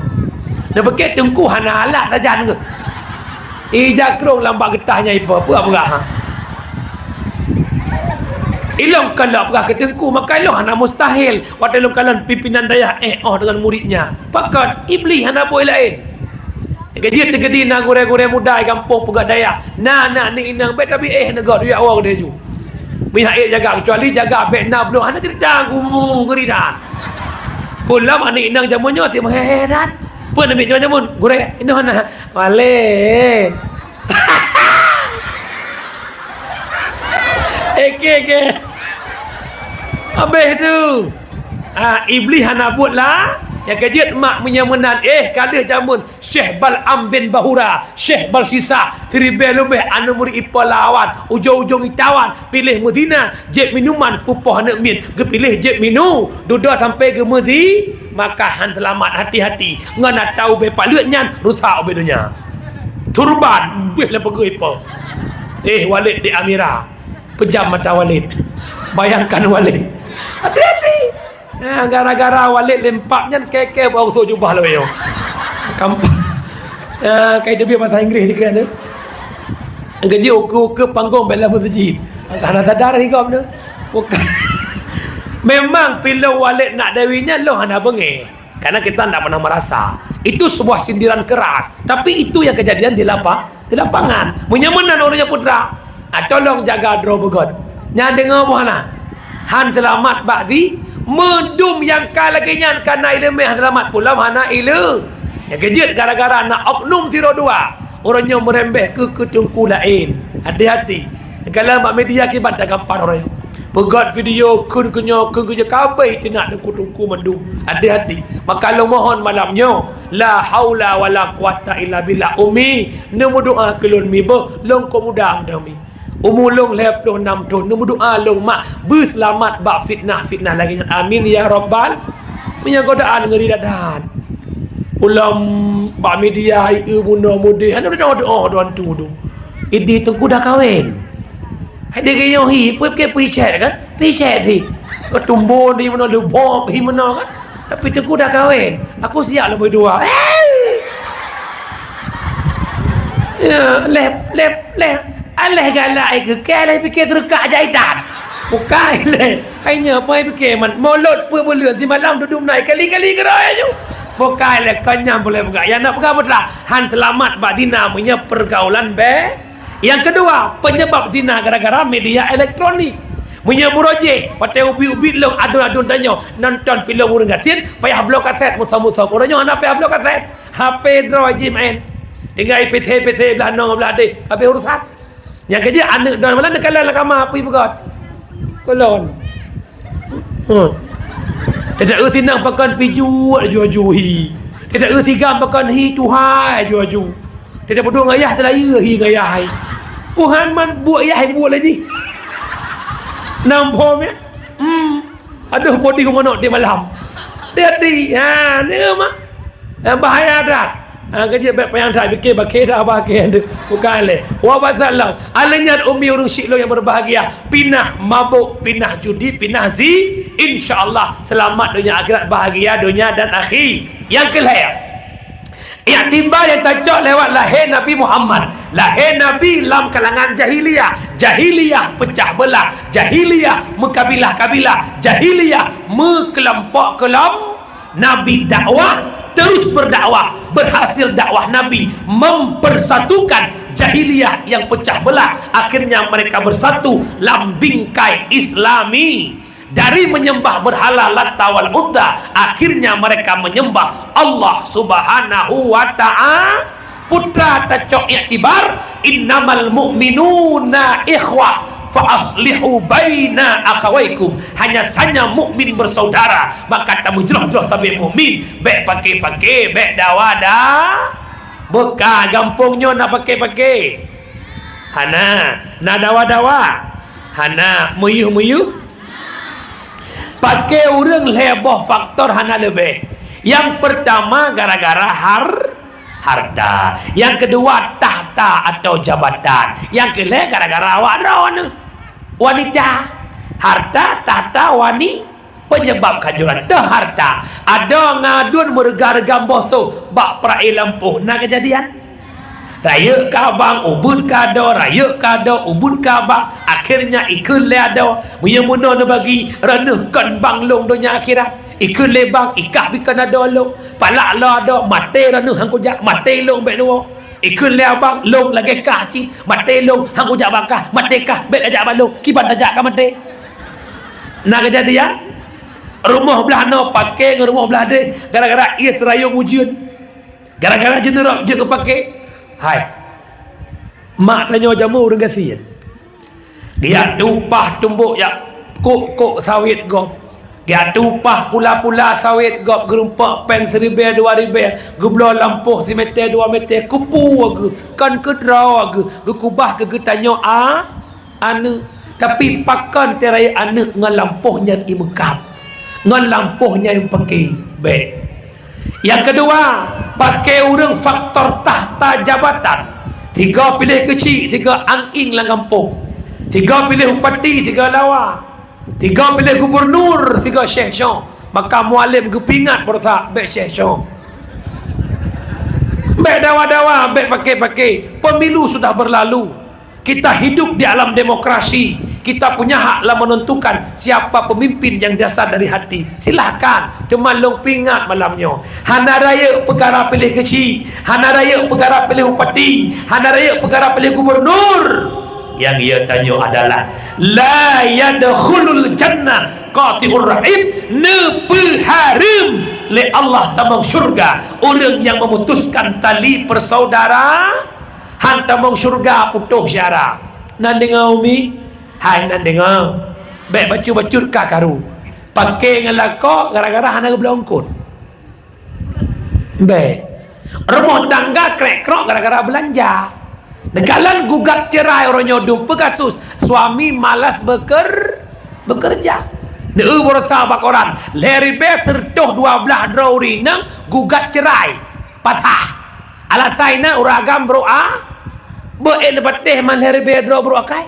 Neupike teungku hana alat sajan keuh. Ija krong lam bak geutah nyan ipo, peue peugah, ha? Ilong kalon peugah keu teungku, maka ilong hana mustahil. Watée lôn kalon pimpinan dayah éh óh deungon muridnya. Pakon, Iblih hana boh laén. Keujeuet teukeudi na gurée-gurée muda di gampông peugét dayah. Na, na, ni inong bék tabi éh neugok duek awak deh ju. Mihak ék jaga, kecuali jaga bék na bloe hana cerita gurida. Peulom aneuk inong jameun nyoe si meuhehe that. Peue namiet nyoe jameun? Gurée, inong hana. Malée. Eke, eke. Habéh tu. Ah, Iblih hana buet lah. Nyang keujeuet mak meunyoe meunan, éh, ka lheueh jameun Syekh Bal'am bin Bahura, Syekh Balsisa, siribée leubeh aneuk murit ipeulawan, ujong-ujong itawan, piléh meuzina, jép minuman, pupoh aneuk miet, geupiléh jép minu, dudoe sampoe geumeuzi, maka han seulamat, hati-hati. Ngon ata ubé paleuet nyan, rusak ubé donya. Turban, beuh lé peugeuh ipo. Éh, Walid di Amira. Pejam mata Walid. Bayangkan Walid. Hati-hati. Ha, gara-gara Walid lempap nyan keke bak usok jubah lawét nyoe. Kamp-, ha, kai teubiet bahasa Inggris dikira tu. Gaji uku-uku panggong bela masjid. Hana sadar lagi gom tu. Bukan. Memang pilong Walid nak Dewi nyan lôn hana beungéh. Karena kita ndak pernah merasa. Itu sebuah sindiran keras, tapi itu yang kejadian di lapa-, di lapangan. Meunyoe meunan ureuëng nyang putra, ah, tolong jaga droe beugöt. Nyan deungoe boh hana. Han seulamat bak di, meudum nyang ka lagée nyan ka na iéleumé han seulamat pulam hana iéleumé. Nyang keujeuet gara-gara na oknum sidroe dua, ureuëng nyoe meurembeh keu, keu teungku laén. Hati-hati. Kalau bak media kiban tagampar ureuëng nyoe. Peugöt video kheun keu nyoe, kheun keu nyoe, ka abéh teunak teungku-teungku mandum. Hati-hati. Maka lôn mohon malam nyoe, la haula wala quwata illa billah, Umi, neumeudoa keu lôn mi beuh, lôn kok muda meudan mi. Umu lôn lhée ploh nam thon, neumeudoa lôn mak beuseulamat bak fitnah-fitnah lagée nyan. Amin ya rabbal. Meunyoe godaan ngeri that-that. Ulôn bak media ié bunoe mudeh, hana doa-doa doa tu tu. Idi teungku dah kawen. Hai degée nyoe hi, peue pike picet kan? Picet hi. Keutumbon hi meunoe, leubok hi meunoe kan? Tapi teungku dah kawen. Aku siap leubeh dua. Ya, leh, leh, leh. Aleh galak ikeu, keu leh pike teureukak jaitan. Bukai leh. Hai nyoe pai pike man. Mulot peue buleuen simalam dudum nai kali-kali keudroe aju. Bukai leh konyang boleh peugah. Yang nak peugah beutlah. Han seulamat bak dina meunyoe pergaulan be. Nyang keudua, penyebab zina gara-gara media elektronik. Meunyoe buroe jih, watée ubit-ubit lôn adun-adun tanyoe nonton filem ureuëng gasien, payah bloe kaset musom-musom. Ureuëng nyoe hana payah bloe kaset, H P droe jih maén. Tinggai P C-P C blah noe blah deh, habéh urusan. Nyang keujeuet aneuëk droe malah neukalon lam kama, peue peugöt. Kulon. Hmm. Tidak euti nang pakon pijuet aju-aju hi. Tidak euti gam pakon hi tuha aju-aju. Tidak peuduek ngayah teulayeue hi ngayah hai. Tuhan man buet yah hai buet lagi. Nang phom ya. Hmm. Aduh, podi manok di malam. Hati-hati. Ha, ni mah. Eh, bahaya that. Ha, keujeuet bék panyang that, pike bakée that, bakée tu. Bukan lé. Wa basalam. Aleuh nyan umi ureuëng syiek lôn nyang berbahagia. Pinah mabuk, pinah judi, pinah zi. Insya Allah, selamat dunia akhirat, bahagia dunia dan akhi. Yang kelhée, iktibar yang tacok lewat lahé Nabi Muhammad. Lahé Nabi lam kalangan jahiliyah. Jahiliyah pecah belah. Jahiliyah meukabilah-kabilah. Jahiliyah meukelompok-kelompok. Nabi dakwah, terus berdakwah, berhasil dakwah Nabi mempersatukan jahiliyah yang pecah belah. Akhirnya mereka bersatu lam bingkai Islami. Dari menyembah berhala Lata wal Uzza, akhirnya mereka menyembah Allah Subhanahu wa Ta'ala. Putra tacok iktibar, "Innamal mu'minuna ikhwah, fa aslihu baina akhawaikum." Hanya saja mukmin bersaudara, maka tameujroh-jroh sabe mukmin, bék pake-pake, bék dawa-da-, beuka gampông nyoe na pake-pake. Hana, na dawa-dawa. Hana, meuyuh-meuyuh. Pake ureuëng lhée boh faktor hana leubeh. Yang pertama gara-gara har-, harta. Yang kedua tahta atau jabatan. Yang kelhée gara-gara awak droeneuh. Wanita, harta, tahta, wani-, penyebab kehancuran. Teuh harta. Adoe ngadun meureuga-reuga bosoe bak peuraie lampôh. Na keujadian? Rayeuk keu abang, ubeut keu adoe, rayeuk keu adoe, ubeut keu abang. Akhirnya ikheun lé adoe. Meunyoe meunoe neubagi, reuneuh kon bang lôn donya akhirat. Ikheun lé bang, ikah bikon adoe lôn. Palak lôn adoe, maté reuneuh han kujak, maté lôn bék neuwoe. Ikheun lé abang, lôn lagée kah cit, maté lôn han kujak bak kah, maté kah bék kajak bak lôn, kiban tajak ka maté. Na keujadian? Rumoh blah noe pake ngon rumoh blah deh gara-gara ié seurayong ujeuen. Gara-gara jeuneurok jeuet geupake. Hai. Mak tanyoe jameun ureuëng gasien. Geujak tupah tumbok jak kok-kok sawét gob. Geujak tupah pula-pula sawét gob, geurumpok péng siribée dua ribée, geubloe lampôh simeté dua meté, keupeue geuh, kon keudroe geuh, geukubah keu geutanyoe a-, aneuëk. Tapi pakon teuh rayeuk aneuëk ngon lampôh nyan imeukab, ngon lampôh nyan ipake? Bék. Nyang keudua, pake ureuëng faktor tahta jabatan. Tiga piléh keuchik, tiga ang-ing lam gampông. Tiga piléh bupati, tiga lawa. Tiga piléh gubernur, tiga syeh shoe. Maka mualem geupeuingat beurasa bék syeh shoe. Bék dawa-dawa, bék pake-pake. Pemilu sudah berlalu. Kita hidup di alam demokrasi. Kita punya hak lah menentukan siapa pemimpin yang dasar dari hati. Silahkan, teuma lôn peuingat malam nyoe. Hana rayeuk peukara piléh keuchik, hana rayeuk peukara piléh bupati, hana rayeuk peukara piléh gubernur. Nyang ia tanyoe adalah, la yadkhulul jannah qati'ur rahim, neupeuhareuem lé Allah tamong syurga ureuëng nyang memutuskan tali persaudaraan. Han tamong syurga putôh syara. Na deungoe, Umi? Hai, na deungoe. Bék bacut-bacut ka karu. Paké ngon lakoe gara-gara hana geubloe eungkôt. Bék. Rumoh tangga krek-krok gara-gara beulanja. Neukalon gugat cerai uroe nyoe dum peukasus, suami malas beker-, bekerja. Neueu baroesa bak koran, lhée ribée sireutôh dua blaih droe ureuëng inong gugat cerai. Pasah. Alasan inan ureuëng agam brôk a, beuet neupatéh man lhée ribée droe brôk akai.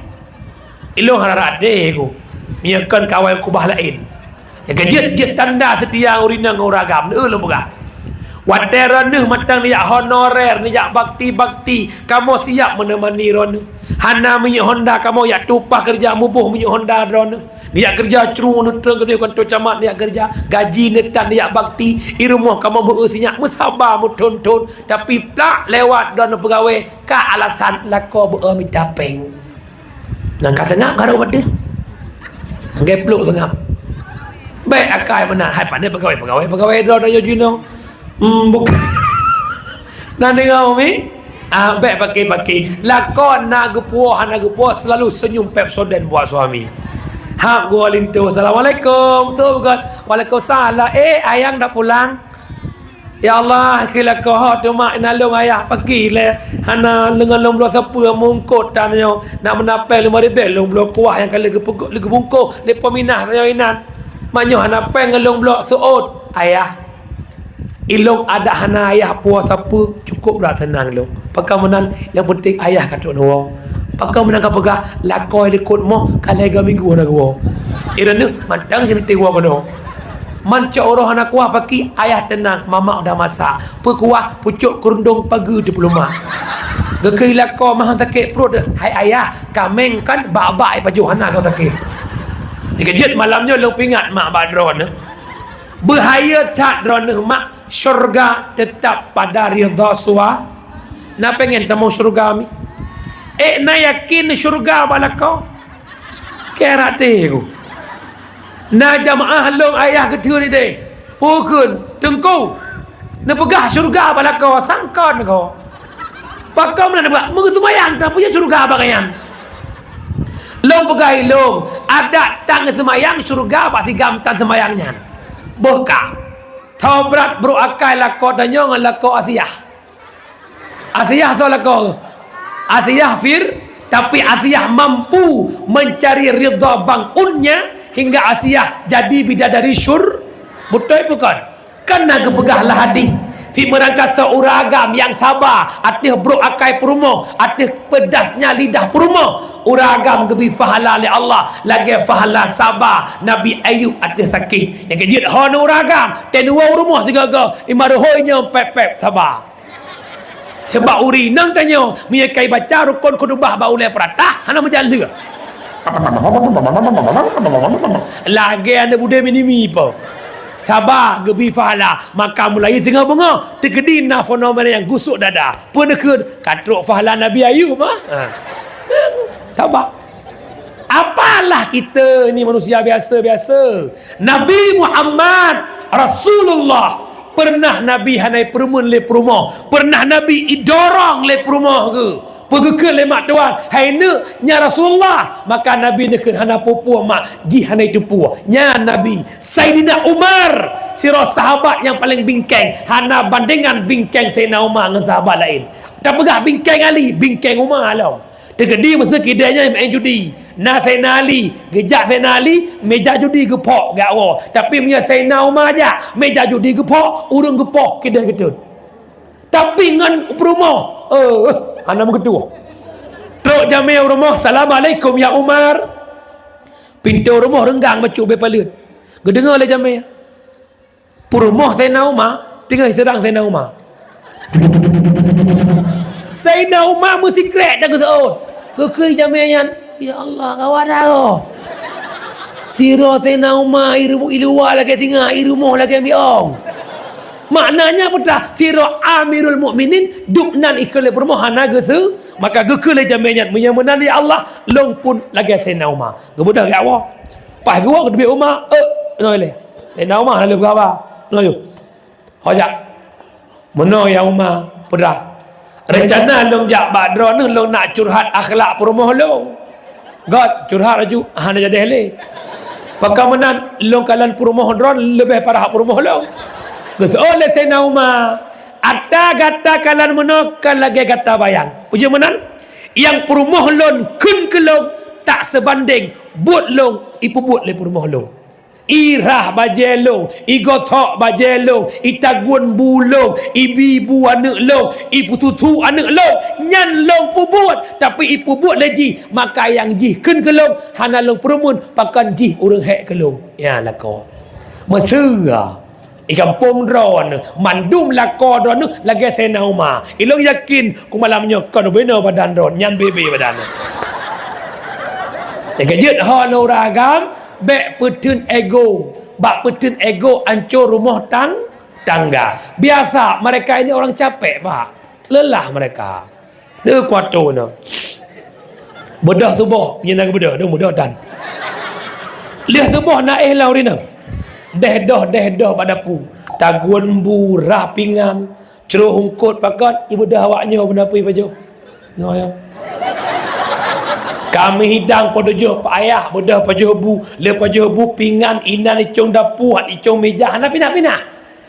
Ilôn hana rate ku, meunyoe kon kawan kubah laén. Nyang keujeuet jeuet tanda seutia ureuëng inong ngon ureuëng agam, neueu lôn peugah. Watée droeneuh mantong neujak honorer, neujak bakti-bakti, kamoe siap meuneumani droeneuh. Hana minyeuk honda kamoe jak tueng upah keureuja muboh minyeuk honda droeneuh. Neujak keureuja cru neutrön keudeh kantor camat neujak keureuja, gaji neutan neujak bakti, i rumoh kamoe meu-eu sinyak meusaba meuthon-thon, tapi plak lewat droeneuh peugawée ka alasan lakoe beu-eu mita péng. Nyang ka seungab ka rhot bak deuh. Lagée pluek seungab. Bék akai meunan, hai pane peugawée-peugawée, peugawée droeneuh nyoe jinoe. Hmm, bukan. Na deungoe, Umi? Ah, bék paké-paké. Lakoe na geupuwoe, hana geupuwoe, selalu senyum Pepsodent buat suami. Hab geuwoe linto, "Assalamualaikum." Tu bukan. "Waalaikumsalam. Eh, ayang dah pulang?" "Ya Allah, keu lakoe ho teuma inalong ayah pagi lé. Hana leungon lôn bloe sapeue meungkôt tanyoe. Nak meunapée lima ribée lôn bloe kuah nyang ka lheueh geupeu-, lheueh geubungkôh lé Po Minah tanyoe inan. Manyoe hana péng ngon lôn bloe seuôt, ayah." Ilong adak hana ayah puwoe sapeue, cukup brat seunang lôn. Pakon meunan, nyang penting ayah ka trok neuwoe. Pakon meunan ka peugah, lakoe likot moh, ka lhée ga minggu hana geuwoe. Ireuneuh mantong sineuti woe keunoe. Man cok uroe hana kuah paki, ayah teunang, mamak udah masak. Peukuah, pucok keurundong pageue teupeuleumah. Geukheun lakoe meuhan sakét pruet, hai ayah, kaméng kan bak-bak ipajoh hana keu sakét. Dikeujeuet malam nyoe lôn peuingat mak bak droeneuh. Beuhayeu that droeneuh mak, syeuruga teutap pada ridha sua. Na péngen tamong syeuruga mi? Ék na yakin syeuruga bak lakoe? Keu rate ku. Na jamaah lôn ayah geuteun ideh. Pukon, Teungku. Neupeugah syeuruga bak lakoe, sangkon ko. Pakon meunan neupeugah, meuseumayang tan peue syeuruga bak nyan. Lôn peugah ilong, adak tan geuseumayang syeuruga bak sigam tan seumayang nyan. Boh ka. Tho brat brôk akai lakoe tanyoe ngon lakoe Asiah. Asiah soe lakoe? Asiah Fir, tapi Asiah mampu mencari ridha Bang Un-nya hingga Asiah jadi bidadari syur-, beutôi bukan? Kan na geupeugah lam hadih, si meurangkasoe ureuëng agam nyang saba ateueh brôk akai peurumoh, ateueh peudasnya lidah peurumoh, ureuëng agam geubri pahala lé Allah lagée pahala saba Nabi Ayub ateueh sakét. Nyang keujeuet hon ureuëng agam, teunuwoe u rumoh sigoe-goe, imareuhôi nyoe pép-pép saba. Sebab ureuëng inong tanyoe, meunyoe kai baca rukon khutubah bak ulée peuratah, hana meujan lheueh. Lagée aneuk budé minimi po. Saba geubri pahala, maka mulai singoh beungoh, teukeudi na fenomena nyang gusok dada. Peue neukheun, ka trok pahala Nabi Ayub mah. Ha. Saba. Apalah kita ni manusia biasa-biasa. Nabi Muhammad Rasulullah, pernah Nabi hana ipeureumeun lé peurumoh, pernah Nabi idorong lé peurumoh geuh. Peugeukeue lé mak tuan, "Hai neuk, nyan Rasulullah." Maka Nabi neukheun hana peue-peue mak, jih hana itupeue. Nyan Nabi. Saidina Umar, sidroe sahabat nyang paleng bingkeng, hana bandengan bingkeng Saidina Umar ngon sahabat laén. Tapeugah bingkeng Ali, bingkeng Umar lom. Teukeudi meuseue kidée nyan maén judi. Na Saidina Ali, geujak Saidina Ali, meja judi geuphok gak woe. Tapi meunyoe Saidina Umar jak, meja judi geuphok, ureuëng geupoh kidée geutot. Tapi ngon peurumoh, eh, hana meugeutôh. Trok jamé u rumoh, "Assalamualaikum ya Umar." Pintoe rumoh reunggang bacut ubé paleuet. Geudeungoe lé jamé. Peurumoh Saidina Umar, teungoh sidang Saidina Umar. Saidina Umar meusikrek dan geuseuôt. Geukheun jamé nyan, Ya Allah, kawan aku. Sidroe Saidina Umar i ru-, i luwa lagèe singa, i rumoh lagèe miong. Maknanya peue teuh? Sidroe Amirul Mukminin, duek nan ikheun lé peurumoh hana geuseu, maka geukheun lé jamèe nyan, "Meunyoe meunan ya Allah, lôn pun lagèe Saidina Umar." Geubeudôh geuwoe. Paih geuwoe geuteubiet Umar, "Eh, noe lé. Saidina Umar hana lé peugah haba. Noe yôh." Ho jak. Meunoe ya Uma, peugah. Reuncana lôn jak bak droeneuh lôn nak curhat akhlak peurumoh lôn. Göt, curhat laju, hana jadeh lé. Pakon meunan lôn kalon peurumoh droen leubeh parah peurumoh lôn. Geuseuôt lé Saidina Uma, "Ata gata kalon meunoe ka lagèe gata bayang." Peue jeuet meunan? Nyang peurumoh lôn kheun keu lôn tak seubandéng buet lôn ipeubuet lé peurumoh lôn. I rhah bajèe lôn, i gosok bajèe lôn, i tagun bu lôn, i bi bu aneuk lôn, i peususu aneuk lôn, nyan lôn peubuet, tapi ipeubuet lé jih, maka nyang jih kheun keu lôn, hana lôn peureumeun pakon jih ureueng hék keu lôn. Nyan lakoe. Meuseu, i gampông droeneuh, mandum lakoe droeneuh lagèe Saidina Uma. Ilôn yakin, keu malam nyoe kon binoe badan droen, nyan bebe badan. Nyang keujeuet ho lôn ureueng agam, Bèk peutheun ego. Bak peutheun ego ancô rumoh tang-, tangga. Biasa, mereka ini orang capek, Pak. Lelah mereka. Neukuato nyoe. Beudôh suboh, nyan na geubeudôh, dong beudôh dan. Lheueh suboh na éh lam rinang. Deh doh, deh doh bak dapu. Tagun bu, rhah pingan, Cruh eungkôt pakon, ibeudôh awak nyoe beuna peue ipajoh. Nyoe, ya. Kami hidang po tujoh payah, beudôh pajoh bu, le pajoh bu pingan, inan icong dapu, icong meja, hana pinah-pinah.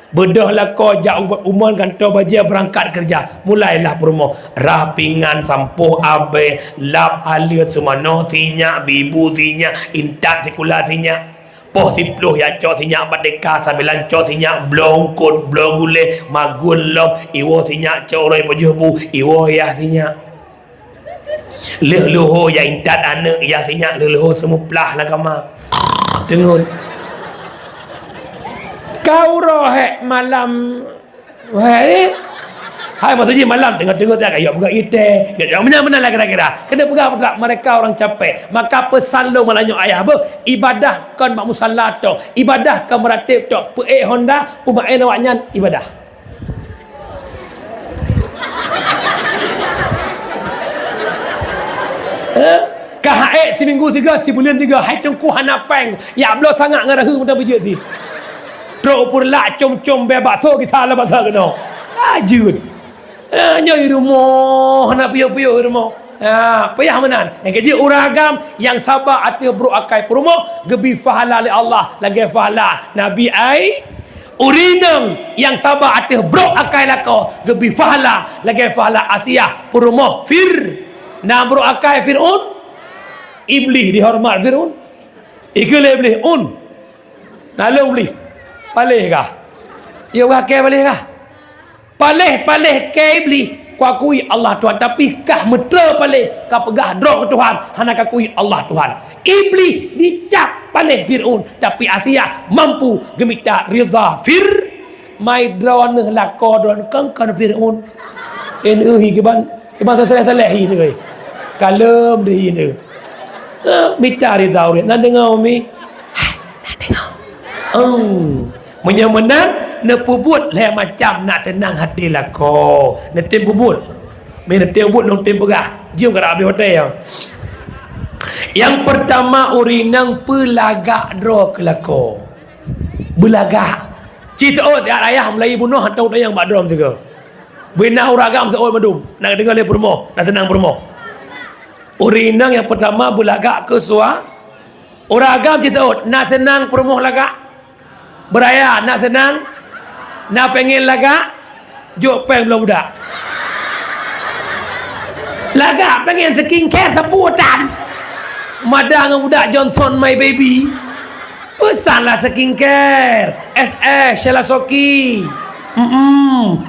Beudôh lakoe jak u-, umon gantoe bajèe beurangkat keureuja. Mulailah peurumoh. Rhah pingan, sampoh abèe, lap aleue seumanoe sinyak, bibu sinyak, intat sikula sinyak. Poh siploh jak cok sinyak bak deka, sambilan cok sinyak bloe eungkôt, bloe gulèe, magun lom, iwoe sinyak cok uroe pajoh bu, iwoe yah sinyak. Lheueh luho jak intat aneuk, yah sinyak lheueh luho seumuplah lam kama. Teungeut. Ka uroe hék malam Wahai, hai maksud jih malam teungoh-teungoh tak kayok peugah itèe. Gèt meunan-meunan lah kira-kira. Keuneuk peugah peugah mereka orang capek. Maka peusan lôn malam nyoe ayah beuh, ibadah kon bak musala tok, ibadah kon meurateb tok. Peuék honda, peumaén awak nyan ibadah. Eh, ka haék siminggu sigoe, sibuleuen sigoe, hai teungku hana péng, yak bloe sangat ngon rahu meunan beujeuet sih. Trok u Peureulak com-com bèe bakso gisa lam basa keunoe. Ah, jeuet. Ah, nyoe i rumoh, hana piôh-piôh i rumoh. Ah, payah meunan. Nyang keujeuet ureueng agam nyang saba ateueh brok akai peurumoh, geubri pahala lé Allah lagèe pahala Nabi ai. Ureueng inong nyang saba ateueh brok akai lakoe, geubri pahala lagèe pahala Asiah peurumoh Fir. Na brok akai Fir'aun? Iblih dihoreumat Fir'aun. Ikheun lé Iblih, "Un." Na lôn Iblih. Paléh kah? Ya, wah kèe paléh kah? Paléh-paléh kèe Iblih, kuakui Allah Tuhan, tapi kah meutrô paléh, kapeugah droe keu Tuhan, hana kakui Allah Tuhan. Iblih dicap paléh Fir'aun, tapi Asiah mampu geumita ridha Fir-, mai droeneuh lakoe droeneuh kon-kon Fir'aun. Neu hi kiban Iban saleh-saleh hi neu. Kalem deh hi neu. Ha, mita ridha ureueng. Na deungoe, Mi? Hai, na deungoe. Oh. Meunyoe meunan, neupeubuet lhèe macam nak seunang hati lakoe. Neutem peubuet. Mi neutem peubuet, neutem peugah. Jeuem ka habéh watèe nyoe. Nyang peurtama, ureueng inong peulagak droe keu lakoe. Beulagak. Ci teuôt siat ayah meulayeue bunoe hantom tanyong bak droe sigoe. Beu na ureueng agam seuôt mandum, na geudeungoe lé peurumoh, na seunang peurumoh. Ureueng inong nyang peurtama beulagak keu sua-, ureueng agam jiseuôt, na seunang peurumoh lagak? Beuraya, na seunang? Na pengen lagak? Jok péng bloe budak. Lagak pengen skincare sapeue tan. Mada ngon budak Johnson My Baby. Peusanlah skincare, S S, Sheila Soki. Mm-mm.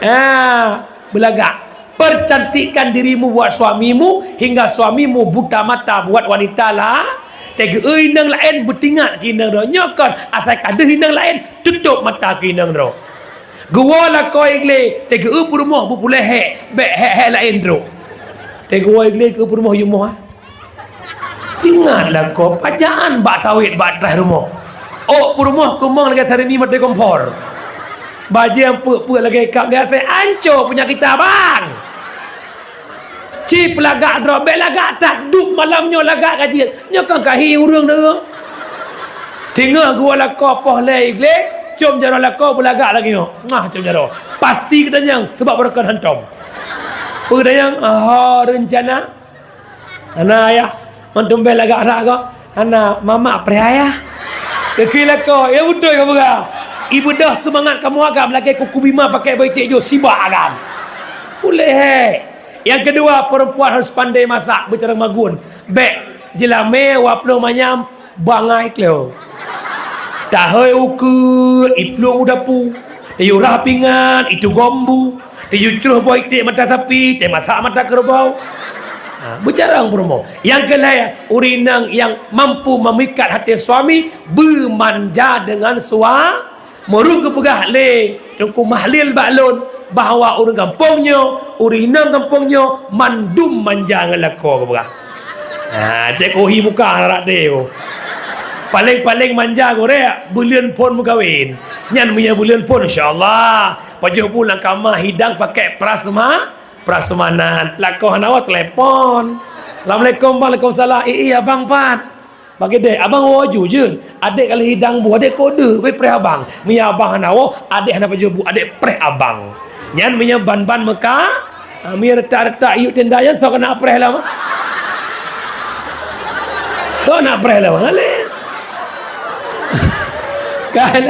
Ah, beulagak. Percantikkan dirimu buat suamimu hingga suamimu buta mata buat wanita la-, teugeue inong laén beutingat keu inong droe. Nyoe kon asai ka deuh inong laén tutôp mata keu inong droe. Geuwoe lakoe glé, teugeue peurumoh beupuléh hék, bèk hék-hék laén trok. Eh, geuwoe glé keu peurumoh yumoh, ah. Ingat lakoe, pajan bak sawét bak traih rumoh. Ôk peurumoh keumong lagèe sarimi maté kompor. Bajèe peuet-peuet lagèe kap di asèe, anco punya kita, bang. Ci peulagak droe, bèk lagak that, duek malam nyoe lagak ka jeuet. Nyoe kan kahi ureueng deuh. Teungoh geuwoe lakoe poh lhèe glé, com jaroe lakoe beulagak lagèe nyoe. Ngah com jaroe. Pasti geutanyong, sabab beureukat hantom. Peue geutanyong, "Ho reuncana?" "Hana, Ayah." "Man tumbèe lagak that kah?" "Hana, mamak preh, Ayah." Keuki lakoe, ya beutôi ka peugah. Ibeudôh seumangat kamoe agam lagèe kuku bima pakèk boh iték jôh sibak agam. Ulèe. Nyang keudua, peurempuan harus pandai masak, beucarông magun. Bèk jeulamèe waploh manyam bangai kleu. Tahôi ukeut, iplueng u dapu. Tayue rhah pingan, itugom bu. Tayue crôh boh iték mata sapi, tamasak mata keureubeue. Ha, beucarông peurumoh. Nyang keulhèe, ureueng inong nyang mampu memikat hati suami, beumanja dengan sua-, Meureuh geupeugah lé Teungku Mahlil bak lôn bahwa ureueng gampông nyoe, ureueng inong gampông nyoe mandum manja ngon lakoe geupeugah. Ha, dek kohi muka rarak deh. Paléng-paléng manja gurèe buleuen phôn meukawen. Nyan meunyoe buleuen phôn, insya Allah, pajoh bu lam kama hidang pakèk prasma-, prasmanan. Lakoe hana woe telepon. "Assalamualaikum, Bang." "Waalaikumsalam." "Ih, ih, abang pat?" Bagi deh, abang woe ju jeuet. Adek kali hidang bu, adek kode, beu preh abang. Meunyo abang hana woe, adek hana pajoh bu, adek preh abang. Nyan meunyo ban-ban meuka, ah, meunyo retak-retak yuk tenda nyan, soe keuneuk preh lom? Soe keuneuk preh lom? Ngaleh. Kan?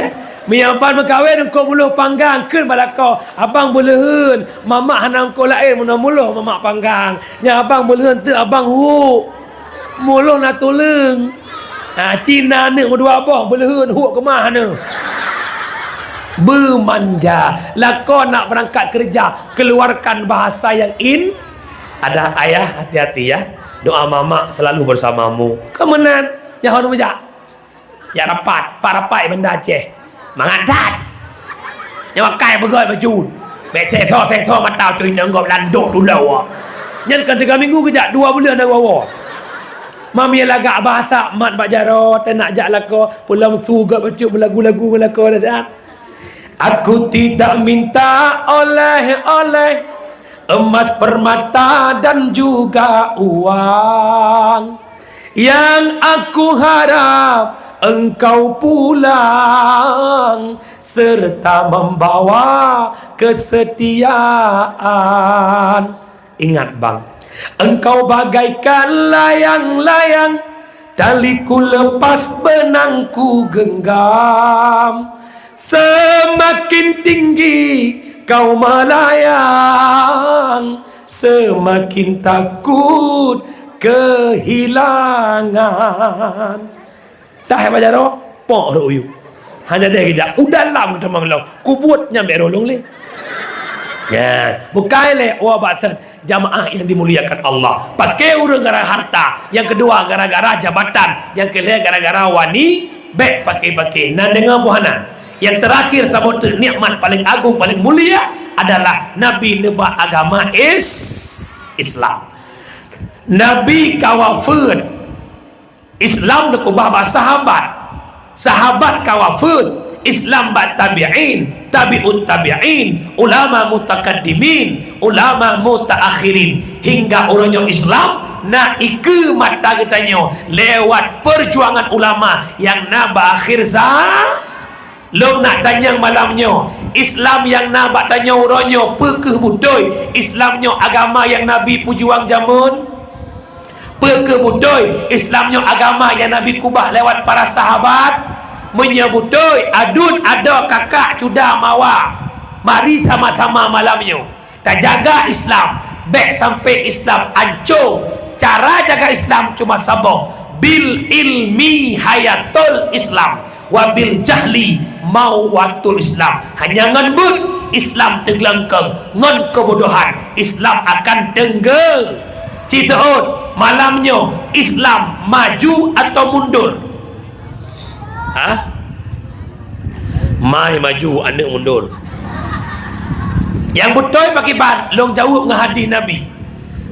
Meunyo ban meukawen, eungkôt muloh panggang, kheun bak lakoe, "Abang beuleuheun, mamak hana eungkôt laén, meunoe muloh mamak panggang. Nyan abang beuleuheun teuk abang huok." Muloh na tuleueng. Ha, cina aneuk meudua boh, beuleuheun huok keumah aneuk. Beumanja. Lakoe nak berangkat kerja, keluarkan bahasa yang in-, "Ada ayah, hati-hati ya. Doa mamak selalu bersamamu." Keumeunang, nyan hon meujak. Jak rapat, pat rapat Banda Aceh. Mangat that. Nyan makai beugöt bacut. Bèk seso-seso mata cuy nyan gob landok tulou. Nyan kan tiga minggu geujak, dua buleuen na woe. Mami lagak bahasa mat bak jaroe, teunak jak lakoe, pulang su göt bacut beulagu-lagu ngon lakoe dah siat. Aku tidak minta oleh-oleh, emas permata dan juga uang. Yang aku harap engkau pulang serta membawa kesetiaan. Ingat, Bang, engkau bagaikan layang-layang, taliku lepas benangku genggam. Semakin tinggi kau melayang, semakin takut kehilangan. Dah, eh, bak jaroe, pok rot u yup. Hana deh geujak. U dalam teuma lom. Kubuet nyan bèk roh lôn lé. Nyan, bukai lé, wah, bak sen. Jamaah yang dimuliakan Allah. Paké ureueng gara harta. Nyang keudua gara-gara jabatan. Nyang keulhèe gara-gara wani, bèk paké-paké. Na deungö buhana. Yang terakhir saboh teuk nikmat paling agung, paling mulia adalah Nabi neuba agama is-, Islam. Nabi ka wafeuet. Islam neukeubah bak sahabat. Sahabat ka wafeuet, Islam bak tabi'in, tabi'ut tabi'in, ulama mutakaddimin, ulama mutaakhirin. Hingga uroe nyoe Islam na ikeue mata geutanyoe lewat perjuangan ulama nyang na bak akhir za-, Lôn nak tanyong malam nyoe, Islam nyang na bak tanyoe uroe nyoe peu kheueh beutôi? Islam nyoe agama nyang Nabi peujuang jameun? Peu kheueh beutôi Islam nyoe agama nyang Nabi keubah lewat para sahabat? Meunyoe beutôi, aduen adoe kakak cuda mawa, mari sama-sama malam nyoe tajaga Islam, bèk sampai Islam anco. Cara jaga Islam cuma saboh, bil ilmi hayatul Islam, wa bil jahli mawatul Islam. Hanya ngon beuet Islam teuglengkeng, ngon keubodohan Islam akan teunggeu. Ci teuôt, malam nyoe Islam maju atau mundur? Hah? Mai maju, aneuk mundur. Nyang beutôi pakriban, lôn jaweueb ngon hadih Nabi.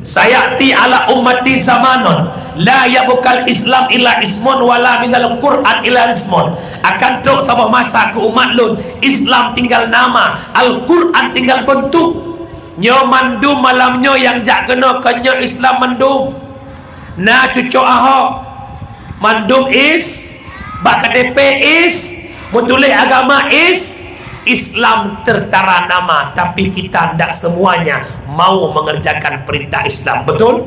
"Sayati ala ummati zamanun la yabqal Islam illa ismun wala minal Qur'an illa ismun." Akan trok saboh masa keu umat lôn, Islam tinggal nama, Al-Qur'an tinggal beuntuk. Nyoe mandum malam nyoe nyang jak keunoe kon nyoe Islam mandum. Na cucok Ahok, mandum is, bak K T P is, meutuléh agama is, Islam tertara nama, tapi kita ndak semuanya mau mengerjakan perintah Islam. Betul?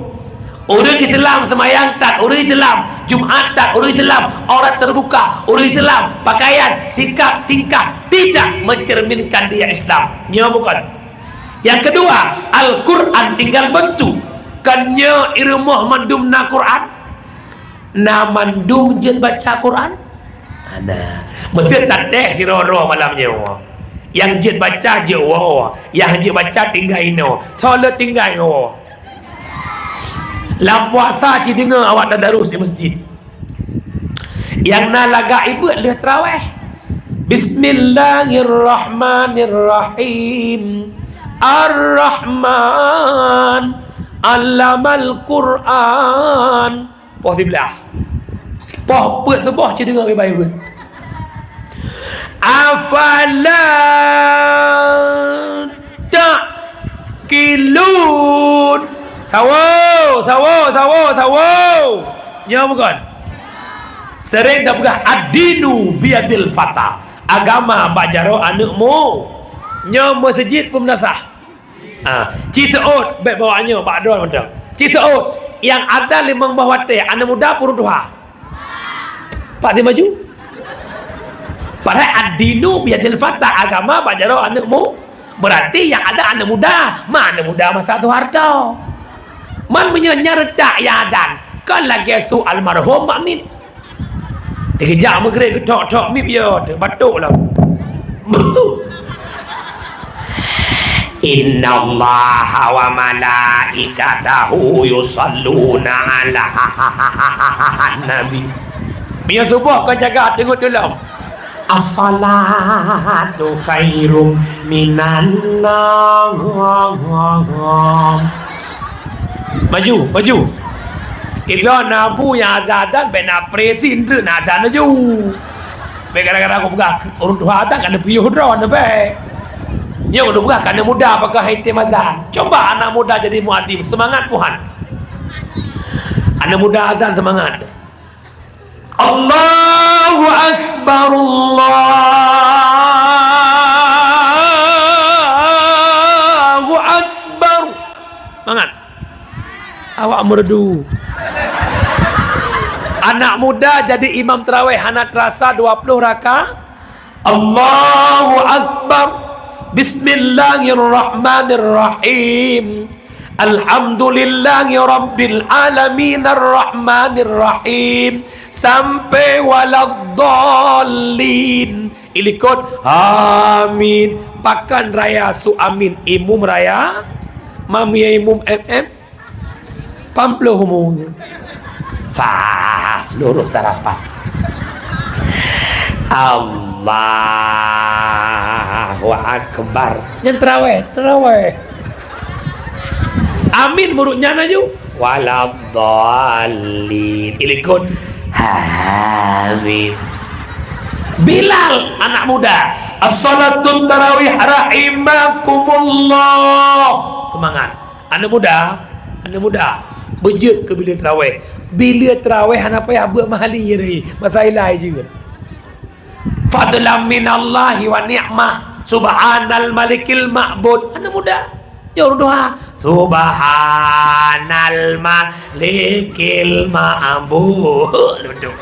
Ureueng Islam seumayang that, ureueng Islam Jumat that, ureueng Islam aurat terbuka, ureueng Islam pakaian, sikap, tingkah tidak mencerminkan dia Islam. Nyoe bukan. Nyang keudua, Al-Qur'an tinggal beuntuk. Kon nyoe i rumoh mandum na Qur'an? Na mandum jeuet baca Qur'an? Hana. Meuseuti tatéh sidroe-droe malam nyoe. Nyang jeuet baca jeuet woe, nyang jeuet baca tinggai inoe. Soe le tinggai ngon woe? Lam puasa ci deungoe awak tadarus di masjid. Nyang na lagak ibeuet lheueh taraweh. Bismillahirrahmanirrahim. Ar-Rahman. Allamal Qur'an. Poh siblaih. Poh peuet suboh ci deungoe kiban ibeuet. Afala ta'qilun. Sawo, sawo, sawo, sawo. Nyoe bukan. Sering dah peugah ad-dinu biyadil fata. Agama bak jaroe aneuk mu. Nyoe meuseujid peumeunasah. Ah, ci seuôt, bék bawa nyoe bak droe mantong. Ci seuôt, nyang ada limong boh watée, aneuk muda peue ureueng tuha? Pak si maju. Padahai ad-dinu biyadil fata, agama bak jaroe aneuk mu. Berarti nyang ada aneuk muda, ma aneuk muda masa Soeharto. Man meunyoe nyan reutak nyang adan, kon lagée su almarhum Mak Mit. Dikeujak meugreb geuthok-thok mip yo, teubatok lah. Innallaha wa malaikatahu yusalluna 'alan nabi. Meunyoe suboh kon jaga teungeut tulông. As-salatu khairum minan naum. Maju, maju. Ibloe na bu nyang adan-adan bék na presi ndreuk na adan laju. Bék gara-gara aku peugah ureueng tuha adan ka neupiôh droe neubék. Nyoe keuneuk peugah ka neuh muda pakai hai tem adan. Coba anak muda jadi muadim, seumangat puhan. Anak muda adan seumangat. Allahu Akbar, Allahu Akbar. Mangat. Awak meureudu. Anak muda jadi imam tarawih hana terasa dua puluh raka. Allahu Akbar. Bismillahirrahmanirrahim. Alhamdulillahi Rabbil Alamin, Ar-Rahmanir Rahim, sampai waladdallin. Ilikot, amin. Pakan raya su amin. Imum raya, mam ya imum M M. Pam ploh umur. Saf, lurus sarapan. Allahu Akbar. Nyan taraweh, taraweh. Amin murut nyan laju. Waladdallin. Ilikot. Amin. Bilal, anak muda. As-salatut tarawih rahimakumullah. Semangat. Aneuk muda, aneuk muda, beujeuet keu bileue taraweh. Bileue taraweh hana payah beuet mahali rai, masa ilai jeuet. Fadlan minallahi wa ni'mah, subhanal malikil ma'bud. Aneuk muda, nyoe ureueng tuha. Subhanal malikil ma'bud. Betul.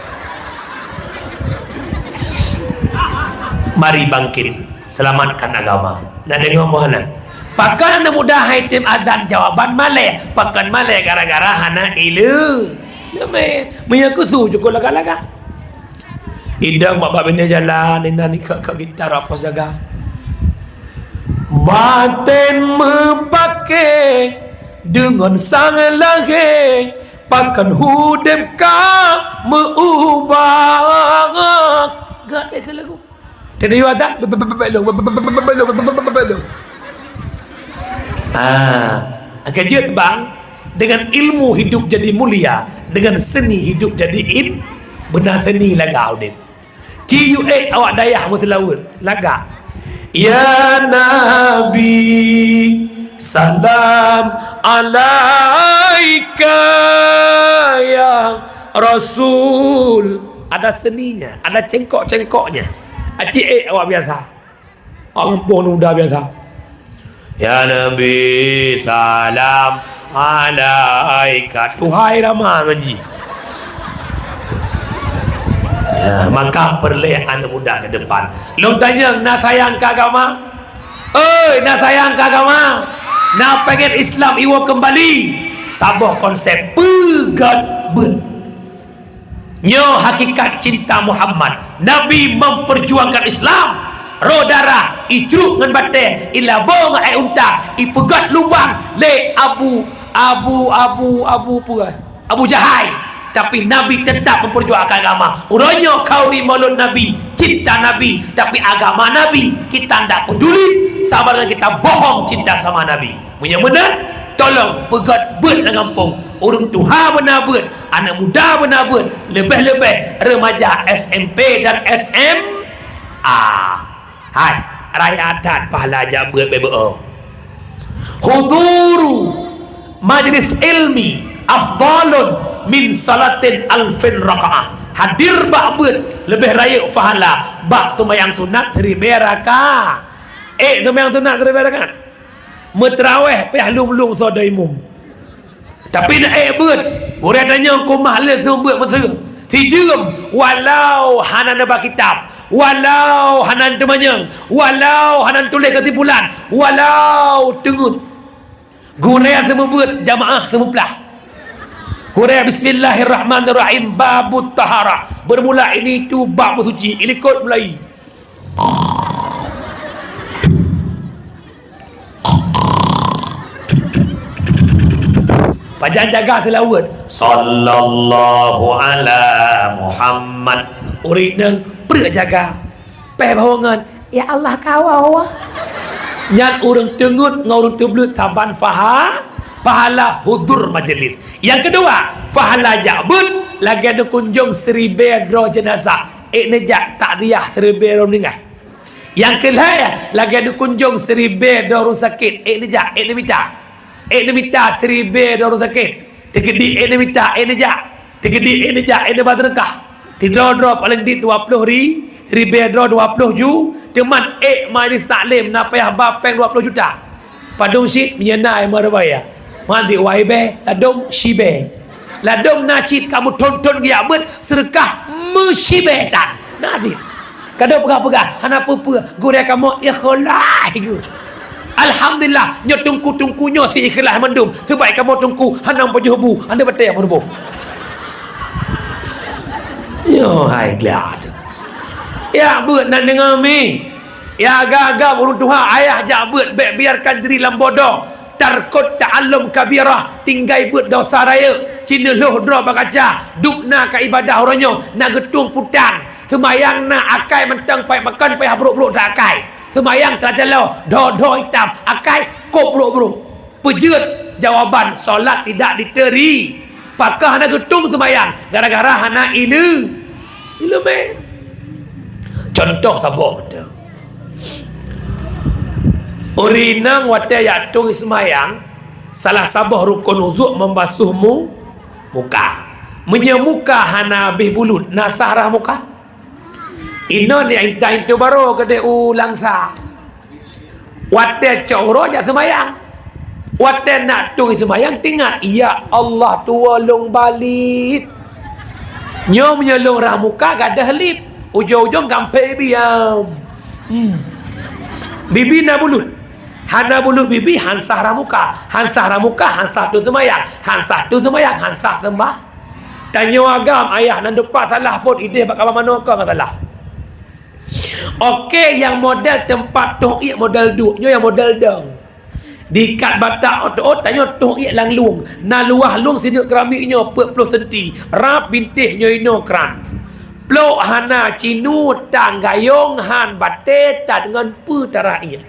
Mari bangkit, selamatkan agama. Na deungoe meuh hana? Pakon aneuk muda hai tem adan jawaban malée, pakon malée gara-gara hana ileumé. Meunyoe keu su cukôp lagak-lagak. Idong bak-bak binéh jalan, inan ikot-ikot gita rot pos jaga. Batén meupaké deungon sang lahé, pakon udeb ka meu-ubah. Gak deh keu lagu. Tadi adan, belum, belum. Ah, keujeuet bang, Dengan ilmu hidup jadi mulia, dengan seni hidup jadi in-, beuna seni lagak udeb. Ci yue ék awak dayah meuseulaweuet, lagak. Ya Nabi, salam alaika ya Rasul. Ada seninya, ada cengkok-cengkoknya. Aci ék awak biasa. Awak gampông muda biasa. Ya Nabi, salam alaika. Tuhai rama ngaji. Ya, maka peureulée aneuk muda ke depan. Lôn tanyong, na sayang keu agama? Oi, na sayang keu agama? Na pengen Islam iwoe kembali? Saboh konsep, peugét beuet. Nyoe hakikat cinta Muhammad. Nabi memperjuangkan Islam. Roh darah, icruk ngon batée, ilabo ngon air unta, ipeugét lubang lé Abu, Abu, Abu, Abu peue? Abu Jahai. Tapi Nabi tetap memperjuangkan agama. Uroe nyoe khauri maulud Nabi, cinta Nabi, tapi agama Nabi kita ndak peduli, sama dengan kita bohong cinta sama Nabi. Meunyoe meunan, tolong peugét beuet lam gampông. Ureuëng tuha beuna beuet, aneuk muda beuna beuet, leubeh-leubeh remaja S M P dan S M A. Hai, raya that pahala jak beuet beu-o. Huduru majlis ilmi afdalun min salatin alfin rakaah. Hadir bak beuet leubeh rayeuk pahala bak seumayang sunat siribée raka. Eh, seumayang sunat siribée raka. Meuteurawéh payah lung-lung soe dai imum. Tapi na ék beuet, gurée tanyong keu mah lé seumeubeuet meuseu. Sijeuem, walau hana neuba kitab, walau hana teumanyong, walau hana tuléh keusimpulan, walau teungeut. Gurée seumeubeuet, jamaah seumeuplah. Gurée bismillahirrahmanirrahim, babut taharah. Bermula ini tu bab meusuci, ilikot mulai. Pajan jaga seulaweuet. Sallallahu ala Muhammad. Ureuëng inong prek jaga. Péh bahongan. Ya Allah kawa. Nyan ureuëng teungeut ngon ureuëng teubleut saban paha, pahala hudur majelis. Nyang keudua, pahala jak beuet lagée neukunjong siribée droe jeunazah. Ék neujak takziah siribée droe meuninggai. Nyang keulhée, lagée neukunjong siribée droe ureuëng sakét, ék neujak, ék neumita. Ék neumita siribée droe ureuëng sakét. Teukeudi ék neumita, ék neujak. Teukeudi ék neujak, ék neuba seudeukah. Sidroe-droe paleng dit dua ploh ri-, siribée droe dua ploh ju, teuma ék majlis taklim na payah ba péng dua ploh juta. Padum cit meunyoe na nyang meureubai ya. Manti wai bée, ladom sibée. Ladom na cit kamoe thon-thon geujak beuet seudeukah meucibée tan. Na cit. Kadang peugah-peugah, hana peue-peue, gurée kamoe ikhlaih geuh. Alhamdulillah, nyoe teungku-teungku nyoe si ikhlaih mandum. Sebab kamoe teungku hana pajoh bu, hana batée meuruboh. Nyoe hai glad. Ya beuet na deungoe mi. Ya agam-agam ureuëng tuha, ayah jak beuet, bék biarkan diri lam bodoh. Tarkut ta'allum kabirah, tinggai beuet dosa rayeuk. Ci neulhoh droe bak kaca, dubna ka ibadah uroe nyoe, na geutueng putang. Seumayang na akai mantong pai pakon payah brok-brok that akai. Seumayang teurajaloe, dho-dho itam, akai kop brok-brok. Peujeuet jawaban solat tidak diteri. Pakon hana geutueng seumayang, gara-gara hana ileu-, ileumé. Contoh saboh beutôi. Ureuëng inong watée jak tueng seumayang, salah saboh rukon wudhu membasuh mu-, muka. Meunyoe muka hana habéh bulut, na sah rhah muka? Inoe ni intat intu barô keudeh u Langsa. Watée cok uroe jak seumayang. Watée nak tueng seumayang, teuingat, "Ya Allah, tuwoe lôn balit." Nyoe meunyoe lôn rhah muka, gadôh lip. Ujong-ujong gampé biam. Hmm. Bibi na bulut. Hana bulut bibi, han sah rhah muka. Han sah rhah muka, han sah tueng seumayang. Han sah tueng seumayang, han sah seumbah. Tanyoe agam ayah nan dupat salah phon ideh bak kaba manoe ka salah. Oke, nyang model teumpat toh iek model duek, nyoe nyang model dong. Diikat batak ot-ot, tanyoe toh iek lam lueng. Na luwah lueng sineuk keramik nyoe peuet ploh senti, rab bintéh nyoe inoe kran. Plok hana cinu, tang gayong han batée, tan ngon peue tarah iek.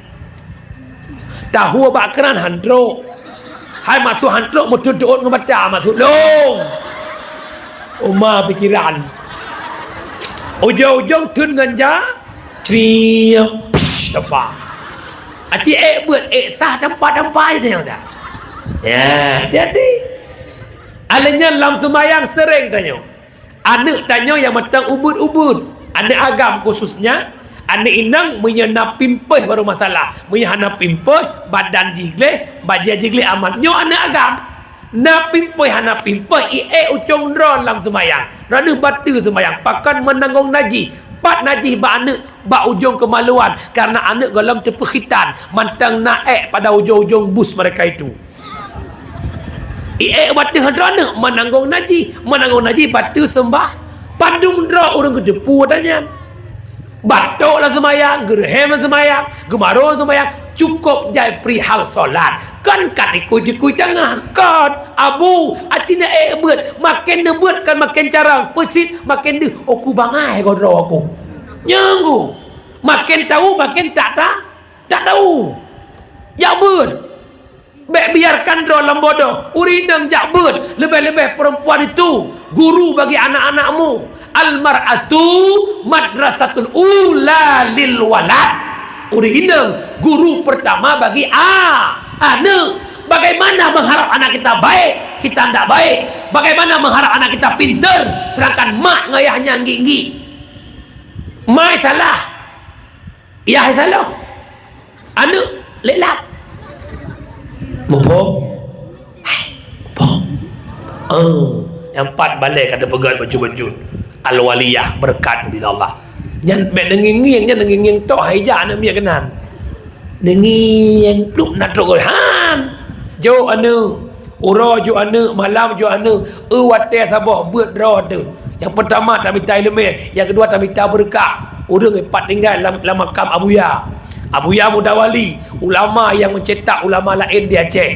Tahu bak kran han trok. Hai masuk hantrok meuteun teuôt ngon mata masuk lông. Uma pikiran. Ujong-ujong teun ngon ja, crim, psh, tepa. Aci ék beuet, ék sah tampa-tampa aja tanyong dah. Ya, jadi. Alèh nyan lam seumayang sering tanyong. Aneuk tanyoe nyang mantong ubeuet-ubeuet, aneuk agam khususnya, aneuk inong meunyoe na pimpéh baru masalah, meunyoe hana pimpéh, badan jih gleh, bajèe jih gleh aman. Nyoe aneuk agam. Na pimpéh hana pimpéh, ié ucong droe lam seumayang. Droeneuh bateue seumayang, pakon meunanggong najih. Pat najih bak aneuk, bak ujong keumaluan, karena aneuk gohlom teupeukhitan, mantong na ék pada ujong-ujong bus mereka itu. Ié bateue droeneuh meunanggong najih, meunanggong najih bateue seumbah. Padum droe ureueng geuteupeue ata nyan. Batok lam seumayang, geureuhem lam seumayang, geumaro lam seumayang, cukôp jai perihal solat. Kon ka tikui-tikui teungoh, kon, Abu, atina ék beuet, maken neubeuet kon maken carông, peusit maken deuh, oku bangai goh droe oku. Nyang gu, maken tau, maken tak ta-, tak tau. Jak beuet. Bèk biarkan droe lam bodoh. Ureueng inong jak beuet, leubeh-leubeh perempuan itu guru bagi anak-anakmu. Al mar'atu madrasatul ula lil walad. Ureueng inong guru pertama bagi a-, aneuk. Bagaimana mengharap anak kita baik, kita ndak baik? Bagaimana mengharap anak kita pinter, sedangkan mak ngon ayahnya nggik-nggik? Mak salah, ayah salah. Aneuk lelak. Muphom? Hai, muphom. Eh, nyang pat balèe ka teupeugah bacut-bacut. Al-waliyah, beureukat dari Allah. Nyan bèk neungieng-ngieng, nyan neungieng-ngieng toh hai jak aneuk miet keunan. Neungieng plup na trok han. Jok aneuk. Uroe jok aneuk, malam jok aneuk, eu watèe saboh beuet droe teuh. Nyang peurtama tamita ileumèe, nyang keudua tamita beureukat. Ureueng pat tinggai lam, lam makam Abuya. Abuya Mutawali, ulama nyang meucetak ulama laén di Aceh.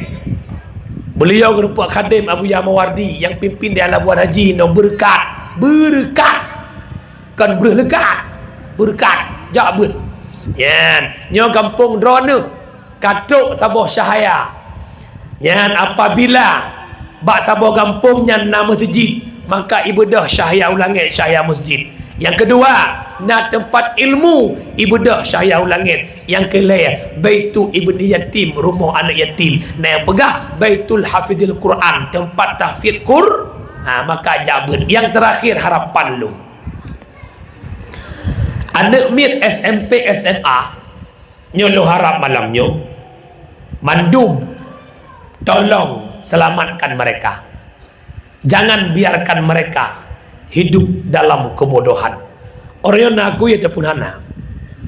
Beuliau geurumpok khadem Abuya Mawardi nyang pimpin di Labuan Haji nyoe beureukat. Beureukat. Kon breuh leukat. Beureukat. Jak beuet. Nyan, nyoe gampông droeneuh. Ka trok saboh cahya. Nyan apabila bak saboh gampông nyan na meuseujid, maka ibeudôh cahya u langèt, cahya meuseujid. Nyang keudua, na teumpat ilmu, ibeudôh cahya u langèt. Nyang keulhèe, baitu ibni yatim, rumoh aneuk yatim. Na nyang peugah baitul hafizil Quran, teumpat tahfiz Qur-, ha, maka jak beuet. Nyang teurakhir harapan lôn. Aneuk miet S M P, S M A, nyoe lôn harap malam nyoe, mandum tolong selamatkan mereka. Jangan biarkan mereka hidup dalam kebodohan. Ureueng nyoe na gui ataupun hana.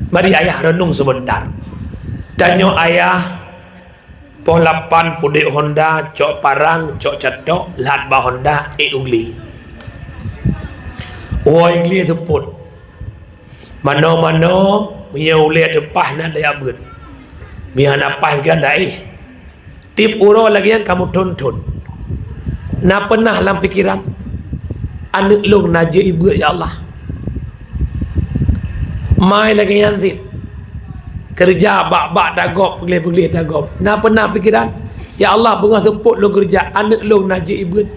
Mari ayah renung sebentar. Tanyoe ayah Poh lapan pudek honda, cok parang, cok catok, lhat bak honda, ék u glé. Woe glé seupôt. Manoe-manoe, meunyoe ulèe teupaih na daya beuet. Meuhana paih ganda éh. Tiep uroe lagèe nyan kamoe thon-thon. Na peunah lam pikeran, "Aneuk lôn na jeuet ibeuet, ya Allah." Mai lagèe nyan cit. Keureuja bak-bak tagob, peugleh-peugleh tagob. Na peunah pikeran, "Ya Allah, beungoh seupôt lôn keureuja, aneuk lôn na jeuet ibeuet.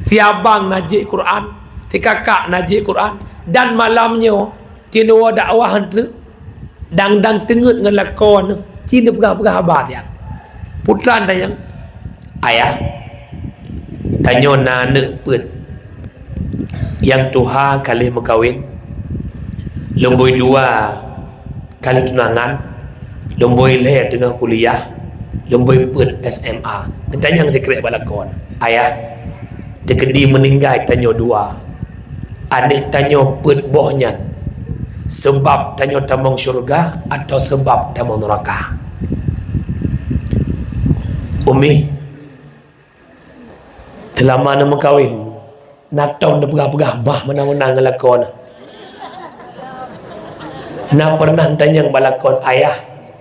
Si abang na jeuet Quran, si kakak na jeuet Quran." Dan malam nyoe, cit neuwoe dakwah eunteuk, dang-dang teungeut ngon lakoe neuh, cit neupeugah-peugah haba siat. Putra tanyong, "Ayah, tanyoe na aneuk peuet. Nyang tuha ka lheueh meukawen, lumboi dua ka lheueh tunangan, lumboi lhèe teungoh kuliah, lumboi peuet S M A." Geutanyong sikrek bak lakoe, "Ayah, teukeudi meuninggai tanyoe dua, aneuk tanyoe peuet boh nyan, seubab tanyoe tamong syeuruga atawa seubab tamong neuraka?" "Umi, seulama neumeukawen, na tom neupeugah-peugah bah meunan-meunan ngon lakoe neuh. Na peureunah neutanyong bak lakoe neuh, 'Ayah,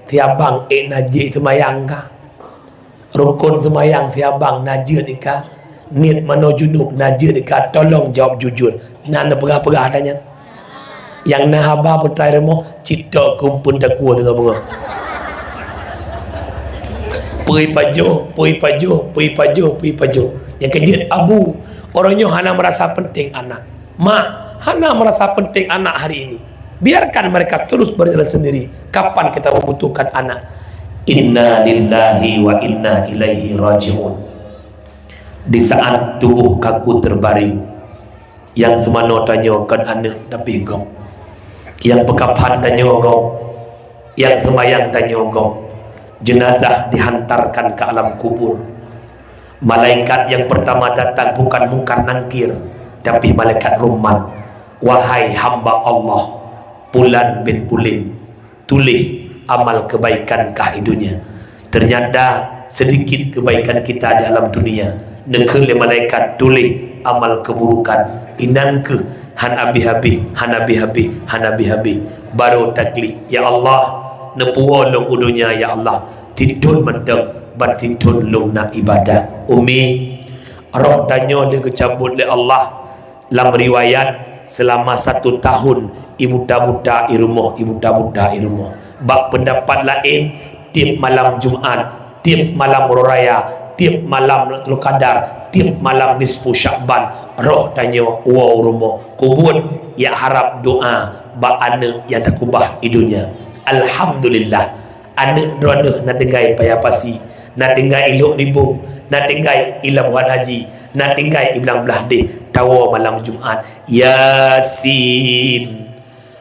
si abang ék na jeuet seumayang ka? Rukon seumayang si abang na jeuet ka? Niet manoe junub na jeuet ka? Tolong jaweueb jujur.' Na neupeugah-peugah ata nyan?" Nyang na haba peutai rumoh, cit tok keumpun takue teungoh beungoh. Pui pajoh, pui pajoh, pui pajoh, pui pajoh. Nyang keujeuet abu, ureuëng nyoe hana merasa penting anak. Mak, hana merasa penting anak hari ini. Biarkan mereka terus berjalan sendiri. Kapan kita membutuhkan anak? Inna lillahi wa inna ilaihi raji'un. Di saat tubuh kaku terbaring, nyang seumanoe tanyoe kon aneuëk tapi gob. Nyang peukaphan tanyoe gob. Nyang seumayang tanyoe gob. Jeunazah dihantarkan ke alam kubur. Malaikat yang pertama datang bukan Mungkar Nangkir, tapi malaikat Rahmat. Wahai hamba Allah, Pulan bin Pulin, tuléh amal kebaikan kah i dunia. Ternyata sedikit kebaikan kita di alam dunia. Neukheun lé malaikat, tuléh amal keburukan. Inan kheueh han habéh-habéh, han habéh-habéh, han habéh-habéh. Baru taklik, "Ya Allah, neupuwoe lôn u dunia, ya Allah. Sithon mantong, ban sithon lôn na ibadah." Umi, roh tanyoe lheueh geucabot lé Allah. Lam riwayat, selama satu tahun, ibuta-buta i rumoh, ibuta-buta i rumoh. Bak peundapat laén, tieb malam Jumat, tieb malam Uroe Raya, tieb malam Lailatul Qadar, tieb malam nisfu Sya'ban, roh tanyoe woe u rumoh. Keu buet, jak harab doa bak aneuëk nyang takeubah i dunia. Alhamdulillah, aneuëk droeneueh na tinggai paya pasi, na tinggai i Lhok Nibong, na tinggai i Labuhan Haji, na tinggai i Blang Blahdeh, tawoe malam Jumat. Yasin,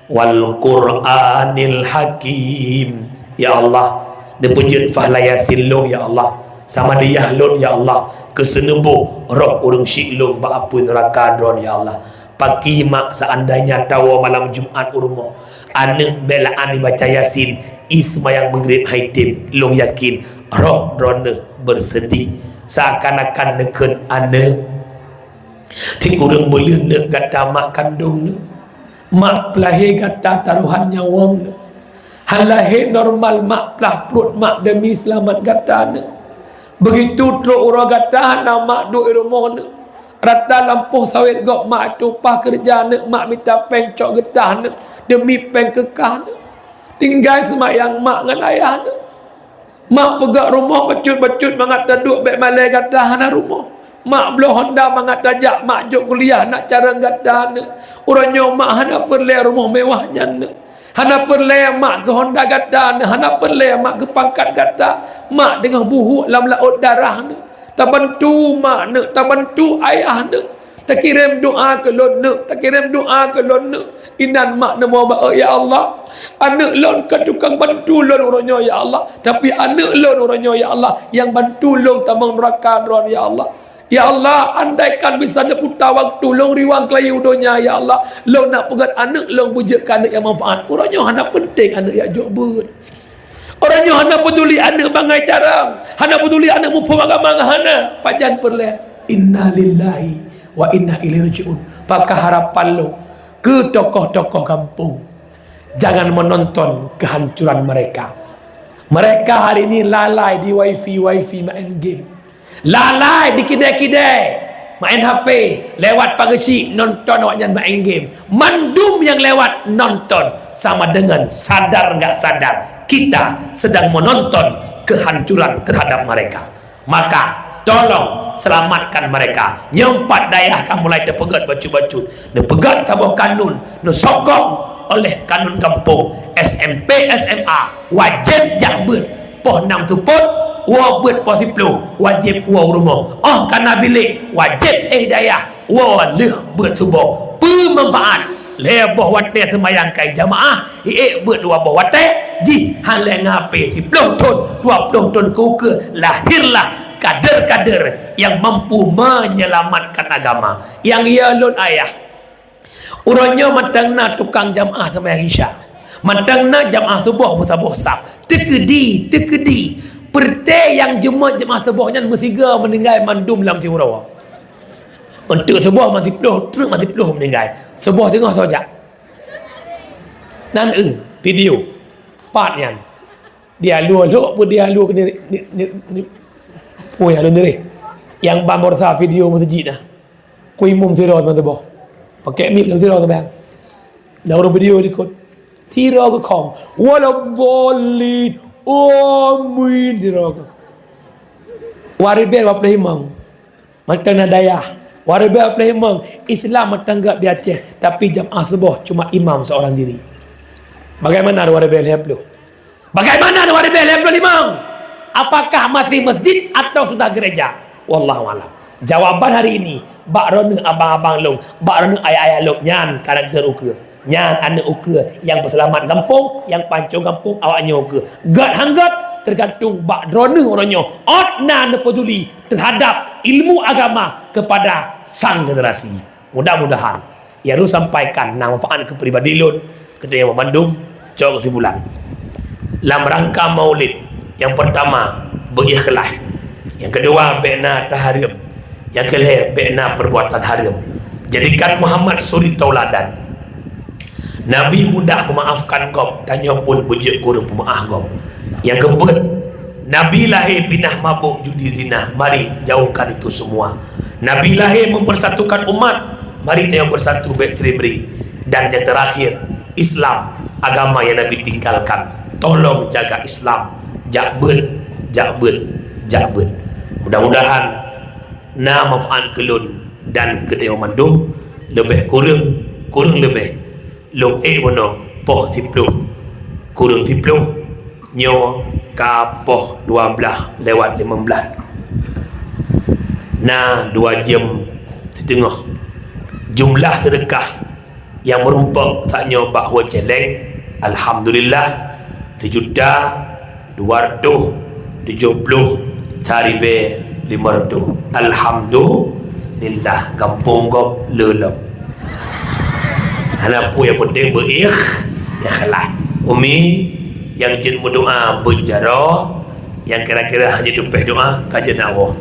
wal Qur'anil Hakim. Ya Allah, neupeujeuet pahla Yasin lôn, ya Allah. Samadiyah lôn, ya Allah. Keu seuneuboh roh ureuëng syiek lôn bak apui neuraka droen, ya Allah. Pakri mak, seandainya tawoe malam Jumat u rumoh, aneuëk bék la'an ibaca Yasin, i seumayang Maghrib hai tem, lôn yakin roh droeneueh beuseudeh, seakan-akan neukheun aneuëk. Sikureueng buleuen neuk gata mak kandong neuk. Mak peulahé gata tarohan nyawöng neuk. Han lahé normal mak plah pruet mak demi seulamat gata neuk. Beugitu trok uroe gata hana mak duek i rumoh neuk. Rata lampôh sawét gob mak tupah keureuja neuk, mak mita péng cok geutah neuk demi péng keu kah neuk. Tinggai seumayang mak ngon ayah neuk. Mak peugöt rumoh bacut-bacut mangat taduek bék malée gata hana rumoh. Mak bloe honda mangat tajak mak jok kuliah nak carông gata neuk. Uroe nyoe mak hana peureulée rumoh mewah nyan neuk. Hana peureulée mak keu honda gata neuk, hana peureulée mak keu pangkat gata. Mak teungoh buhuk lam laôt darah neuk. Tabantu mak neuk, tabantu ayah neuk. Takirém doa keu lôn neuk, takirém doa keu lôn neuk. Inan mak neumoe bak, "Ya Allah, aneuëk lôn ka tukang bantu lôn uroe nyoe, ya Allah. Tapi aneuëk lôn uroe nyoe, ya Allah, nyang bantu lôn tamong neuraka droen, ya Allah. Ya Allah, andaikan bisa neuputa waktu lôn riwang keulayi u donya, ya Allah, lôn nak peugöt aneuëk lôn beujeuet keu aneuëk nyang manfaat. Uroe nyoe hana peunteng aneuëk jak jok beuet. Uroe nyoe hana peuduli aneuëk bangai carông, hana peuduli aneuëk muphom agama ngon hana. Pajan peureulée? Inna lillahi wa inna ilaihi raji'un." Pakah harapan lôn keu tokoh-tokoh gampông, jangan menonton kehancuran mereka. Mereka hari ini lalai di wifi-wifi main game. Lalai di kidai-kidai main H P, lewat pageue syiek nonton awaknyan main game. Mandum nyang lewat nonton sama dengan sadar nggak sadar kita sedang menonton kehancuran terhadap mereka. Maka tolong selamatkan mereka. Nyoe pat dayah ka mulai teupeugöt bacut-bacut. Neupeugöt saboh kanun, neusokong oleh kanun gampông, S M P, S M A wajéb jak beuet poh nam seupôt, woe beuet poh siplôh wajéb woe u rumoh. Óh ka na bilék wajéb éh dayah woe lheueh beuet suboh. Peue manfaat? Lhée boh watée seumayang kai jamaah, iék beuet dua boh watée, jih han lé ngape siplôh thon, dua plôh thon keu ukeue lahirlah kader-kader nyang mampu menyelamatkan agama. Nyang ya lôn ayah, uroe nyoe mantong na tukang jamaah seumayang Isya, mantong na jamaah suboh meusaboh saf. Teukeudi, teukeudi, peureuté nyang jeuet jamaah suboh nyan meusigoe meuninggai mandum lam siuroe. Untuk suboh masih ploh, trok masih ploh meuninggai. Suboh singoh sojak. Nan eu video part nyan. Dia lua lhok pun dia lua kena ni, ni, ni, oh ya, lun diri. Yang ban borsa video masjid dah. Ku imum sira teman suboh. Pakai mic dalam sira tu bang. Dah urus video likot. Sira ke kong. Wala dhalin. Amin sira ke. Waréh bèe dua ploh limong, mantong na dayah. Waréh bèe dua ploh limong, Islam mantong göt di Aceh, tapi jamaah suboh cuma imam seorang diri. Bagaimana dua ribu lima puluh? Bagaimana dua ribu lima puluh lima? Apakah masih masjid atau sudah gereja? Wallahu a'lam. Jawaban hari ini, bak droeneuh abang-abang lôn, bak droeneuh ayah-ayah lôn, nyan karakter ukeue. Nyan aneuk ukeue nyang peuseulamat gampông, nyang pancong gampông awak nyoe ukeue. Göt han göt, teugantung bak droeneuh uroe nyoe. Ôt na neupeuduli teuhadap ilmu agama kepada sang generasi. Mudah-mudahan nyang lôn sampaikan na manfaat keu pribadi lôn, keu tanyoe banmandum. Cok keusimpulan, lam rangka Maulid, nyang peurtama, beu-ikhlaih. Nyang keudua, bèk na tahareuem. Nyang keulhèe, bèk na peurbuatan hareuem. Jadikan Muhammad suri tauladan. Nabi mudah meumaafkan gob, tanyoe pun beujeuet kureueng peumaaf gob. Nyang keupeuet, Nabi lahé pinah mabök, judi, zina, mari jauhkan itu semua. Nabi lahé mempersatukan umat, mari tanyoe bersatu bèk tribri. Dan nyang teurakhir, Islam, agama nyang Nabi tinggalkan. Tolong jaga Islam, jak beuet, jak beuet, jak beuet. Mudah-mudahan na manfaat keu lôn dan keu tanyoe mandum, leubeh kureueng, kureueng leubeh. Lôn ék bunoe poh siploh kureueng siploh, nyoe ka poh dua blaih lewat limong blaih. Na dua jeuem siteungoh. Jumlah seudeukah nyang meurumpok saat nyoe bak Ho Céléng, alhamdulillah, sijuta dua reutôh tujoh ploh sa ribèe limong reutôh. Alhamdulillah, gampông gob le lom. Hana peue, nyang peunteng beu-ikh-, ikhlaih. Umi nyang jeuet meudoa beuet jaroe, nyang kira-kira hana jitupéh doa, ka jeuet na woe.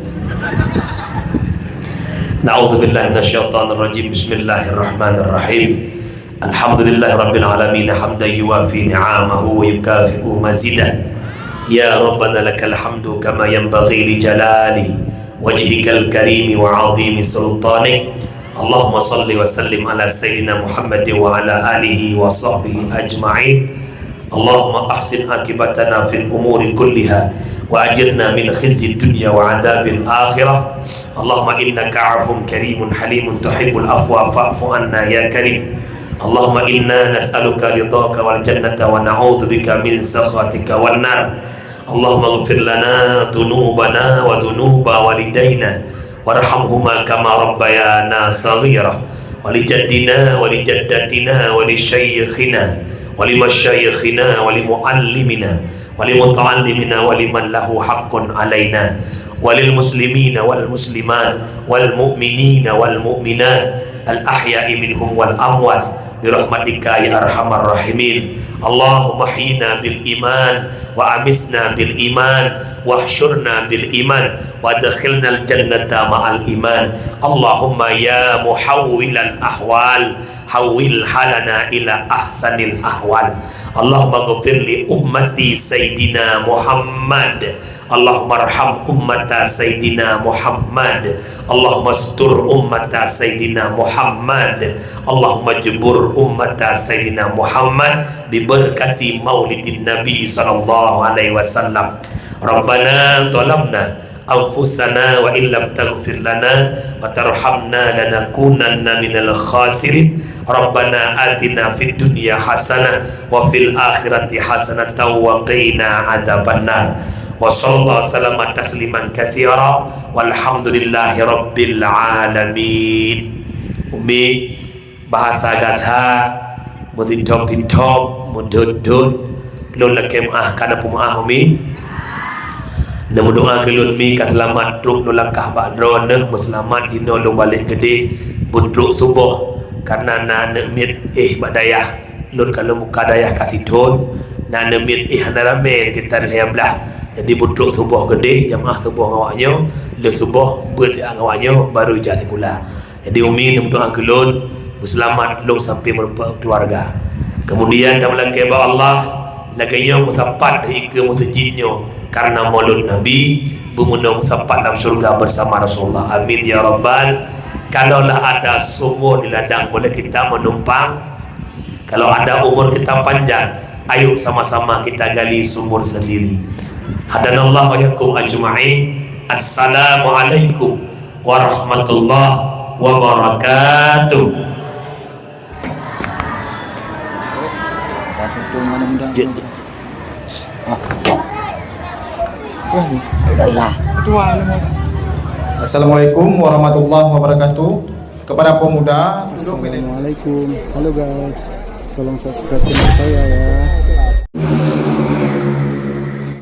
Na'udzubillahi minasyaitonirrajim. Bismillahirrahmanirrahim. Alhamdulillahirabbil alamin, hamdan yuwafi ni'amahu wa yukafi'u mazidah. Ya Rabbana lakal hamdu kama yanbaghi li jalali wajhikal karimi wa 'azimi sultanik. Allahumma shalli wa sallim ala sayyidina Muhammad wa ala alihi wa sahbihi ajma'in. Allahumma ahsin aqibatana fil umuri kulliha wa ajirna min khizyid dunya wa adzabil akhirah. Allahumma innaka 'afuwun karimun halimun tuhibbul 'afwa fa'fu 'anna ya karim. Allahumma inna nas'aluka ridhaka wal jannata wa na'udzubika min sakhatika wan nar. Allahumma ighfir lana dzunubana wa dzunuba walidaina warhamhuma kama rabbayana shaghira, wa li jaddina wa li jaddatina wa li syaikhina wa li masyaikhina wa li muallimina wa li muta'allimina wa liman lahu haqqun alaina wa lil muslimina wal muslimat wal mu'minina wal mu'minat al ahya'i minhum wal amwat bi rahmatika ya arhamar rahimin. Allahumma ahyina bil iman wa amitna bil iman wahsyurna bil iman wa adkhilnal jannata ma'al iman. Allahumma ya muhawwilal ahwal, hawwil halana ila ahsanil ahwal. Allahumma ghfir li ummati Sayyidina Muhammad. Allahummarham ummata Sayyidina Muhammad. Allahummastur ummata Sayyidina Muhammad. Allahumma jbur ummata Sayyidina Muhammad bi barakati maulidin Nabi sallallahu alaihi wasallam. Rabbana zalamna anfusana wa illam taghfir lana wa tarhamna lanakunanna minal khasirin. Rabbana atina fid dunya hasanah wa fil akhirati hasanatan wa qina adzabannar. Wa sallallahu sallama tasliman katsira walhamdulillahi rabbil alamin. Umi, bahasa gata meutintop-tintop, meudhot-dhot, lôn lakèe meu'ah, ka na peumeu'ah, Umi. Neumeudoa keu lôn, Mi, ka seulamat trok lôn langkah bak droeneuh, meuseulamat jinoe lôn balek keudeh, beutrok suboh, kareuna na aneuk miet éh bak dayah. Lôn ka lôn buka dayah ka sithôn, na aneuk miet éh hana ramè, sekitar lhèe blah. Jadi beutrok suboh keudeh, jamaah suboh ngon awak nyoe, lheueh suboh beuet ngon awak nyoe, baru jak sikula. Jadi Umi neumeudoa keu lôn, beuseulamat lôn sampai meurumpok keuluwarga. Keumudian tameulakèe bak Allah, lagèe nyoe meusapat di keue meuseujid nyoe, kareuna Maulud Nabi, beumeunoe meusapat lam syeuruga beusama Rasulullah. Amin ya rabbal. Kalaulah ada sumur di ladang boleh kita menumpang, kalau ada umur kita panjang, ayo sama-sama kita gali sumur sendiri. Hadanallahu wa iyyakum ajma'in. Assalamualaikum warahmatullahi wabarakatuh. Assalamualaikum warahmatullahi wabarakatuh. Kepada pemuda, Assalamualaikum. Halo guys, tolong subscribe channel saya ya.